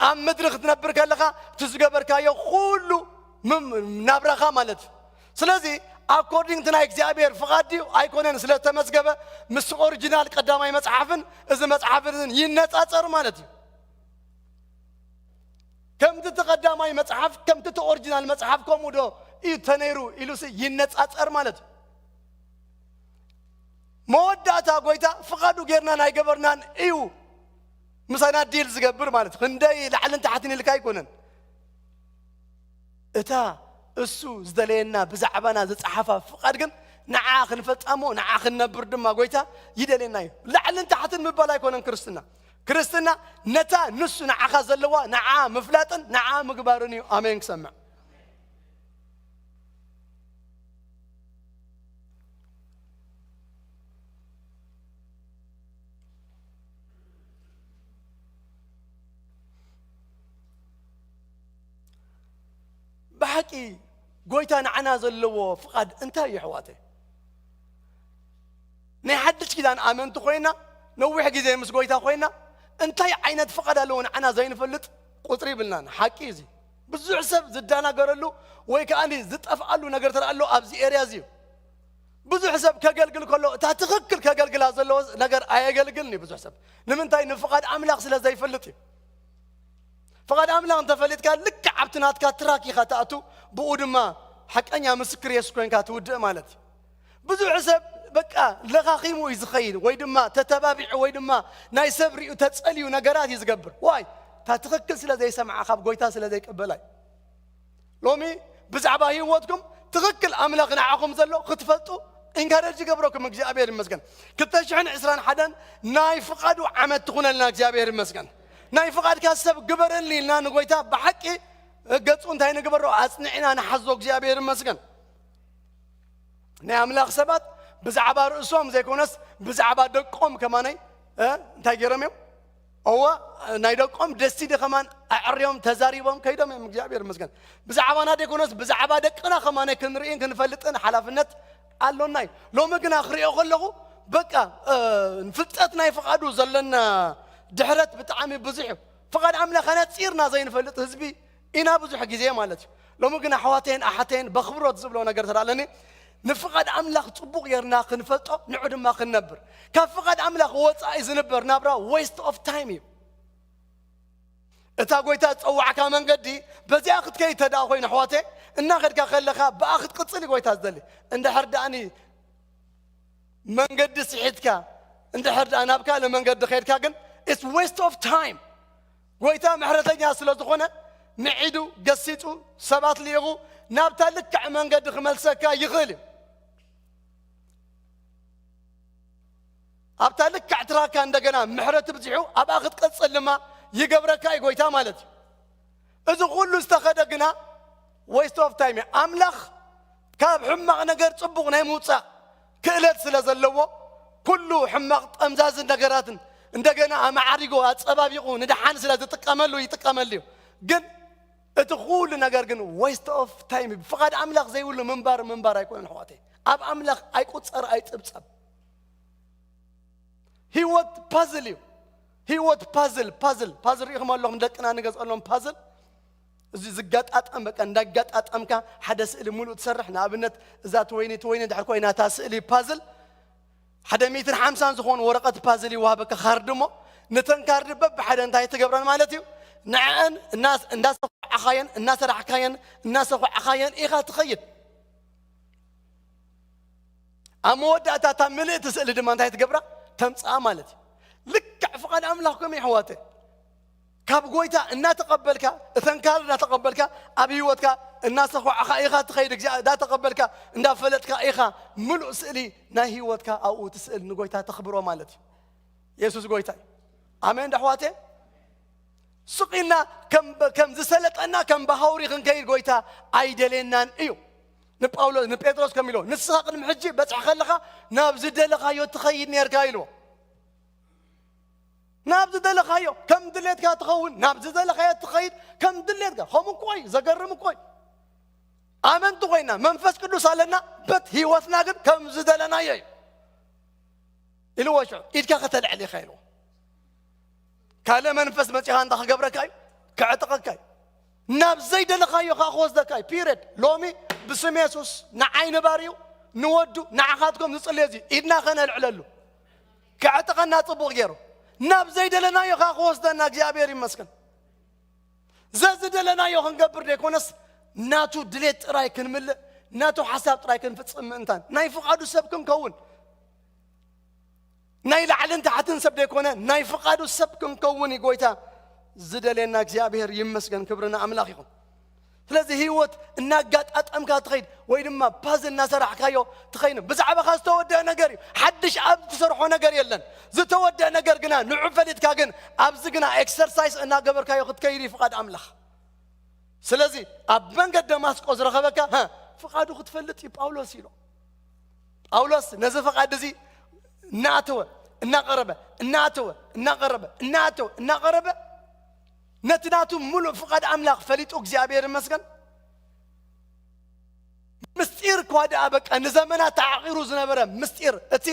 ኣብ ምድሪ ክትነብር ከለኻ እቲ ዝገበርካዮ ኩሉ ምም- ናብራኻ ማለት እዩ። ስለዚ ኣኮርዲንግ እቲ ናይ እግዚኣብሔር ፍቓድ ድዩ ኣይኮነን ስለ ተመዝገበ ምስ ኦሪጂናል ቀዳማይ መጽሓፍን እዚ መጽሓፍን ይነጻጸር ማለት እዩ። ከምቲ እቲ ቀዳማይ መጽሓፍ ከምቲ እቲ ኦሪጂናል መጽሓፍ ከምኡ ዶ እዩ ተነይሩ ኢሉሲ ይነጻጸር ማለት እዩ። መወዳእታ ጎይታ ፍቓዱ ጌርናን ኣይገበርናን እዩ ምሳና ዲል ዝገብር ማለት እዩ። ክንደይ ላዕልን ታሕትን ኢልካ ኣይኮነን። እታ እሱ ዝደለየና ብዛዕባና ዝጸሓፋ ፍቓድ ግን ንዓ ክንፈልጣ እሞ ንዓ ክንነብር ድማ ጎይታ ይደልየና እዩ። ላዕልን ታሕትን ምባል ኣይኮነን ክርስትና። ክርስትና ነታ ንሱ ንዓኻ ዘለዋ ንዓ ምፍላጥን ንዓ ምግባርን እዩ። ኣሜን ክሰምዕ። ብሓቂ ጎይታ ንዓና ዘለዎ ፍቓድ እንታይ እዩ ኣሕዋተይ? ናይ ሓድሽ ኪዳን ኣመንቲ ኮይና ነዊሕ ግዜ ምስ ጎይታ ኮይና እንታይ ዓይነት ፍቓድ ኣለዎ ንዓና ዘይንፈልጥ ቁፅሪ ይብልናን። ሓቂ እዚ ብዙሕ ሰብ ዝደናገረሉ ወይ ከዓ ዝጠፍኣሉ ነገር ተረኣሎ ኣብዚ ኤርያ እዚ እዩ። ብዙሕ ሰብ ከገልግል ከሎ እታ ትኽክል ከገልግላ ዘለዎ ነገር ኣየገልግልን እዩ። ብዙሕ ሰብ ንምንታይ ንፍቓድ ኣምላኽ ስለ ዘይፈልጥ እዩ። ፍቓድ ኣምላኽ እንተፈሊጥካ ልክዕ ኣብቲ ናትካ ትራክ ኢኻ ትኣቱ፣ ብኡ ድማ ሓቀኛ ምስክር የሱስ ኮይንካ ትውድእ ማለት እዩ። ብዙሕ ሰብ በቃ ለኻኺሙ እዩ ዝኸይድ ወይ ድማ ተተባቢዑ ወይ ድማ ናይ ሰብ ሪኡ ተጸልዩ ነገራት እዩ ዝገብር። ዋይ እታ ትኽክል ስለ ዘይሰምዓ ካብ ጎይታ ስለ ዘይቀበላ እዩ። ሎሚ ብዛዕባ ህይወትኩም ትኽክል ኣምላኽ ንዓኹም ዘሎ ክትፈልጡ ኢንካረጅ ይገብረኩም እግዚኣብሔር ይመስገን። ክልተ ሽሕን ዕስራን ሓደን ናይ ፍቓዱ ዓመት ትኹነልና እግዚኣብሔር ይመስገን። ናይ ፍቓድካ ሰብ ግበረኒ ኢልና ንጎይታ ብሓቂ ገጹ እንታይ ንግበሮ ኣጽኒዕና ንሓዞ እግዚኣብሔር ይመስገን። ናይ ኣምላኽ ሰባት ብዛዕባ ርእሶም ዘይኮነስ ብዛዕባ ደቆም ከማነይ እንታይ ገይሮም እዮም? እወ ናይ ደቆም ደስቲዲ ከማን ኣዕርዮም ተዛሪቦም ከይዶም እዮም እግዚኣብሔር ይመስገን። ብዛዕባና ደይኮነስ ብዛዕባ ደቅና ከማነይ ክንርእን ክንፈልጥን ሓላፍነት ኣሎና እዩ። ሎሚ ግና ክሪኦ ከለኹ በቃ ፍልጠት ናይ ፍቓዱ ዘለና ድሕረት ብጣዕሚ ብዙሕ እዩ። ፍቓድ ኣምላኽ ኣነጺርና ዘይንፈልጥ ህዝቢ ኢና ብዙሕ ግዜ ማለት እዩ። ሎሚ ግን ኣሕዋተይን ኣሓተይን በኽብሮት ዝብሎ ነገር ተዳለኒ ንፍቓድ ኣምላኽ ጽቡቕ ጌርና ክንፈልጦ ንዑ ድማ ክንነብር። ካብ ፍቓድ ኣምላኽ ወጻኢ ዝንበር ናብራ waste of time እዩ። እታ ጎይታ ዝጸዋዕካ መንገዲ በዚኣ ክትከይድ ተደኣ ኮይኑ ኣሕዋተ እናኸድካ ከለኻ ብኣ ክትቅጽል እዩ ጎይታ ዝደሊ። እንድሕር ደኣኒ መንገዲ ስሒትካ እንድሕር ደኣ ናብ ካልእ መንገዲ ከይድካ ግን it's waste of time። ጎይታ ምሕረተኛ ስለ ዝኾነ ምዒዱ ገሲጹ ሰባት ልኢኹ ናብታ ልክዕ መንገዲ ክመልሰካ ይኽእል እዩ። ኣብታ ልክዕ ትራካ እንደገና ምሕረት ብዚሑ ኣብኣ ክትቀጽል ድማ ይገብረካ እዩ ጎይታ ማለት እዩ። እዚ ኩሉ ዝተኸደ ግና waste of time እዩ። ኣምላኽ ካብ ሕማቕ ነገር ጽቡቕ ናይ ምውጻእ ክእለት ስለ ዘለዎ ኩሉ ሕማቕ ጠምዛዝን ነገራትን እንደገና ኣማዓሪጎ ኣጸባቢቑ ንደሓን ስለ ዝጥቀመሉ ይጥቀመሉ እዩ። ግን እቲ ኩሉ ነገር ግን waste of time እዩ። ብፍቓድ ኣምላኽ ዘይብሉ ምንባር ምንባር ኣይኮነን ኣሕዋተይ። ኣብ ኣምላኽ ኣይቁጸር ኣይጽብጸብ። ህይወት ፓዝል እዩ። ህይወት ፓዝል ፓዝል ፓዝል ርኢኹም ኣለኹም ደቅና ንገዝኣሎም ፓዝል እዚ ዝገጣጠም በቃ እንዳጋጣጠምካ ሓደ ስእሊ ሙሉእ ትሰርሕ። ንኣብነት እዛ ትወይኒ ትወይኒ ድሕር ኮይና እታ ስእሊ ፓዝል ሓደ ሚእትን ሓምሳን ዝኾኑ ወረቐት ፓዝል ይወሃበካ ካርድ እሞ ነተን ካርድ በብሓደ እንታይ ትገብረን ማለት እዩ። ንዕአን እናስ- እንዳሰኳዕኻየን እናሰራሕካየን እናሰኳዕኻየን ኢኻ ትኸይድ። ኣብ መወዳእታ እታ ምልእቲ ስእሊ ድማ እንታይ ትገብራ ተምፅኣ ማለት እዩ። ልክዕ ፍቓድ ኣምላኽ ከም ይሕዋተ ካብ ጎይታ እናተቐበልካ እተን ካል እናተቐበልካ ኣብ ህይወትካ እናሰኳዕኻ ኢኻ ትኸይድ። እግዚኣብሔር እናተቐበልካ እንዳፈለጥካ ኢኻ ምሉእ ስእሊ ናይ ህይወትካ ኣብኡ እቲ ስእሊ ንጎይታ ተኽብሮ ማለት እዩ። የሱስ ጎይታ እዩ። ኣሜን ዶ ኣሕዋቴ? ስቕ ኢልና ከም ከም ዝሰለጠና ከም ብሃውሪ ክንከይድ ጎይታ ኣይደልየናን እዩ። ንጳውሎስ ንጴጥሮስ ከም ኢሎ ንስኻ ቅድሚ ሕጂ በጽሕ ከለኻ ናብ ዝደለኻዮ ትኸይድ ነርካ ኢልዎ። ናብ ዝደለኻዮ ከም ድሌትካ ትኸውን ናብ ዝደለኻዮ ትኸይድ ከም ድሌትካ። ከምኡ እኮ እዩ። ዘገርም እኮ እዩ። ኣመንቲ ኮይና መንፈስ ቅዱስ ኣለና፣ በት ህይወትና ግን ከም ዝደለናዮ እዩ ኢልዎ። ሽዑ ኢድካ ከተልዕል ኢኻ ኢልዎ። ካልእ መንፈስ መጺኻ እንታይ ክገብረካ እዩ? ክዕጥቐካ እዩ። ናብ ዘይደለኻዮ ኸዓ ክወስደካ እዩ። ፒሬድ። ሎሚ ብስም የሱስ ንዓይ ንባርዩ ንወዱ ንዓኻትኩም ዝጽልዮ እዚ ኢድና ኸነልዕለሉ። ክዕጥቐና ጽቡቕ ገይሩ። ናብ ዘይደለናዮ ኸዓ ክወስደና እግዚኣብሔር ይመስገን። ዘዝደለናዮ ክንገብር ደይኮነስ ናቱ ድሌት ጥራይ ክንምልእ፣ ናቱ ሓሳብ ጥራይ ክንፍጽም ምእንታን ናይ ፍቓዱ ሰብ ክንከውን፣ ናይ ላዕልን ታሕትን ሰብ ደይኮነ ናይ ፍቓዱ ሰብ ክንከውን እዩ ጎይታ ዝደልየና። እግዚኣብሔር ይመስገን፣ ክብሪ ንኣምላኽ ይኹን። ስለዚ ህይወት እናጋጣጠምካ ትኸይድ ወይ ድማ ፓዝ እናሰራሕካዮ ትኸይድ። ብዛዕባኻ ዝተወደአ ነገር እዩ። ሓድሽ ኣብ ትሰርሖ ነገር የለን። ዝተወደአ ነገር ግና ንዑ ፈሊጥካ ግን ኣብዚ ግና ኤክሰርሳይስ እናገበርካዮ ክትከይድ እዩ ፍቓድ ኣምላኽ። ስለዚ ኣብ መንገድ ደማስቆ ዝረኸበካ፣ ሀ፣ ፍቓዱ ክትፈልጥ እዩ ጳውሎስ ኢሎ። ጳውሎስ ነዚ ፍቓድ እዚ እናኣተወ እናቐረበ እናኣተወ እናቐረበ እናኣተወ እናቐረበ ነቲ ናቱ ሙሉእ ፍቓድ ኣምላኽ ፈሊጡ፣ እግዚኣብሔር ይመስገን። ምስጢር እኳ ደኣ በቃ ንዘመናት ተዓቒሩ ዝነበረ ምስጢር፣ እቲ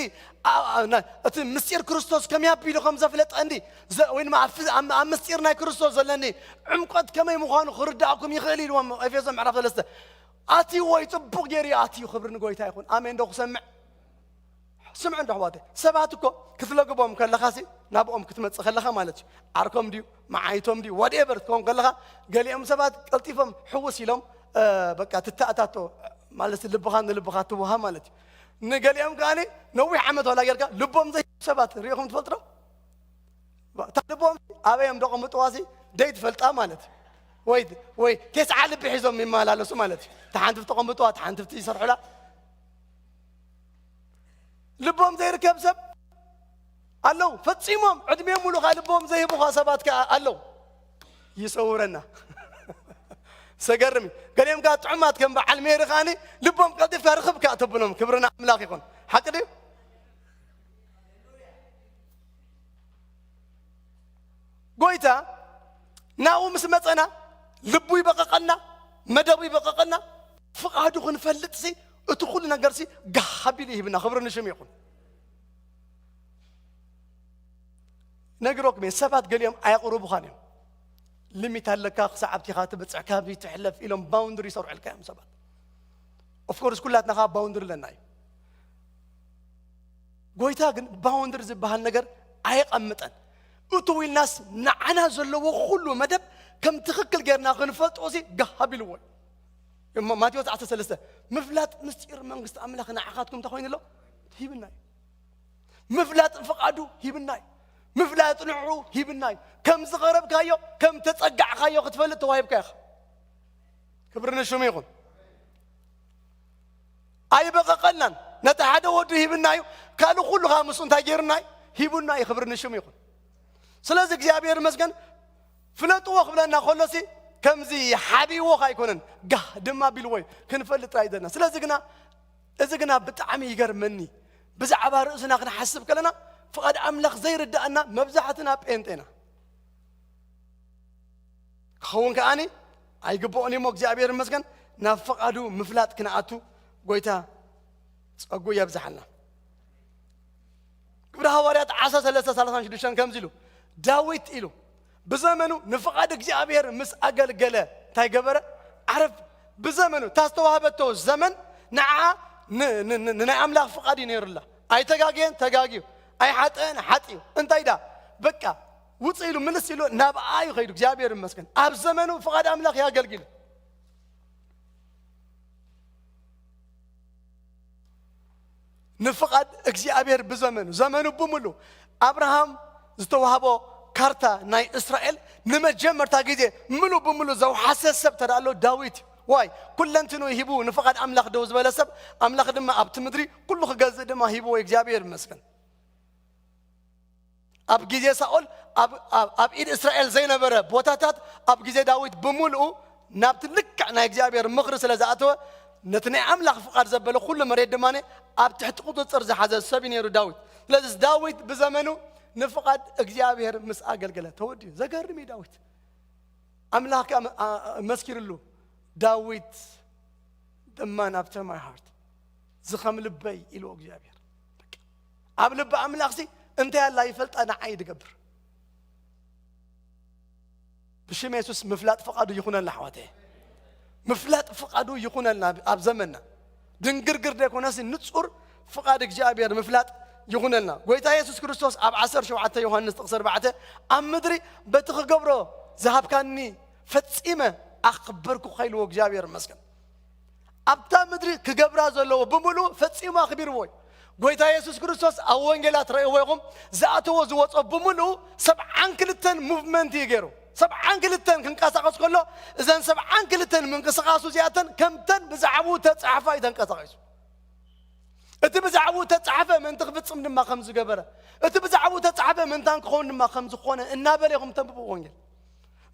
ኣ-፣ ኣ-፣ ና-፣ እቲ ምስጢር ክርስቶስ ከመይ ኣቢሉ ከም ዘፍለጠ እንዲ፣ ዘ-፣ ወይ ድማ ኣብ ፍ-፣ ኣብ፣ ኣብ ምስጢር ናይ ክርስቶስ ዘለኒ ዕምቆት ከመይ ምዃኑ ክርዳእኩም ይኽእል ኢልዎም ኤፌሶ ምዕራፍ ሰለስተ። ኣትይዎ እዩ፣ ጽቡቕ ገይሩ እዩ ኣትዩ። ክብሪ ንጎይታ ይኹን። ኣሜን ዶ ክሰምዕ? ስምዑ እንዶ ኣሕዋተይ፣ ሰባት እኮ ክትለግቦም ከለኻሲ ናብኦም ክትመጽእ ከለኻ ማለት እዩ። ዓርኮም ድዩ፣ መዓይቶም ድዩ፣ ዋትኤቨር ክትከውን ከለኻ፣ ገሊኦም ሰባት ቀልጢፎም ሕውስ ኢሎም፣ እ፣ በቃ ትተኣታቶ ማለት ልብኻ ንልብኻ ትወሃብ ማለት እዩ። ንገሊኦም ከኣኒ ነዊሕ ዓመት ዋላ ጌርካ ልቦም ዘይህቡ ሰባት ሪኢኹም ትፈልጡ ዶ? እታ ልቦም ኣበይ እዮም ደቐምጥዋሲ ደይ ትፈልጣ ማለት እዩ። ወይ፣ ወይ ቴስዓ ልቢ ሒዞም ይመላለሱ ማለት እዩ። እታ ሓንቲ ብተቐምጥዋ፣ እታ ሓንቲ ብቲ ይሰርሑላ። ልቦም ዘይርከብ ሰብ ኣለዉ። ፈጺሞም ዕድሜ ሙሉ ኸዓ ልቦም ዘይህቡኻ ሰባት ከኣ ኣለዉ። ይሰውረና። ዘገርም እዩ። ገሊኦም ከኣ ጥዑማት ከም በዓል ሜሪ ከኣኒ ልቦም ቀልጢፍካ ርኽብ ከኣ ተብሎም። ክብሪ ንኣምላኽ ይኹን። ሓቂ ድዩ? ጎይታ ናብኡ ምስ መጸና ልቡ ይበቐቐና፣ መደቡ ይበቐቐና፣ ፍቓዱ ክንፈልጥሲ እቲ ኩሉ ነገርሲ ጋህ ኣቢሉ ይህብና። ክብሪ ንሽሙ ይኹን። ነግረኩም እየ፣ ሰባት ገሊኦም ኣየቕርቡኻን እዮም። ሊሚት ኣለካ፣ ክሳዕ ኣብቲኻ ትብጽሕ፣ ካብዚ ትሕለፍ ኢሎም ባውንድሪ ይሰርሑልካ እዮም ሰባት። ኦፍኮርስ ኩላትና ኸዓ ባውንድሪ ኣለና እዩ። ጎይታ ግን ባውንድሪ ዝበሃል ነገር ኣየቐምጠን። እቱ ኢልናስ ንዓና ዘለዎ ኩሉ መደብ ከም ትኽክል ጌርና ክንፈልጦ እዚ ጋህ ኣቢልዎ እዩ። ማ-፣ ማቴዎስ ዓሰርተ ሰለስተ፣ ምፍላጥ ምስጢር መንግስቲ ኣምላኽ ንዓኻትኩም እንታይ ኮይኑ ኣሎ? ሂብና እዩ። ምፍላጥ ፍቓዱ ሂብና እዩ። ምፍላጥ ንዕኡ ሂብና እዩ። ከም ዝቐረብካዮ፣ ከም ተጸጋዕካዮ ክትፈልጥ ተዋሂብካ ኢኻ። ክብሪ ንሽሙ ይኹን። ኣይበቐቐልናን። ነቲ ሓደ ወዱ ሂብና እዩ። ካልእ ኩሉ ኸዓ ምስኡ እንታይ ገይሩና እዩ? ሂቡና እዩ። ክብሪ ንሽሙ ይኹን። ስለዚ እግዚኣብሔር ይመስገን፣ ፍለጥዎ ክብለና ከሎሲ ከምዚ ሓቢእዎ ኣይኮነን፣ ጋህ ድማ ቢልዎ እዩ። ክንፈልጥ ጥራይ ዘለና። ስለዚ ግና፣ እዚ ግና ብጣዕሚ ይገርመኒ። ብዛዕባ ርእስና ክንሓስብ ከለና ፍቓድ ኣምላኽ ዘይርዳእና መብዛሕትና ጴንጤና። ክኸውን ከኣኒ ኣይግብኦን እሞ እግዚኣብሔር ይመስገን፣ ናብ ፍቓዱ ምፍላጥ ክንኣቱ ጎይታ ጸጉ የብዝሓልና። ግብሪ ሃዋርያት ዓሰርተ ሰለስተ ሰላሳ ሽዱሽተ ከምዚ ኢሉ፣ ዳዊት ኢሉ ብዘመኑ ንፍቓድ እግዚኣብሔር ምስ ኣገልገለ እንታይ ገበረ? ዓረፍ። ብዘመኑ እታ ዝተዋህበቶ ዘመን ንዓ ን-፣ ን-፣ ን-፣ ንናይ ኣምላኽ ፍቓድ እዩ ነይሩላ። ኣይተጋግየን፣ ተጋግዩ። ኣይሓጠን፣ ሓጥዩ። እንታይ ዳ? በቃ ውጽእ ኢሉ ምልስ ኢሉ ናብኣ እዩ ኸይዱ። እግዚኣብሔር ይመስገን። ኣብ ዘመኑ ፍቓድ ኣምላኽ የገልግል። ንፍቓድ እግዚኣብሔር ብዘመኑ፣ ዘመኑ ብምሉ ኣብርሃም ዝተዋህቦ ካርታ ናይ እስራኤል ንመጀመርታ ግዜ ምሉ ብምሉ ዘውሓሰ ሰብ ተዳ ኣሎ ዳዊት። ዋይ ኩለንትኑ ሂቡ ንፍቓድ ኣምላኽ ደው ዝበለ ሰብ ኣምላኽ ድማ ኣብቲ ምድሪ ኩሉ ክገዝእ ድማ ሂብዎ እግዚኣብሔር ይመስገን። ኣብ ግዜ ሳኦል ኣብ፣ ኣብ፣ ኣብ ኢድ እስራኤል ዘይነበረ ቦታታት ኣብ ግዜ ዳዊት ብምልኡ ናብቲ ልክዕ ናይ እግዚኣብሔር ምኽሪ ስለ ዝኣተወ ነቲ ናይ ኣምላኽ ፍቓድ ዘበለ ኩሉ መሬት ድማ ኣብ ትሕቲ ቁጽጽር ዝሓዘ ሰብ እዩ ነይሩ ዳዊት። ስለዚ ዳዊት ብዘመኑ ንፍቓድ እግዚኣብሔር ምስ ኣገልገለ ተወዲኡ። ዘገርም እዩ ዳዊት። ኣምላኽ ከኣ መ-፣ ኣ-፣ ኣ-፣ መስኪርሉ። ዳዊት The man after my heart፣ እዚ ከም ልበይ ኢልዎ እግዚኣብሔር። በቃ፣ ኣብ ልቢ ኣምላኽሲ እንታይ ኣላ ይፈልጣ፣ ንዓይ ድገብር። ብሽም የሱስ ምፍላጥ ፍቓዱ ይኹነልና ኣሕዋተየ። ምፍላጥ ፍቓዱ ይኹነልና ኣብ ዘመንና። ድንግርግር ደይኮነሲ ንጹር ፍቓድ እግዚኣብሔር ምፍላጥ ይኹነልና። ጎይታ የሱስ ክርስቶስ ኣብ ዓሰርተ ሸውዓተ ዮሃንስ ጥቕሲ ኣርባዕተ፣ ኣብ ምድሪ በቲ ክገብሮ ዝሃብካኒ ፈጺመ ኣኽበርኩ ኢልዎ እግዚኣብሔር ይመስገን። ኣብታ ምድሪ ክገብራ ዘለዎ ብምሉእ ፈጺሙ ኣኽቢርዎ እዩ። ጎይታ የሱስ ክርስቶስ ኣብ ወንጌላት ረእይዎ ኢኹም፣ ዝኣተዎ ዝወጾ ብምሉእ ሰብዓን ክልተን ሙቭመንት እዩ ገይሩ። ሰብዓን ክልተን ክንቀሳቐስ ከሎ፣ እዘን ሰብዓን ክልተን ምንቅስቓሱ እዚኣተን ከምተን ብዛዕባኡ ተጻሕፋ እዩ ተንቀሳቒሱ። እቲ ብዛዕባኡ ተጻሕፈ ምእንቲ ክፍጽም ድማ ከም ዝገበረ፣ እቲ ብዛዕባኡ ተጻሕፈ ምእንታን ክኸውን ድማ ከም ዝኾነ እናበለ ኢኹም ተንብቡ ወንጌል።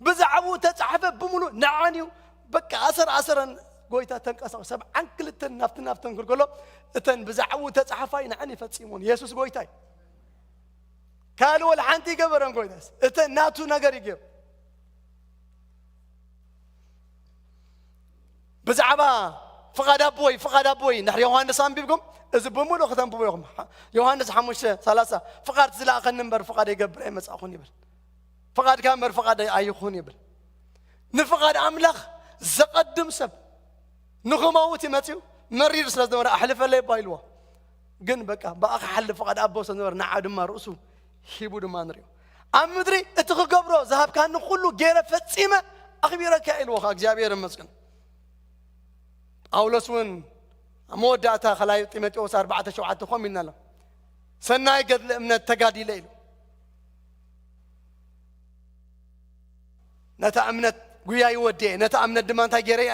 ብዛዕባኡ ተጻሕፈ ብምሉእ ንዓን እዩ። በቃ ኣሰር ኣሰረን ጎይታ ተንቀሳቐሱ። ሰብዓን ክልተን ናፍቲ ናፍተን ክልከሎ፣ እተን ብዛዕባኡ ተጻሕፋ እዩ ንዓን ይፈጺሙን። የሱስ ጎይታ እዩ። ካልእ ወላ ሓንቲ ይገበረን ጎይታስ። እተን ናቱ ነገር ይገብ። ብዛዕባ ፍቓድ ኣቦይ፣ ፍቓድ ኣቦይ፣ እንድሕር ዮሃንስ ኣንቢብኩም፣ እዚ ብምሉእ ከተንብቡ ኢኹም። ዮሃንስ ሓሙሽተ ሰላሳ፣ ፍቓድ ዝለኣኸኒ እምበር ፍቓድ ይገብር ኣይመጻእኹን ይብል። ፍቓድካ እምበር ፍቓድ ኣይኹን ይብል። ንፍቓድ ኣምላኽ ዘቐድም ሰብ ንኽመውት እዩ መጺኡ፣ መሪር ስለ ዝነበረ ኣሕልፈለይ እባ ኢልዎ። ግን በቃ ብኣኻ ሓልፍ ፍቓድ ኣቦ ስለ ዝነበረ ንዓ ድማ ርእሱ ሂቡ ድማ ንሪኦ። ኣብ ምድሪ እቲ ክገብሮ ዝሃብካኒ ኩሉ ገይረ ፈጺመ ኣኽቢረካ ኢልዎ ኸዓ እግዚኣብሔር ይመስገን። ጳውሎስ እውን ኣብ መወዳእታ ካልኣይ ጢሞቴዎስ ኣርባዕተ ሸውዓተ ከምኡ ኢልና ኣሎ። ሰናይ ገድሊ እምነት ተጋዲለ ኢሉ። ነታ እምነት ጉያይ ወዲኤ፣ ነታ እምነት ድማ እንታይ ገይረ እየ?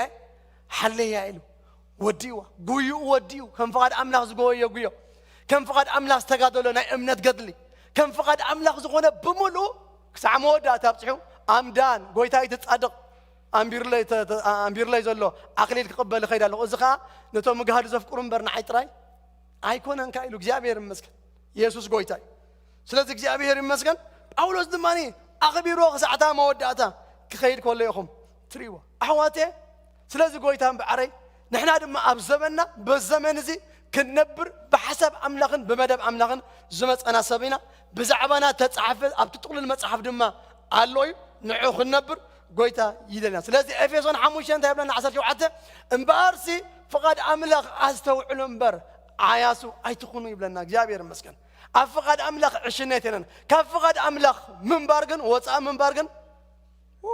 ሓለያ ኢሉ። ወዲእዋ። ጉይኡ ወዲኡ። ከም ፍቓድ ኣምላኽ ዝጎየዮ ጉዮ። ከም ፍቓድ ኣምላኽ ዝተጋደሎ ናይ እምነት ገድሊ። ከም ፍቓድ ኣምላኽ ዝኾነ ብምሉእ ክሳዕ መወዳእታ ኣብጽሑ። ኣምዳን፣ ጎይታይ እቲ ጻድቕ ኣንቢሩለይ ተ-፣ ተ-፣ ኣንቢሩለይ ዘሎ ኣኽሊል ክቕበል እኸይድ ኣለኹ። እዚ ኸኣ ነቶም እግሃዱ ዘፍቅሩ እምበር ንዓይ ጥራይ ኣይኮነን ከኣ ኢሉ እግዚኣብሔር ይመስገን። የሱስ ጎይታ እዩ። ስለዚ እግዚኣብሔር ይመስገን። ጳውሎስ ድማ ኣኽቢርዎ ክሳዕታ መወዳእታ ክኸይድ ከሎ ኢኹም ትርእይዎ። ኣሕዋቴ፣ ስለዚ ጎይታ እምበኣረይ ንሕና ድማ ኣብ ዘመንና በዚ ዘመን እዚ ክንነብር ብሓሳብ ኣምላኽን ብመደብ ኣምላኽን ዝመጸና ሰብ ኢና። ብዛዕባና ተጻሕፈ ኣብቲ ጥቕሉል መጽሓፍ ድማ ኣሎ እዩ። ንዑ ክንነብር ጎይታ ይደልና። ስለዚ ኤፌሶን ሓሙሽተ እንታይ ይብለና? ዓሰርተ ሸውዓተ፣ እምበኣርሲ ፍቓድ ኣምላኽ ኣስተውዕሉ እምበር ዓያሱ ኣይትኹኑ ይብለና። እግዚኣብሔር ይመስገን። ኣብ ፍቓድ ኣምላኽ ዕሽነት የለን። ካብ ፍቓድ ኣምላኽ ምንባር ግን፣ ወፃእ ምንባር ግን፣ ው፣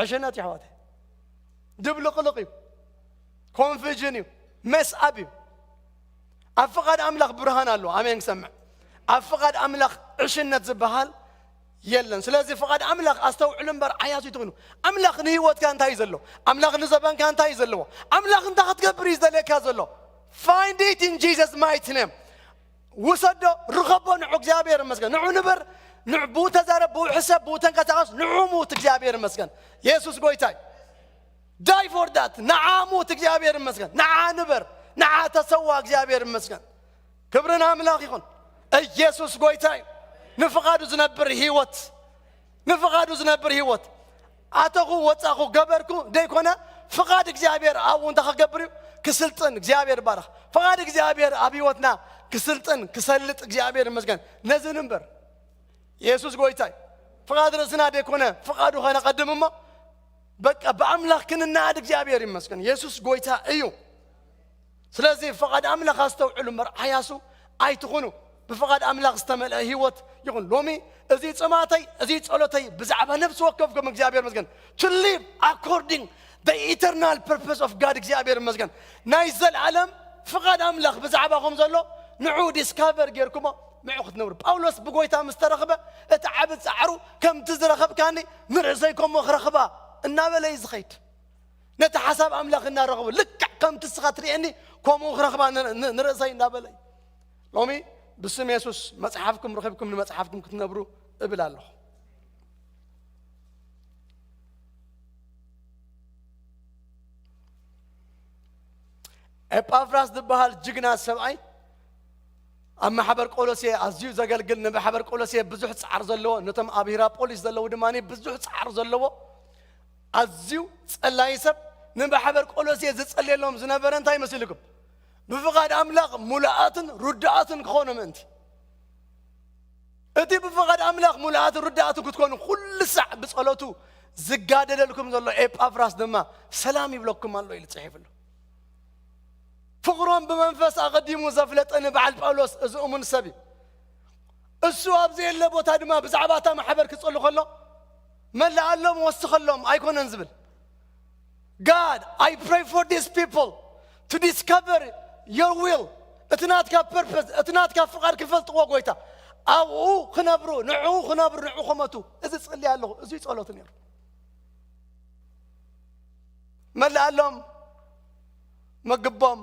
ዕሽነት እዩ ኣሕዋተይ። ድብልቕልቕ እዩ። ኮንፊዥን እዩ። ሜስ ኣፕ እዩ። ኣብ ፍቓድ ኣምላኽ ብርሃን ኣሎ። ኣሜን ክሰምዕ። ኣብ ፍቓድ ኣምላኽ ዕሽነት ዝበሃል የለን። ስለዚ ፍቓድ ኣምላኽ ኣስተውዕሉ እምበር ዓያሱ ኣይትኹኑ። ኣምላኽ ንህይወትካ እንታይ እዩ ዘለዎ? ኣምላኽ ንዘበንካ እንታይ እዩ ዘለዎ? ኣምላኽ እንታይ ክትገብር እዩ ዝደልየካ ዘሎ? Find it in Jesus mighty name። ውሰዶ፣ ርኸቦ፣ ንዑ እግዚኣብሔር ይመስገን። ንዑ ንበር፣ ንዑ ብኡ ተዛረብ፣ ብኡ ሕሰብ፣ ብኡ ተንቀሳቐስ፣ ንዑ ሙት እግዚኣብሔር ይመስገን። የሱስ ጎይታይ። Die for that። ንዓ ሙት እግዚኣብሔር ይመስገን። ንዓ ንበር፣ ንዓ ተሰዋ እግዚኣብሔር ይመስገን። ክብሪ ንኣምላኽ ይኹን። ኢየሱስ ጎይታ እዩ። ንፍቓዱ ዝነብር ህይወት፣ ንፍቓዱ ዝነብር ህይወት። ኣተኹ፣ ወጻኹ፣ ገበርኩ ደይኮነ፣ ፍቓድ እግዚኣብሔር ኣብኡ እንታይ ክገብር እዩ? ክስልጥን። እግዚኣብሔር ይባረኽ። ፍቓድ እግዚኣብሔር ኣብ ህይወትና ክስልጥን፣ ክሰልጥ እግዚኣብሔር ይመስገን። ነዚ ንንበር። የሱስ ጎይታ እዩ። ፍቓድ ርእስና ደይኮነ፣ ፍቓዱ ከነቐድም እሞ፣ በቃ ብኣምላኽ ክንነኣድ እግዚኣብሔር ይመስገን። የሱስ ጎይታ እዩ። ስለዚ ፍቓድ ኣምላኽ ኣስተውዕሉ እምበር ዓያሱ ኣይትኹኑ። ብፍቓድ ኣምላኽ ዝተመልአ ህይወት ይኹን። ሎሚ እዚ ጽማተይ፣ እዚ ጸሎተይ ብዛዕባ ነፍሲ ወከፍኩም እግዚኣብሔር ይመስገን። To live according the eternal purpose of God እግዚኣብሔር ይመስገን። ናይ ዘልኣለም ፍቓድ ኣምላኽ ብዛዕባኹም ዘሎ ንዑ ዲስካቨር ጌርኩሞ ንዑ ክትነብሩ። ጳውሎስ ብጎይታ ምስ ተረኽበ እቲ ዓቢ ጻዕሩ ከምቲ ዝረኸብካኒ ንርእሰይ ከምኡ ክረኽባ እናበለ እዩ ዝኸይድ። ነቲ ሓሳብ ኣምላኽ እናረኸቡ ልክዕ ከምቲ እስኻ ትርእየኒ ከምኡ ክረኽባ ን-፣ ን-፣ ንርእሰይ እናበለ እዩ። ሎሚ ብስም የሱስ መጽሓፍኩም ረኺብኩም ንመጽሓፍኩም ክትነብሩ እብል ኣለኹ። ኤጳፍራስ ዝበሃል ጅግና ሰብኣይ ኣብ ማሕበር ቆሎሴ ኣዝዩ ዘገልግል፣ ንማሕበር ቆሎሴ ብዙሕ ጻዕር ዘለዎ፣ ነቶም ኣብ ሂራፖሊስ ዘለዉ ድማ ብዙሕ ጻዕር ዘለዎ፣ ኣዝዩ ጸላዪ ሰብ፣ ንማሕበር ቆሎሴ ዝጸልየሎም ዝነበረ እንታይ መሲልኩም? ብፍቓድ ኣምላኽ ሙሉኣትን ርዱኣትን ክኾኑ ምእንቲ። እቲ ብፍቓድ ኣምላኽ ሙሉኣትን ርዱኣትን ክትኮኑ ኩሉ ሳዕ ብጸሎቱ ዝጋደለልኩም ዘሎ ኤጳፍራስ ድማ ሰላም ይብለኩም ኣሎ ኢሉ ጽሒፉሉ። ፍቕሮም ብመንፈስ ኣቐዲሙ ዘፍለጠኒ በዓል ጳውሎስ እዚ እሙን ሰብ እዩ። እሱ ኣብ ዘየለ ቦታ ድማ ብዛዕባ እታ ማሕበር ክጸሉ ከሎ መላኣሎም ወስኸሎም ኣይኮነን ዝብል። God, I pray for these people to discover your will. እቲ ናትካ ፐርፐስ፣ እቲ ናትካ ፍቓድ ክፈልጥዎ ጎይታ፣ ኣብኡ ክነብሩ፣ ንዕኡ ክነብሩ፣ ንዕኡ ክመቱ። እዚ ጸልየ ኣለኹ። እዚ ጸሎት ነይሩ። መላኣሎም፣ መግቦም፣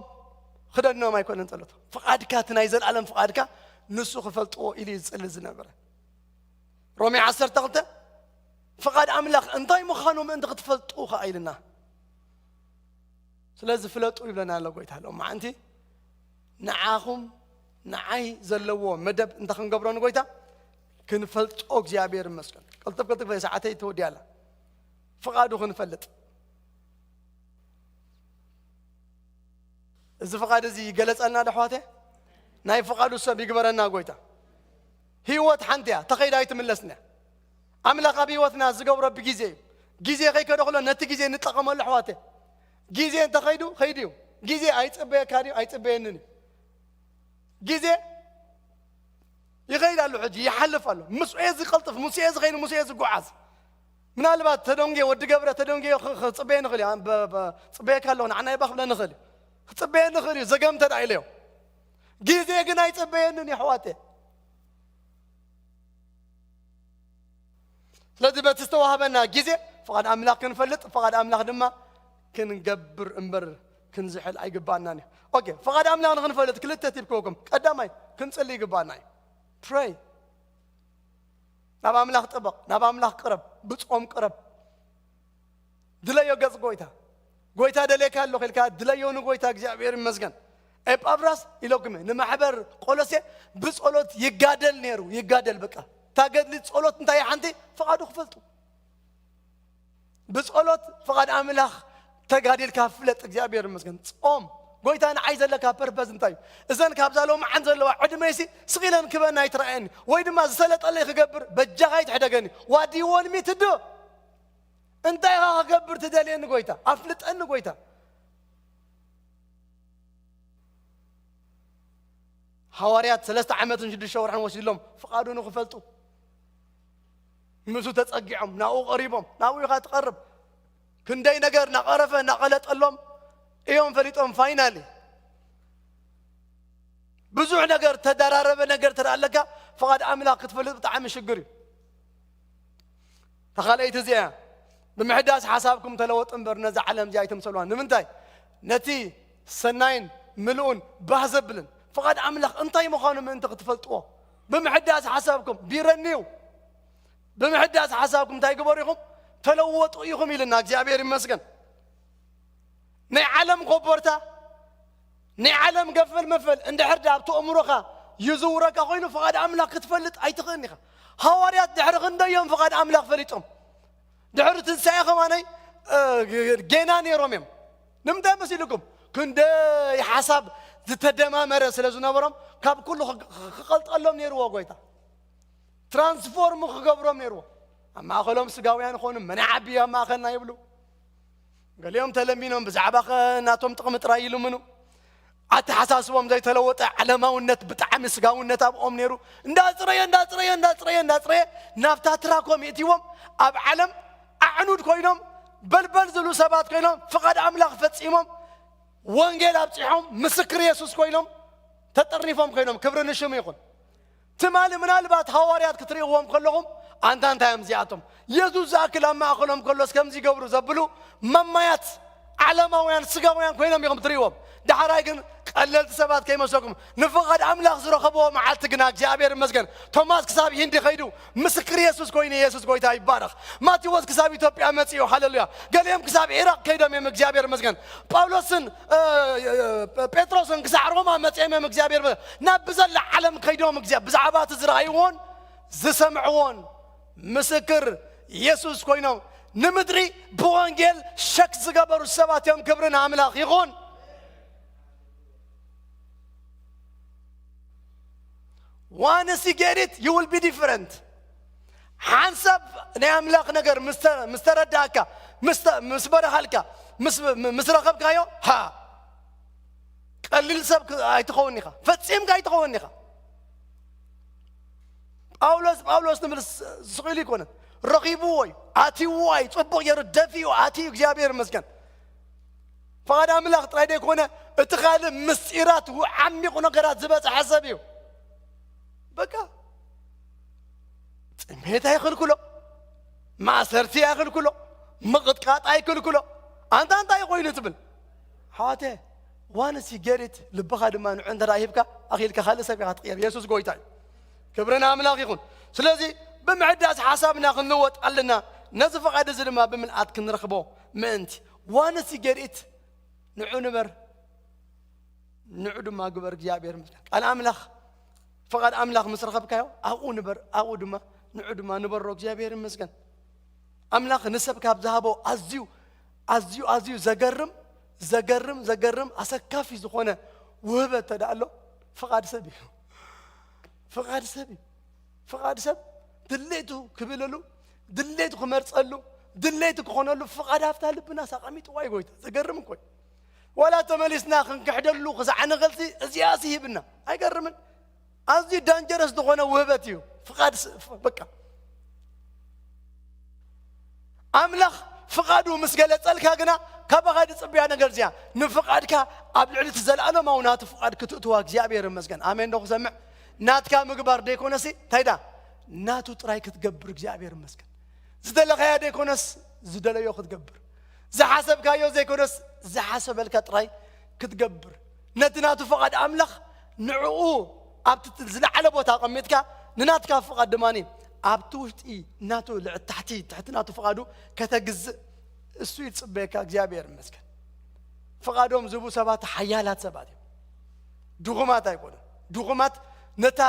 ክደኖም ኣይኮነን ጸሎቱ። ፍቓድካ፣ እቲ ናይ ዘለኣለም ፍቓድካ ንሱ ክፈልጥዎ ኢሉ እዩ ዝጸሊ ዝነበረ። ሮሜ ዓሰርተ ክልተ ፍቓድ ኣምላኽ እንታይ ምዃኑ ምእንቲ ክትፈልጡ ኸዓ ኢልና። ስለዚ ፍለጡ ይብለና ኣሎ ጎይታ። ሎም መዓንቲ ንዓኹም ንዓይ ዘለዎ መደብ እንታይ ክንገብሮ ንጎይታ ክንፈልጦ እግዚኣብሔር ይመስገን። ቅልጥፍ ቅልጥፍ ሰዓተይ ተወዲያ ኣላ። ፍቓዱ ክንፈልጥ። እዚ ፍቓድ እዚ ይገለጸልና ዶ ኣሕዋተ? ናይ ፍቓዱ ሰብ ይግበረና ጎይታ። ህይወት ሓንቲ እያ፣ ተኸይዳ ኣይትምለስን እያ። ኣምላኽ ኣብ ህይወትና ዝገብሮ ብግዜ እዩ። ግዜ ከይከደ ከሎ ነቲ ግዜ ንጠቐመሉ ኣሕዋተ። ግዜ እንተኸይዱ፣ ከይዱ እዩ። ግዜ ኣይጽበየካ ድዩ? ኣይጽበየንን እዩ። ግዜ ይኸይድ ኣሎ፣ ሕጂ ይሓልፍ ኣሎ። ምስኡ እየ ዝቐልጥፍ፣ ምስኡ እየ ዝኸይድ፣ ምስኡ እየ ዝጓዓዝ። ምናልባት ተደንጉየ፣ ወዲ ገብረ ተደንጉየ ኽ-፣ ክጽበየ ንኽእል እዩ። ብ-፣ ብ-፣ ጽበየካ ኣለኹ፣ ንዓና ይባ ክብለ ንኽእል እዩ። ክጽበየ ንኽእል እዩ፣ ዘገም እንተ ደኣ ኢለዮ። ግዜ ግን ኣይጽበየንን እዩ፣ ኣሕዋተ። ስለዚ በቲ ዝተዋህበና ግዜ ፍቓድ ኣምላኽ ክንፈልጥ፣ ፍቓድ ኣምላኽ ድማ ክንገብር እምበር ክንዝሕል ኣይግባኣናን እዩ። ኦኬ፣ ፍቓድ ኣምላኽ ንኽንፈልጥ ክልተ ቲፕ ክህበኩም። ቀዳማይ፣ ክንጽሊ ይግባኣና እዩ። ፕሬይ። ናብ ኣምላኽ ጥበቕ፣ ናብ ኣምላኽ ቅረብ፣ ብጾም ቅረብ። ድለዮ ገጽ ጎይታ። ጎይታ ደልየካ ኣለኹ ኢልካ ድለዮ ንጎይታ። እግዚኣብሔር ይመስገን። ኤጳፍራስ ኢለኩም እየ፣ ንማሕበር ቆሎሴ ብጸሎት ይጋደል ነይሩ፣ ይጋደል በቃ። እታ ገድሊ ጸሎት እንታይ እያ? ሓንቲ ፍቓዱ ክፈልጡ። ብጸሎት ፍቓድ ኣምላኽ ተጋዲልካ ፍለጥ። እግዚኣብሔር ይመስገን። ጾም፣ ጎይታ ንዓይ ዘለካ ፐርፐዝ እንታይ እዩ? እዘን ካብዛ ሎማዓን ዘለዋ ዕድመይሲ ስቕ ኢለን ክበና ኣይትረኣየኒ፣ ወይ ድማ ዝሰለጠለይ ክገብር በጃኻ ኣይትሕደገኒ። What do you want me to do? እንታይ ኢኻ ክገብር ትደልየኒ ጎይታ? ኣፍልጠኒ ጎይታ። ሃዋርያት ሰለስተ ዓመትን ሽዱሽተ ወርሕን ወሲድሎም ፍቓዱ ንኽፈልጡ። ምስኡ ተጸጊዖም፣ ናብኡ ቀሪቦም፣ ናብኡ ኢኻ ትቐርብ። ክንደይ ነገር እናቐረፈ፣ እናቐለጠሎም እዮም ፈሊጦም። ፋይናሊ ብዙሕ ነገር ተደራረበ ነገር ተደኣ ኣለካ፣ ፍቓድ ኣምላኽ ክትፈልጥ ብጣዕሚ ሽግር እዩ። ተኻልኣይቲ እዚኣ እያ። ብምሕዳስ ሓሳብኩም ተለወጡ እምበር ነዛ ዓለም እዚኣ ኣይትምሰልዋ። ንምንታይ? ነቲ ሰናይን ምሉእን ባህ ዘብልን ፍቓድ ኣምላኽ እንታይ ምዃኑ ምእንቲ ክትፈልጥዎ ብምሕዳስ ሓሳብኩም ቢረንዩ። ብምሕዳስ ሓሳብኩም እንታይ ግበሩ ኢኹም? ተለወጡ ኢኹም ኢልና እግዚኣብሔር ይመስገን። ናይ ዓለም ኮቦርታ፣ ናይ ዓለም ገፈል መፈል እንድሕር ደኣ ኣብቲ ኣእምሮኻ ይዝውረካ ኮይኑ ፍቓድ ኣምላኽ ክትፈልጥ ኣይትኽእልን ኢኻ። ሃዋርያት ድሕሪ ክንደይ እዮም ፍቓድ ኣምላኽ ፈሊጦም? ድሕሪ ትንሳኤ ከማነይ፣ እ፣ ጌና ነይሮም እዮም። ንምንታይ መሲልኩም? ክንደይ ሓሳብ ዝተደማመረ ስለ ዝነበሮም ካብ ኩሉ ክ-፣ ክ-፣ ክቐልጠሎም ነይርዎ ጎይታ። ትራንስፎርም ክገብሮም ነይርዎ። ኣብ ማእከሎም ስጋውያን ይኾኑ፣ መን ይዓቢ ኣብ ማእከልና ይብሉ። ገሊኦም ተለሚኖም ብዛዕባ ኸ ናቶም ጥቕሚ ጥራይ ይልምኑ። ኣተሓሳስቦም ዘይተለወጠ ዓለማውነት፣ ብጣዕሚ ስጋውነት ኣብኦም ነይሩ። እንዳጽረየ፣ እንዳጽረየ፣ እንዳጽረየ፣ እንዳጽረየ ናብታ ትራኮም የእትይዎም። ኣብ ዓለም ኣዕኑድ ኮይኖም፣ በልበል ዝብሉ ሰባት ኮይኖም፣ ፍቓድ ኣምላኽ ፈጺሞም፣ ወንጌል ኣብጺሖም፣ ምስክር የሱስ ኮይኖም ተጠርኒፎም ኮይኖም። ክብሪ ንሽሙ ይኹን። ትማሊ ምናልባት ሃዋርያት ክትርእይዎም ከለኹም፣ ኣንታ እንታይ እዮም እዚኣቶም? የሱስ ዝኣክል ኣብ ማእከሎም ከሎስ ከምዚ ይገብሩ ዘብሉ መማያት ዓለማውያን ስጋውያን ኮይኖም ኢኹም ትርእይዎም። ዳሕራይ ግን ቀለልቲ ሰባት ከይመስለኩም፣ ንፍቓድ ኣምላኽ ዝረኸብዎ መዓልቲ ግና እግዚኣብሔር ይመስገን። ቶማስ ክሳብ ሂንዲ ከይዱ ምስክር የሱስ ኮይኑ፣ የሱስ ጎይታ ይባረኽ። ማቴዎስ ክሳብ ኢትዮጵያ መጺኡ፣ ሃሌሉያ። ገሊኦም ክሳብ ዒራቕ ከይዶም እዮም፣ እግዚኣብሔር ይመስገን። ጳውሎስን፣ እ፣ እ፣ ጴጥሮስን ክሳዕ ሮማ መጺኦም እዮም፣ እግዚኣብሔር ይመስገን። ናብ ብዘላ ዓለም ከይዶም፣ እግዚኣብ-፣ ብዛዕባ እቲ ዝረኣይዎን ዝሰምዕዎን ምስክር የሱስ ኮይኖም ንምድሪ ብወንጌል ሸክ ዝገበሩ ሰባት እዮም። ክብሪ ንኣምላኽ ይኹን። Once you get it, you will be different. ሓንሳብ ናይ ኣምላኽ ነገር ምስ ተ- ምስ ተረዳእካ፣ ምስ ተ- ምስ በረሃልካ፣ ምስ ምስ ረኸብካዮ፣ ሃ ቀሊል ሰብ ክ- ኣይትኸውን ኢኻ። ፈጺምካ ኣይትኸውን ኢኻ። ጳውሎስ ጳውሎስ ንብል ስቕ ኢሉ ኣይኮነን። ረኺብዎ እዩ፣ ኣትይዎ እዩ፣ ጽቡቕ ገይሩ ደፊኡ ኣትዩ። እግዚኣብሔር ይመስገን። ፍቓድ ኣምላኽ ጥራይ ደይኮነ፣ እቲ ካልእ ምስጢራት፣ ዓሚቑ ነገራት ዝበጽሐ ሰብ እዩ። በቃ ጥሜት ኣይኽልክሎ፣ ማእሰርቲ ኣይኽልክሎ፣ ምቕጥቃጥ ኣይክልክሎ። ኣንታ እንታይ ኮይኑ ትብል? ሓዋተ፣ ዋንስ ገሪት ልብኻ ድማ ንዑ እንተ ሂብካ፣ ኣኺልካ ካልእ ሰብ ኢኻ ትቕየር። የሱስ ጎይታ እዩ። ክብሪ ንኣምላኽ ይኹን። ስለዚ ብምዕዳስ ሓሳብና ክንልወጥ ኣለና። ነዚ ፍቓድ እዚ ድማ ብምልኣት ክንረኽቦ ምእንቲ። ዋንስ ገሪት ንዑ ንበር፣ ንዑ ድማ ግበር። እግዚኣብሔር ይመስገን። ቃል ኣምላኽ፣ ፍቓድ ኣምላኽ ምስ ረኸብካዮ ኣብኡ ንበር፣ ኣብኡ ድማ ንዑ ድማ ንበሮ። እግዚኣብሔር ይመስገን። ኣምላኽ ንሰብ ካብ ዝሃቦ ኣዝዩ ኣዝዩ ኣዝዩ ዘገርም ዘገርም ዘገርም ኣሰካፊ ዝኾነ ውህበት ተዳ ኣሎ፣ ፍቓድ ሰብ እዩ። ፍቓድ ሰብ እዩ። ፍቓድ ሰብ ድሌቱ ክብለሉ፣ ድሌቱ ክመርጸሉ፣ ድሌቱ ክኾነሉ ፍቓድ ሃብታ ልብና ሳቐሚጥዋ እዩ ጎይታ። ዘገርም እኮ እዩ። ዋላ ተመሊስና ክንክሕደሉ ክሳዕ ንኽእልሲ እዚኣ ሲሂብና። ኣይገርምን? ኣዝዩ ዳንጀረስ ዝኾነ ውህበት እዩ። ፍቓድ ስ- ፍ- በቃ ኣምላኽ ፍቓዱ ምስ ገለጸልካ ግና ካባኻ ዝጽብያ ነገር እዚኣ፣ ንፍቓድካ ኣብ ልዕሊ እቲ ዘለኣለማዊ ናቱ ፍቓድ ክትእትዋ እግዚኣብሔር ይመስገን። ኣሜን ዶ ክሰምዕ? ናትካ ምግባር ደይኮነሲ እንታይ ዳ ናቱ ጥራይ ክትገብር እግዚኣብሔር ይመስገን። ዝደለኻያ ደይኮነስ ዝደለዮ ክትገብር፣ ዝሓሰብካዮ ዘይኮነስ ዝሓሰበልካ ጥራይ ክትገብር፣ ነቲ ናቱ ፍቓድ ኣምላኽ ንዕኡ ኣብቲ ዝለዓለ ቦታ ኣቐሚጥካ፣ ንናትካ ፍቓድ ድማ ኣብቲ ውሽጢ ናቱ ልዕ ታሕቲ ትሕቲ ናቱ ፍቓዱ ከተግዝእ እሱ ይጽበየካ። እግዚኣብሔር ይመስገን። ፍቓዶም ዝህቡ ሰባት ሓያላት ሰባት እዮም። ድኹማት ኣይኮኑን። ድኹማት ነታ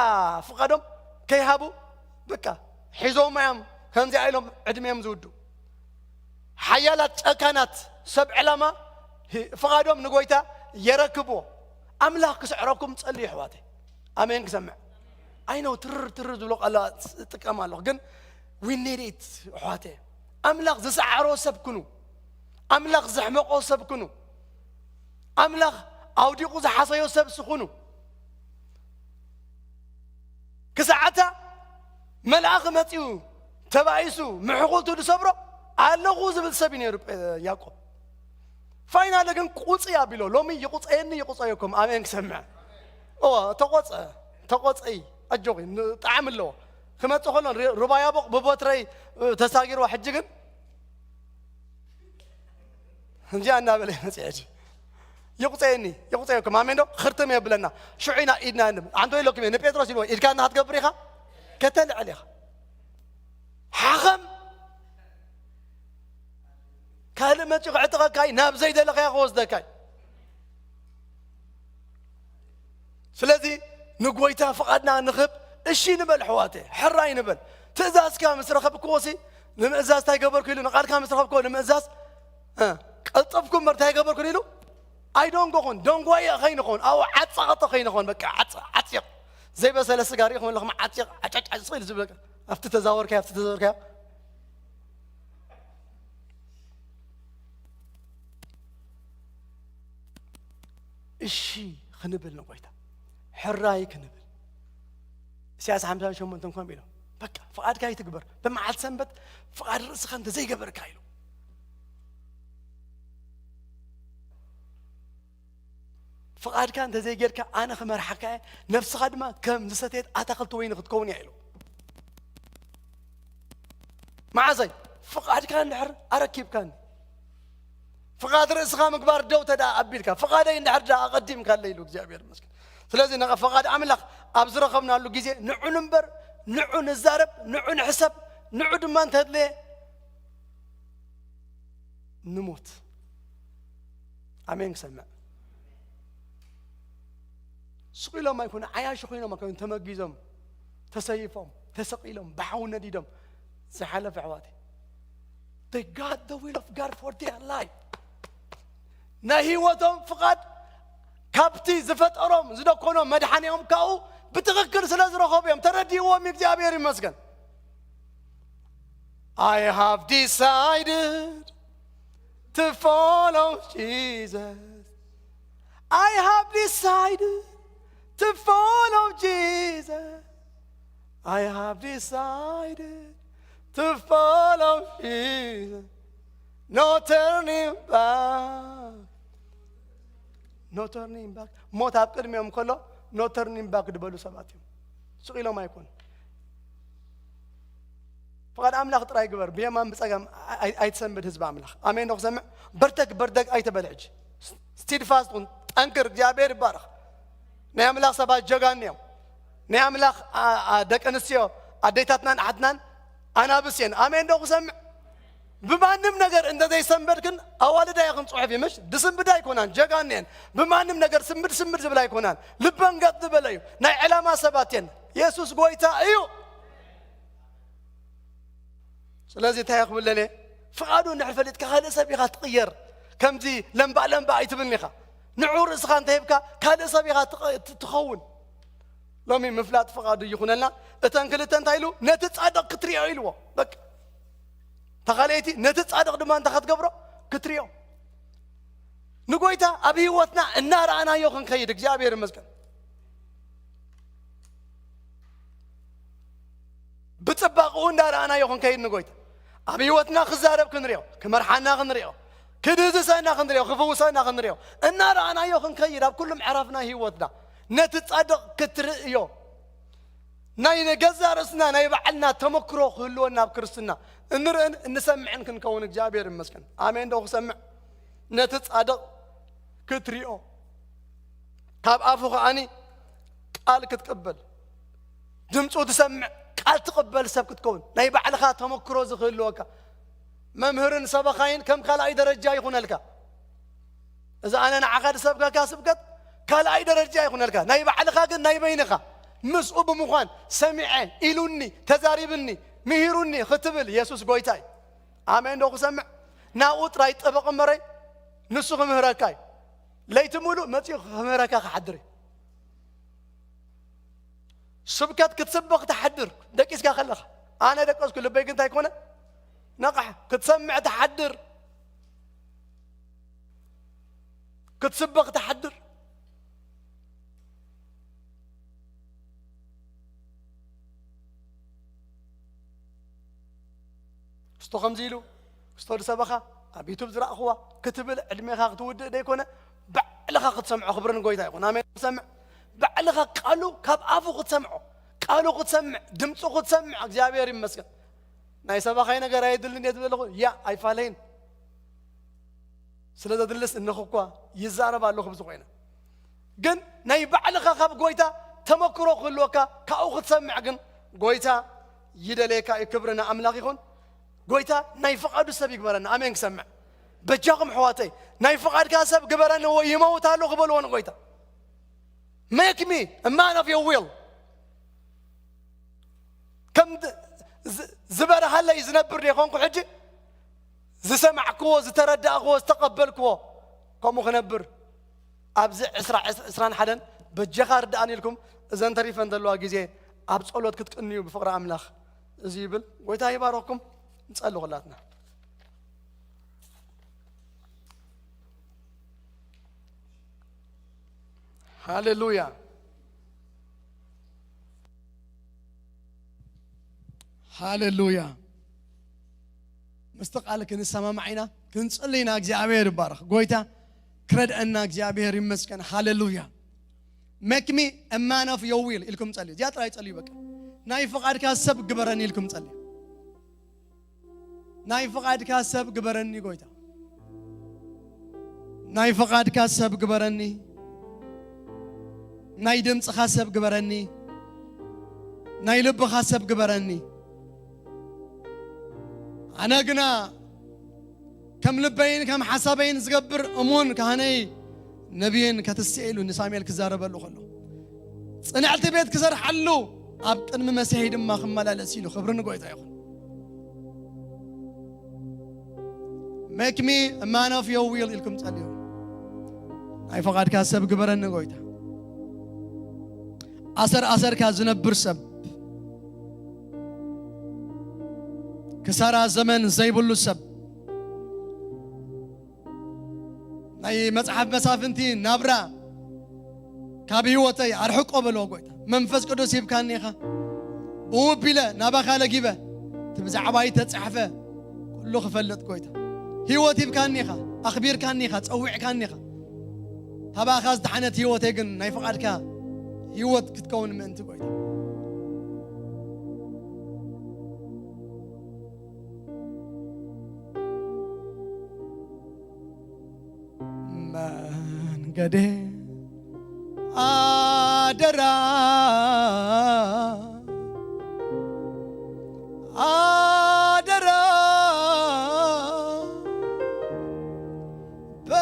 ፍቓዶም ከይሃቡ በቃ ሒዞማ እዮም። ከምዚኣ ኢሎም ዕድሜኦም ዝውዱ ሓያላት ጨካናት ሰብ ዕላማ ህ- ፍቓዶም ንጎይታ የረክብዎ። ኣምላኽ ክስዕረኩም ጸልዩ ኣሕዋተይ። ኣሜን ክሰምዕ። ኣይነው ትርር ትርር ዝብሎ ቃላት እጥቀም ኣለኹ፣ ግን we need it ኣሕዋተይ። ኣምላኽ ዝሰዓሮ ሰብ ኩኑ። ኣምላኽ ዘሕመቆ ሰብ ኩኑ። ኣምላኽ ኣውዲቑ ዝሓሰዮ ሰብ ስኹኑ። ክሳዕታ መልኣኽ መጺኡ ተባኢሱ ምሕኹልቱ ዝሰብሮ ኣለኹ ዝብል ሰብ እዩ ነይሩ ጴ- ያዕቆብ። ፋይናሊ ግን ቁጽ ኣቢሎ ሎሚ ይቁጸየኒ ይቁጸየኩም። ኣሜን ክሰምዕ። ኦ ተቆጸ ተቆጸይ ኣጆኺ ጣዕሚ ኣለዎ። ክመጽእ ከሎ ሪ- ሩባያቦቕ ብቦትረይ ተሳጊርዋ። ሕጂ ግን እንዚኣ እናበለ ይመጽእ። ሕጂ ይቁፀየኒ ይቁፀየኩም ኣሜን ዶ? ክርትም የብለና። ሽዑ ኢና ኢድና ንብል ኣንቶ ኢለኩም እየ ንጴጥሮስ ኢልዎ ኢድካ እንዳ ክትገብር ኢኻ ከተልዕል ኢኻ። ሓኸም ካልእ መፂኡ ክዕጥቐካ እዩ፣ ናብ ዘይደለኻዮ ክወስደካ እዩ። ስለዚ ንጎይታ ፍቓድና ንኽብ እሺ ንበል ኣሕዋተ። ሕራይ ንበል። ትእዛዝካ ምስ ረኸብክዎ ሲ ንምእዛዝ እንታይ ገበርኩ ኢሉ ንቓልካ ምስ ረኸብክዎ ንምእዛዝ እ፣ ቀልጠፍኩ እምበር እንታይ ገበርኩ ኢሉ ኣይደንጎኹን። ደንጓየ ከይንኾን ኣብኡ ዓፀቐጠ ከይንኾን በቃ ዓፀ- ዓፂቕ ዘይበሰለ ስጋ ሪኢኹም ኣለኹም። ዓፂቕ ዓጫጭ ዓፂቕ ኢሉ ዝብለካ ኣብቲ ተዛወርካዮ ኣብቲ ተዛወርካዮ እሺ ክንብል ንጎይታ ሕራይ ክንብል። ኢሳያስ ሓምሳን ሸሞንተን ከምኡ ኢሎም በቃ ፍቓድካ ይትግበር። ብመዓልቲ ሰንበት ፍቓድ ርእስኻ እንተዘይገበርካ ኢሉ ፍቓድካ እንተዘይጌርካ ኣነ ክመርሓካ እየ፣ ነፍስኻ ድማ ከም ዝሰተየት ኣታኽልቲ ወይኒ ክትከውን እያ ኢሉ። መዓዘይ ፍቓድካ እንድሕር ኣረኪብካኒ ፍቓድ ርእስኻ ምግባር ደው ተደኣ ኣቢልካ ፍቓደይ እንድሕር ደኣ ኣቐዲምካለ ኢሉ እግዚኣብሔር ይመስገን። ስለዚ ነቐ ፍቓድ ኣምላኽ ኣብ ዝረኸብናሉ ግዜ ንዑ ንንበር፣ ንዑ ንዛረብ፣ ንዑ ንሕሰብ፣ ንዑ ድማ እንተድለየ ንሞት። ኣሜን ክሰምዕ ስቕ ኢሎም ኣይኮነ ዓያሹ ኮይኖም ኣይኮነ ተመጊዞም ተሰይፎም ተሰቒሎም ብሓዊ ነዲዶም ዝሓለፈ ኣሕዋተይ They got the will of God for their life. ናይ ህይወቶም ፍቓድ ካብቲ ዝፈጠሮም ዝደኮኖም መድሓኒኦም ካብኡ ብትኽክል ስለ ዝረኸቡ እዮም። ተረዲእዎም። እግዚኣብሔር ይመስገን። I have decided to follow Jesus. I have decided to follow Jesus. I have decided to follow Jesus. No turning back. No turning back. ሞት ኣብ ቅድሚኦም ከሎ no turning back ዝበሉ ሰባት እዮም። ስቕ ኢሎም ኣይኮን። ፍቓድ ኣምላኽ ጥራይ ግበር። ብየማን ብጸጋም ኣይ- ኣይትሰንብድ ህዝቢ ኣምላኽ። ኣሜን ዶ ክሰምዕ? በርተግ በርደግ ኣይተበል ሕጂ። ስቲድፋስት ኹን። ጠንክር። እግዚኣብሔር ይባረኽ። ናይ ኣምላኽ ሰባት ጀጋኑ እዮም። ናይ ኣምላኽ ኣ- ኣ- ደቂ ኣንስትዮ ኣዴታትናን ኣሓትናን ኣናብስ እየን። ኣሜን ዶ ክሰምዕ? ብማንም ነገር እንተ ዘይሰንበድክን ኣዋልዳ ኢኽን ጽሑፍ ይምሽ ድስንብዳ ኣይኮናን። ጀጋኑ እየን። ብማንም ነገር ስንብድ ስንብድ ዝብል ኣይኮናን። ልበን ገጥ ዝበለ እዩ። ናይ ዕላማ ሰባት እየን። የሱስ ጎይታ እዩ። ስለዚ እንታይ ክብለለ? ፍቓዱ እንድሕር ፈሊጥካ ካልእ ሰብ ኢኻ ትቕየር። ከምዚ ለምባእ ለምባእ ኣይትብልኒ ኢኻ። ንዑ ርእስኻ እንተሂብካ ካልእ ሰብ ኢኻ ትቐ- ት- ትኸውን። ሎሚ ምፍላጥ ፍቓዱ ይኹነልና። እተን ክልተ እንታይ ኢሉ? ነቲ ጻድቕ ክትሪኦ ኢልዎ። በቃ። እታ ካልኣይቲ ነቲ ጻድቕ ድማ እንታይ ክትገብሮ? ክትሪኦ። ንጎይታ ኣብ ህይወትና እናረኣናዮ ክንከይድ እግዚኣብሔር ይመስገን። ብጽባቕኡ እንዳረኣናዮ ክንከይድ ንጎይታ ኣብ ህይወትና ክዛረብ ክንሪኦ፣ ክመርሓና ክንሪኦ፣ ክድህዝሰና ክንሪኦ፣ ክፍውሰና ክንሪኦ እናረኣናዮ ክንከይድ ኣብ ኩሉ ምዕራፍ ናይ ህይወትና ነቲ ጻድቕ ክትርእዮ ናይ ንገዛ ርእስና ናይ ባዕልና ተመክሮ ክህልወና ኣብ ክርስትና እንርእን እንሰምዕን ክንከውን እግዚኣብሔር ይመስገን። ኣሜን ዶ ክሰምዕ? ነቲ ጻድቕ ክትሪኦ ካብ ኣፉ ከኣኒ ቃል ክትቅበል ድምፁ ትሰምዕ ቃል ትቕበል ሰብ ክትከውን ናይ ባዕልኻ ተመክሮ ዝክህልወካ መምህርን ሰበኻይን ከም ካልኣይ ደረጃ ይኹነልካ። እዚ ኣነ ንዓኻ ዝሰብከካ ስብከት ካልኣይ ደረጃ ይኹነልካ። ናይ ባዕልኻ ግን ናይ በይንኻ ምስኡ ብምዃን ሰሚዐ ኢሉኒ ተዛሪብኒ ምሂሩኒ ክትብል የሱስ ጎይታ እዩ። ኣሜን ዶ ክሰምዕ? ናብኡ ጥራይ ጠበቕ እምበረይ ንሱ ክምህረካ እዩ። ለይቲ ሙሉእ መፂኡ ክምህረካ ክሓድር እዩ። ስብከት ክትስብኽ ትሓድር ደቂስካ ከለኻ ኣነ ደቀስኩ ልበይ ግን እንታይ ኮነ ነቕሕ ክትሰምዕ ትሓድር ክትስብኽ ትሓድር። ክስቶ ከምዚ ኢሉ ክስቶ ዝሰበኻ ኣብ ዩቱብ ዝረእኽዋ ክትብል ዕድሜኻ ክትውድእ ደይኮነ ባዕልኻ ክትሰምዖ ክብርን ጎይታ ይኹን ኣሜን ትሰምዕ ባዕልኻ ቃሉ ካብ ኣፉ ክትሰምዖ ቃሉ ክትሰምዕ ድምፁ ክትሰምዕ እግዚኣብሔር ይመስገን ናይ ሰባኻይ ነገር ኣየድልን እየ ትብል ኣለኹ ያ ኣይፋለይን ስለ ዘድልስ እንኽ እኳ ይዛረብ ኣለኹ ብዝኾይነ ግን ናይ ባዕልኻ ካብ ጎይታ ተመክሮ ክህልወካ ካብኡ ክትሰምዕ ግን ጎይታ ይደለየካ እዩ ክብሪ ንኣምላኽ ይኹን ጎይታ ናይ ፍቓዱ ሰብ ይግበረና ኣሜን ክሰምዕ በጃኹም ኣሕዋተይ ናይ ፍቓድካ ሰብ ግበረኒ ወይ ይመውት ኣሎ ክበልዎ ንጎይታ make me a man of your will ከም ዝበረሃለይ ዝነብር ዘይኮንኩ ሕጂ ዝሰማዕክዎ ዝተረዳእክዎ ዝተቐበልክዎ ከምኡ ክነብር ኣብዚ ዕስራን ሓደን በጀኻ ርድኣኒ ኢልኩም እዘን ተሪፈን ዘለዋ ግዜ ኣብ ጸሎት ክትቅንዩ ብፍቕሪ ኣምላኽ እዚ ይብል ጎይታ ይባረኽኩም ንጸሊ ኩላትና ሃሌሉያ ሃሌሉያ ምስቲ ቃል ክንሰማማዕ ኢና ክንጽሊ ኢና እግዚኣብሔር ይባረኽ ጎይታ ክረድአና እግዚኣብሔር ይመስገን ሃሌሉያ make me a man of your will ኢልኩም ጸልዩ እዚኣ ጥራይ ጸልዩ በቃ ናይ ፍቓድካ ሰብ ግበረኒ ኢልኩም ጸልዩ ናይ ፍቓድካ ሰብ ግበረኒ ጎይታ ናይ ፍቓድካ ሰብ ግበረኒ ናይ ድምፅኻ ሰብ ግበረኒ ናይ ልብኻ ሰብ ግበረኒ ኣነ ግና ከም ልበይን ከም ሓሳበይን ዝገብር እሙን ካህነይ ነብይን ከተስየ ኢሉ ንሳሙኤል ክዛረበሉ ከሎ ጽንዕቲ ቤት ክሰርሓሉ ኣብ ቅድሚ መሲሐይ ድማ ክመላለስ ኢሉ ክብሪ ንጎይታ ይኹን Make me a man of your will ኢልኩም ጸልዩ። ናይ ፈቓድካ ሰብ ግበረኒ ጎይታ። ኣሰር ኣሰርካ ዝነብር ሰብ፣ ክሳራ ዘመን ዘይብሉ ሰብ፣ ናይ መጽሓፍ መሳፍንቲ ናብራ ካብ ህይወተይ ኣርሕቆ በልዎ ጎይታ። መንፈስ ቅዱስ ሂብካኒ ኢኻ። ብውቢለ ናባኻ ለጊበ፣ እቲ ብዛዕባይ ተጻሕፈ ኩሉ ክፈልጥ ጎይታ። ህይወት ሂብካኒ ኢኻ፣ ኣኽቢርካኒ ኢኻ፣ ጸዊዕካኒ ኢኻ። ታባኻ ዝተሓነት ህይወተይ ግን ናይ ፍቓድካ ህይወት ክትከውን ምእንቲ ጎይታ። መንገዴ ኣደራ፣ ኣደራ፣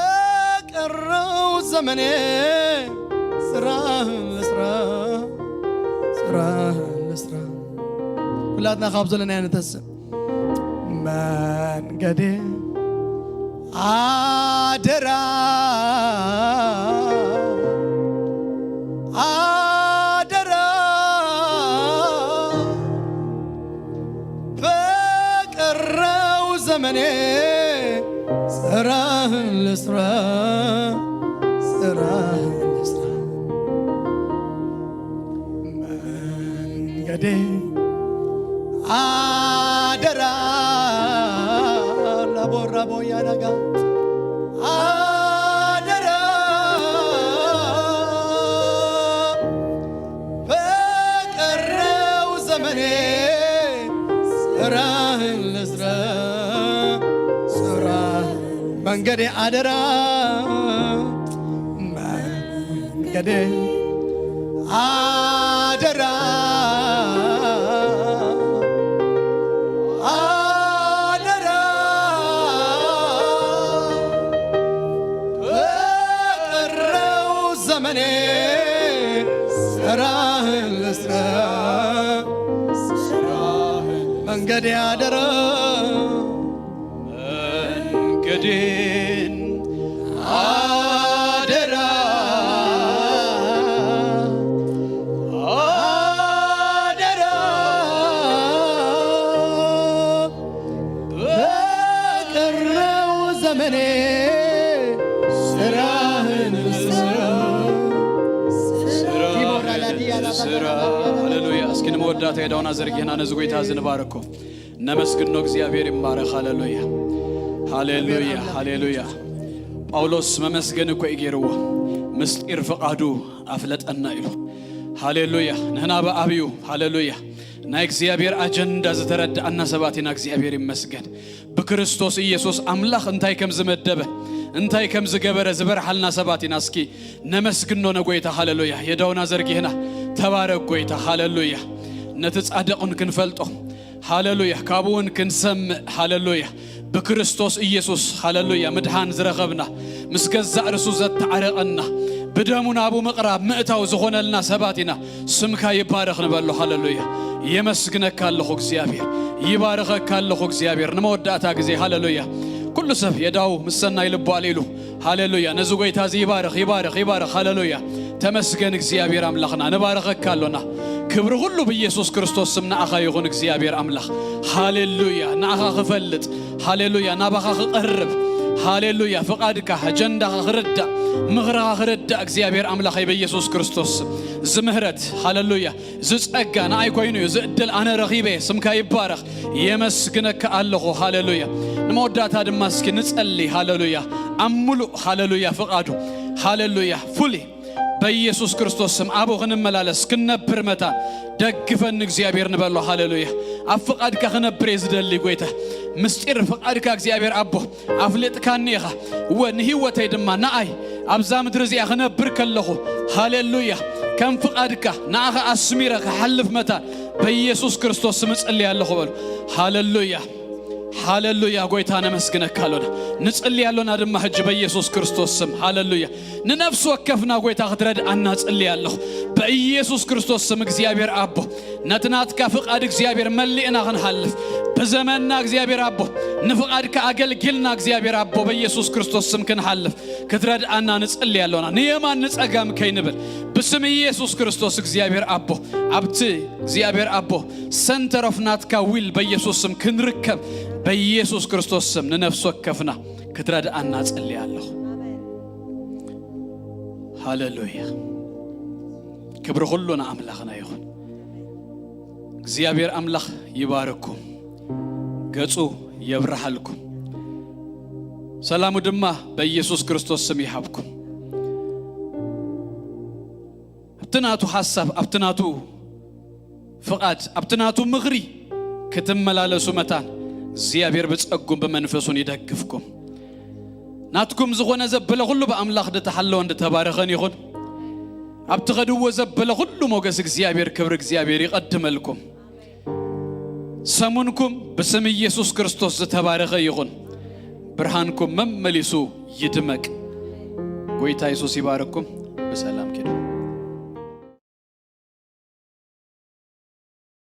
በቀረው ዘመኔ ስራህን ልስራ፣ ስራህን ልስራ። ኩላትና ካብ ዘለናዮ ንተስእ። መንገዴ ኣደራ፣ ኣደራ፣ በቀረው ዘመኔ ስራህን ልስራ፣ ስራህን ልስራ። መንገዴ ኣደራ፣ ላቦራቦ ያዳጋ፣ ኣደራ፣ በቀረው ዘመኔ ስራህን ልስራ፣ ስራ መንገዴ ኣደራ፣ መንገዴ ኣደራ፣ ኣደራ፣ በቀረው ዘመኔ ስራህን ልስራ፣ መንገዴ ኣደራ፣ መንገዴን ኣደራ፣ ኣደራ፣ በቀረው ዘመኔ ስራህን ልስራ፣ ስራህን ልስራ። ሃሌሉያ። እስኪ ንመወዳእታ የዳውና ዘርጊሕና ነዚ ጎይታ እዚ ንባርኮ። ነመስግኖ። እግዚኣብሔር ይባረክ። ሃሌሉያ፣ ሃሌሉያ፣ ሃሌሉያ። ጳውሎስ መመስገን እኮ እዩ ገይርዎ። ምስጢር ፍቓዱ ኣፍለጠና ኢሉ። ሃሌሉያ። ንህና ብኣብዩ፣ ሃሌሉያ፣ ናይ እግዚኣብሔር ኣጀንዳ ዝተረዳእና ሰባት ኢና። እግዚኣብሔር ይመስገን። ብክርስቶስ ኢየሱስ ኣምላኽ እንታይ ከም ዝመደበ፣ እንታይ ከም ዝገበረ ዝበርሓልና ሰባት ኢና። እስኪ ነመስግኖ ነጎይታ። ሃሌሉያ። የዳውና ዘርጊህና። ተባረክ ጎይታ። ሃሌሉያ። ነቲ ጻድቕን ክንፈልጦ፣ ሃሌሉያ፣ ካብኡ እውን ክንሰምዕ፣ ሃሌሉያ፣ ብክርስቶስ ኢየሱስ፣ ሃሌሉያ፣ ምድሓን ዝረኸብና፣ ምስ ገዛእ ርእሱ ዘተዓረቐና፣ ብደሙ ናብኡ ምቕራብ ምእታው ዝኾነልና ሰባት ኢና። ስምካ ይባረኽ ንበሎ። ሃሌሉያ። የመስግነካ ኣለኹ እግዚኣብሔር፣ ይባርኸካ ኣለኹ እግዚኣብሔር። ንመወዳእታ ግዜ፣ ሃሌሉያ፣ ኩሉ ሰብ የዳው ምስ ሰናይ ልቡ ኣልኢሉ፣ ሃሌሉያ፣ ነዚ ጎይታ እዚ ይባርኽ፣ ይባርኽ፣ ይባርኽ። ሃሌሉያ። ተመስገን እግዚኣብሔር ኣምላኽና፣ ንባርኸካ ኣሎና። ክብሪ ኩሉ ብኢየሱስ ክርስቶስ ስም ንኣኻ ይኹን እግዚኣብሔር ኣምላኽ። ሃሌሉያ። ንኣኻ ክፈልጥ፣ ሃሌሉያ፣ ናባኻ ክቐርብ፣ ሃሌሉያ፣ ፍቓድካ፣ ኣጀንዳኻ ክርዳእ፣ ምኽርኻ ክርዳእ እግዚኣብሔር ኣምላኸይ ብኢየሱስ ክርስቶስ ስም። እዚ ምህረት፣ ሃሌሉያ፣ እዚ ጸጋ ንኣይ ኮይኑ እዩ፣ እዚ ዕድል ኣነ ረኺበ። ስምካ ይባረኽ። የመስግነካ ኣለኹ። ሃሌሉያ። ንመወዳእታ ድማ እስኪ ንጸሊ። ሃሌሉያ። ኣብ ምሉእ፣ ሃሌሉያ፣ ፍቓዱ፣ ሃሌሉያ፣ ፉሊ በኢየሱስ ክርስቶስ ስም ኣብኡ ክንመላለስ ክንነብር መታን ደግፈኒ እግዚኣብሔር ንበሎ። ሃሌሉያ። ኣብ ፍቓድካ ክነብር እየ ዝደሊ ጎይታ። ምስጢር ፍቓድካ እግዚኣብሔር ኣቦ ኣፍሊጥካኒ ኢኻ። እወ ንህይወተይ ድማ ንኣይ ኣብዛ ምድሪ እዚኣ ክነብር ከለኹ፣ ሃሌሉያ፣ ከም ፍቓድካ ንኣኻ ኣስሚረ ክሓልፍ መታን በኢየሱስ ክርስቶስ ስም እጽሊ ኣለኹ በሉ። ሃሌሉያ። ሃሌሉያ። ጎይታ ነመስግነካ ኣሎና፣ ንጽሊ ኣሎና ድማ ሕጂ በኢየሱስ ክርስቶስ ስም። ሃሌሉያ። ንነፍሲ ወከፍና ጎይታ ክትረድኣና ጽሊ ኣለኹ በኢየሱስ ክርስቶስ ስም። እግዚኣብሔር ኣቦ ነቲ ናትካ ፍቓድ እግዚኣብሔር መሊእና ክንሃልፍ ብዘመንና እግዚኣብሔር ኣቦ ንፍቓድካ ኣገልጊልና እግዚኣብሔር ኣቦ በኢየሱስ ክርስቶስ ስም ክንሓልፍ ክትረድኣና ንጽሊ ኣሎና። ንየማን ንጸጋም ከይንብል ብስም ኢየሱስ ክርስቶስ እግዚኣብሔር ኣቦ ኣብቲ እግዚኣብሔር ኣቦ center of ናትካ will በኢየሱስ ስም ክንርከብ በኢየሱስ ክርስቶስ ስም ንነፍሲ ወከፍና ክትረድኣና ጸሊ ኣለኹ። ሃሌሉያ። ክብሪ ኩሉ ንኣምላኽና ይኹን። እግዚኣብሔር ኣምላኽ ይባርኩም፣ ገጹ የብርሃልኩም፣ ሰላሙ ድማ በኢየሱስ ክርስቶስ ስም ይሃብኩም። ኣብቲ ናቱ ሓሳብ፣ ኣብቲ ናቱ ፍቓድ፣ ኣብቲ ናቱ ምኽሪ ክትመላለሱ መታን እግዚኣብሔር ብጸጉን ብመንፈሱን ይደግፍኩም። ናትኩም ዝኾነ ዘበለ ኩሉ ብኣምላኽ ድተሓለወን ድተባረኸን ይኹን። ኣብ ትኸድዎ ዘበለ ኩሉ ሞገስ እግዚኣብሔር፣ ክብሪ እግዚኣብሔር ይቐድመልኩም። ሰሙንኩም ብስም ኢየሱስ ክርስቶስ ዝተባረኸ ይኹን። ብርሃንኩም መመሊሱ ይድመቅ። ጎይታ የሱስ ይባርኩም። ብሰላም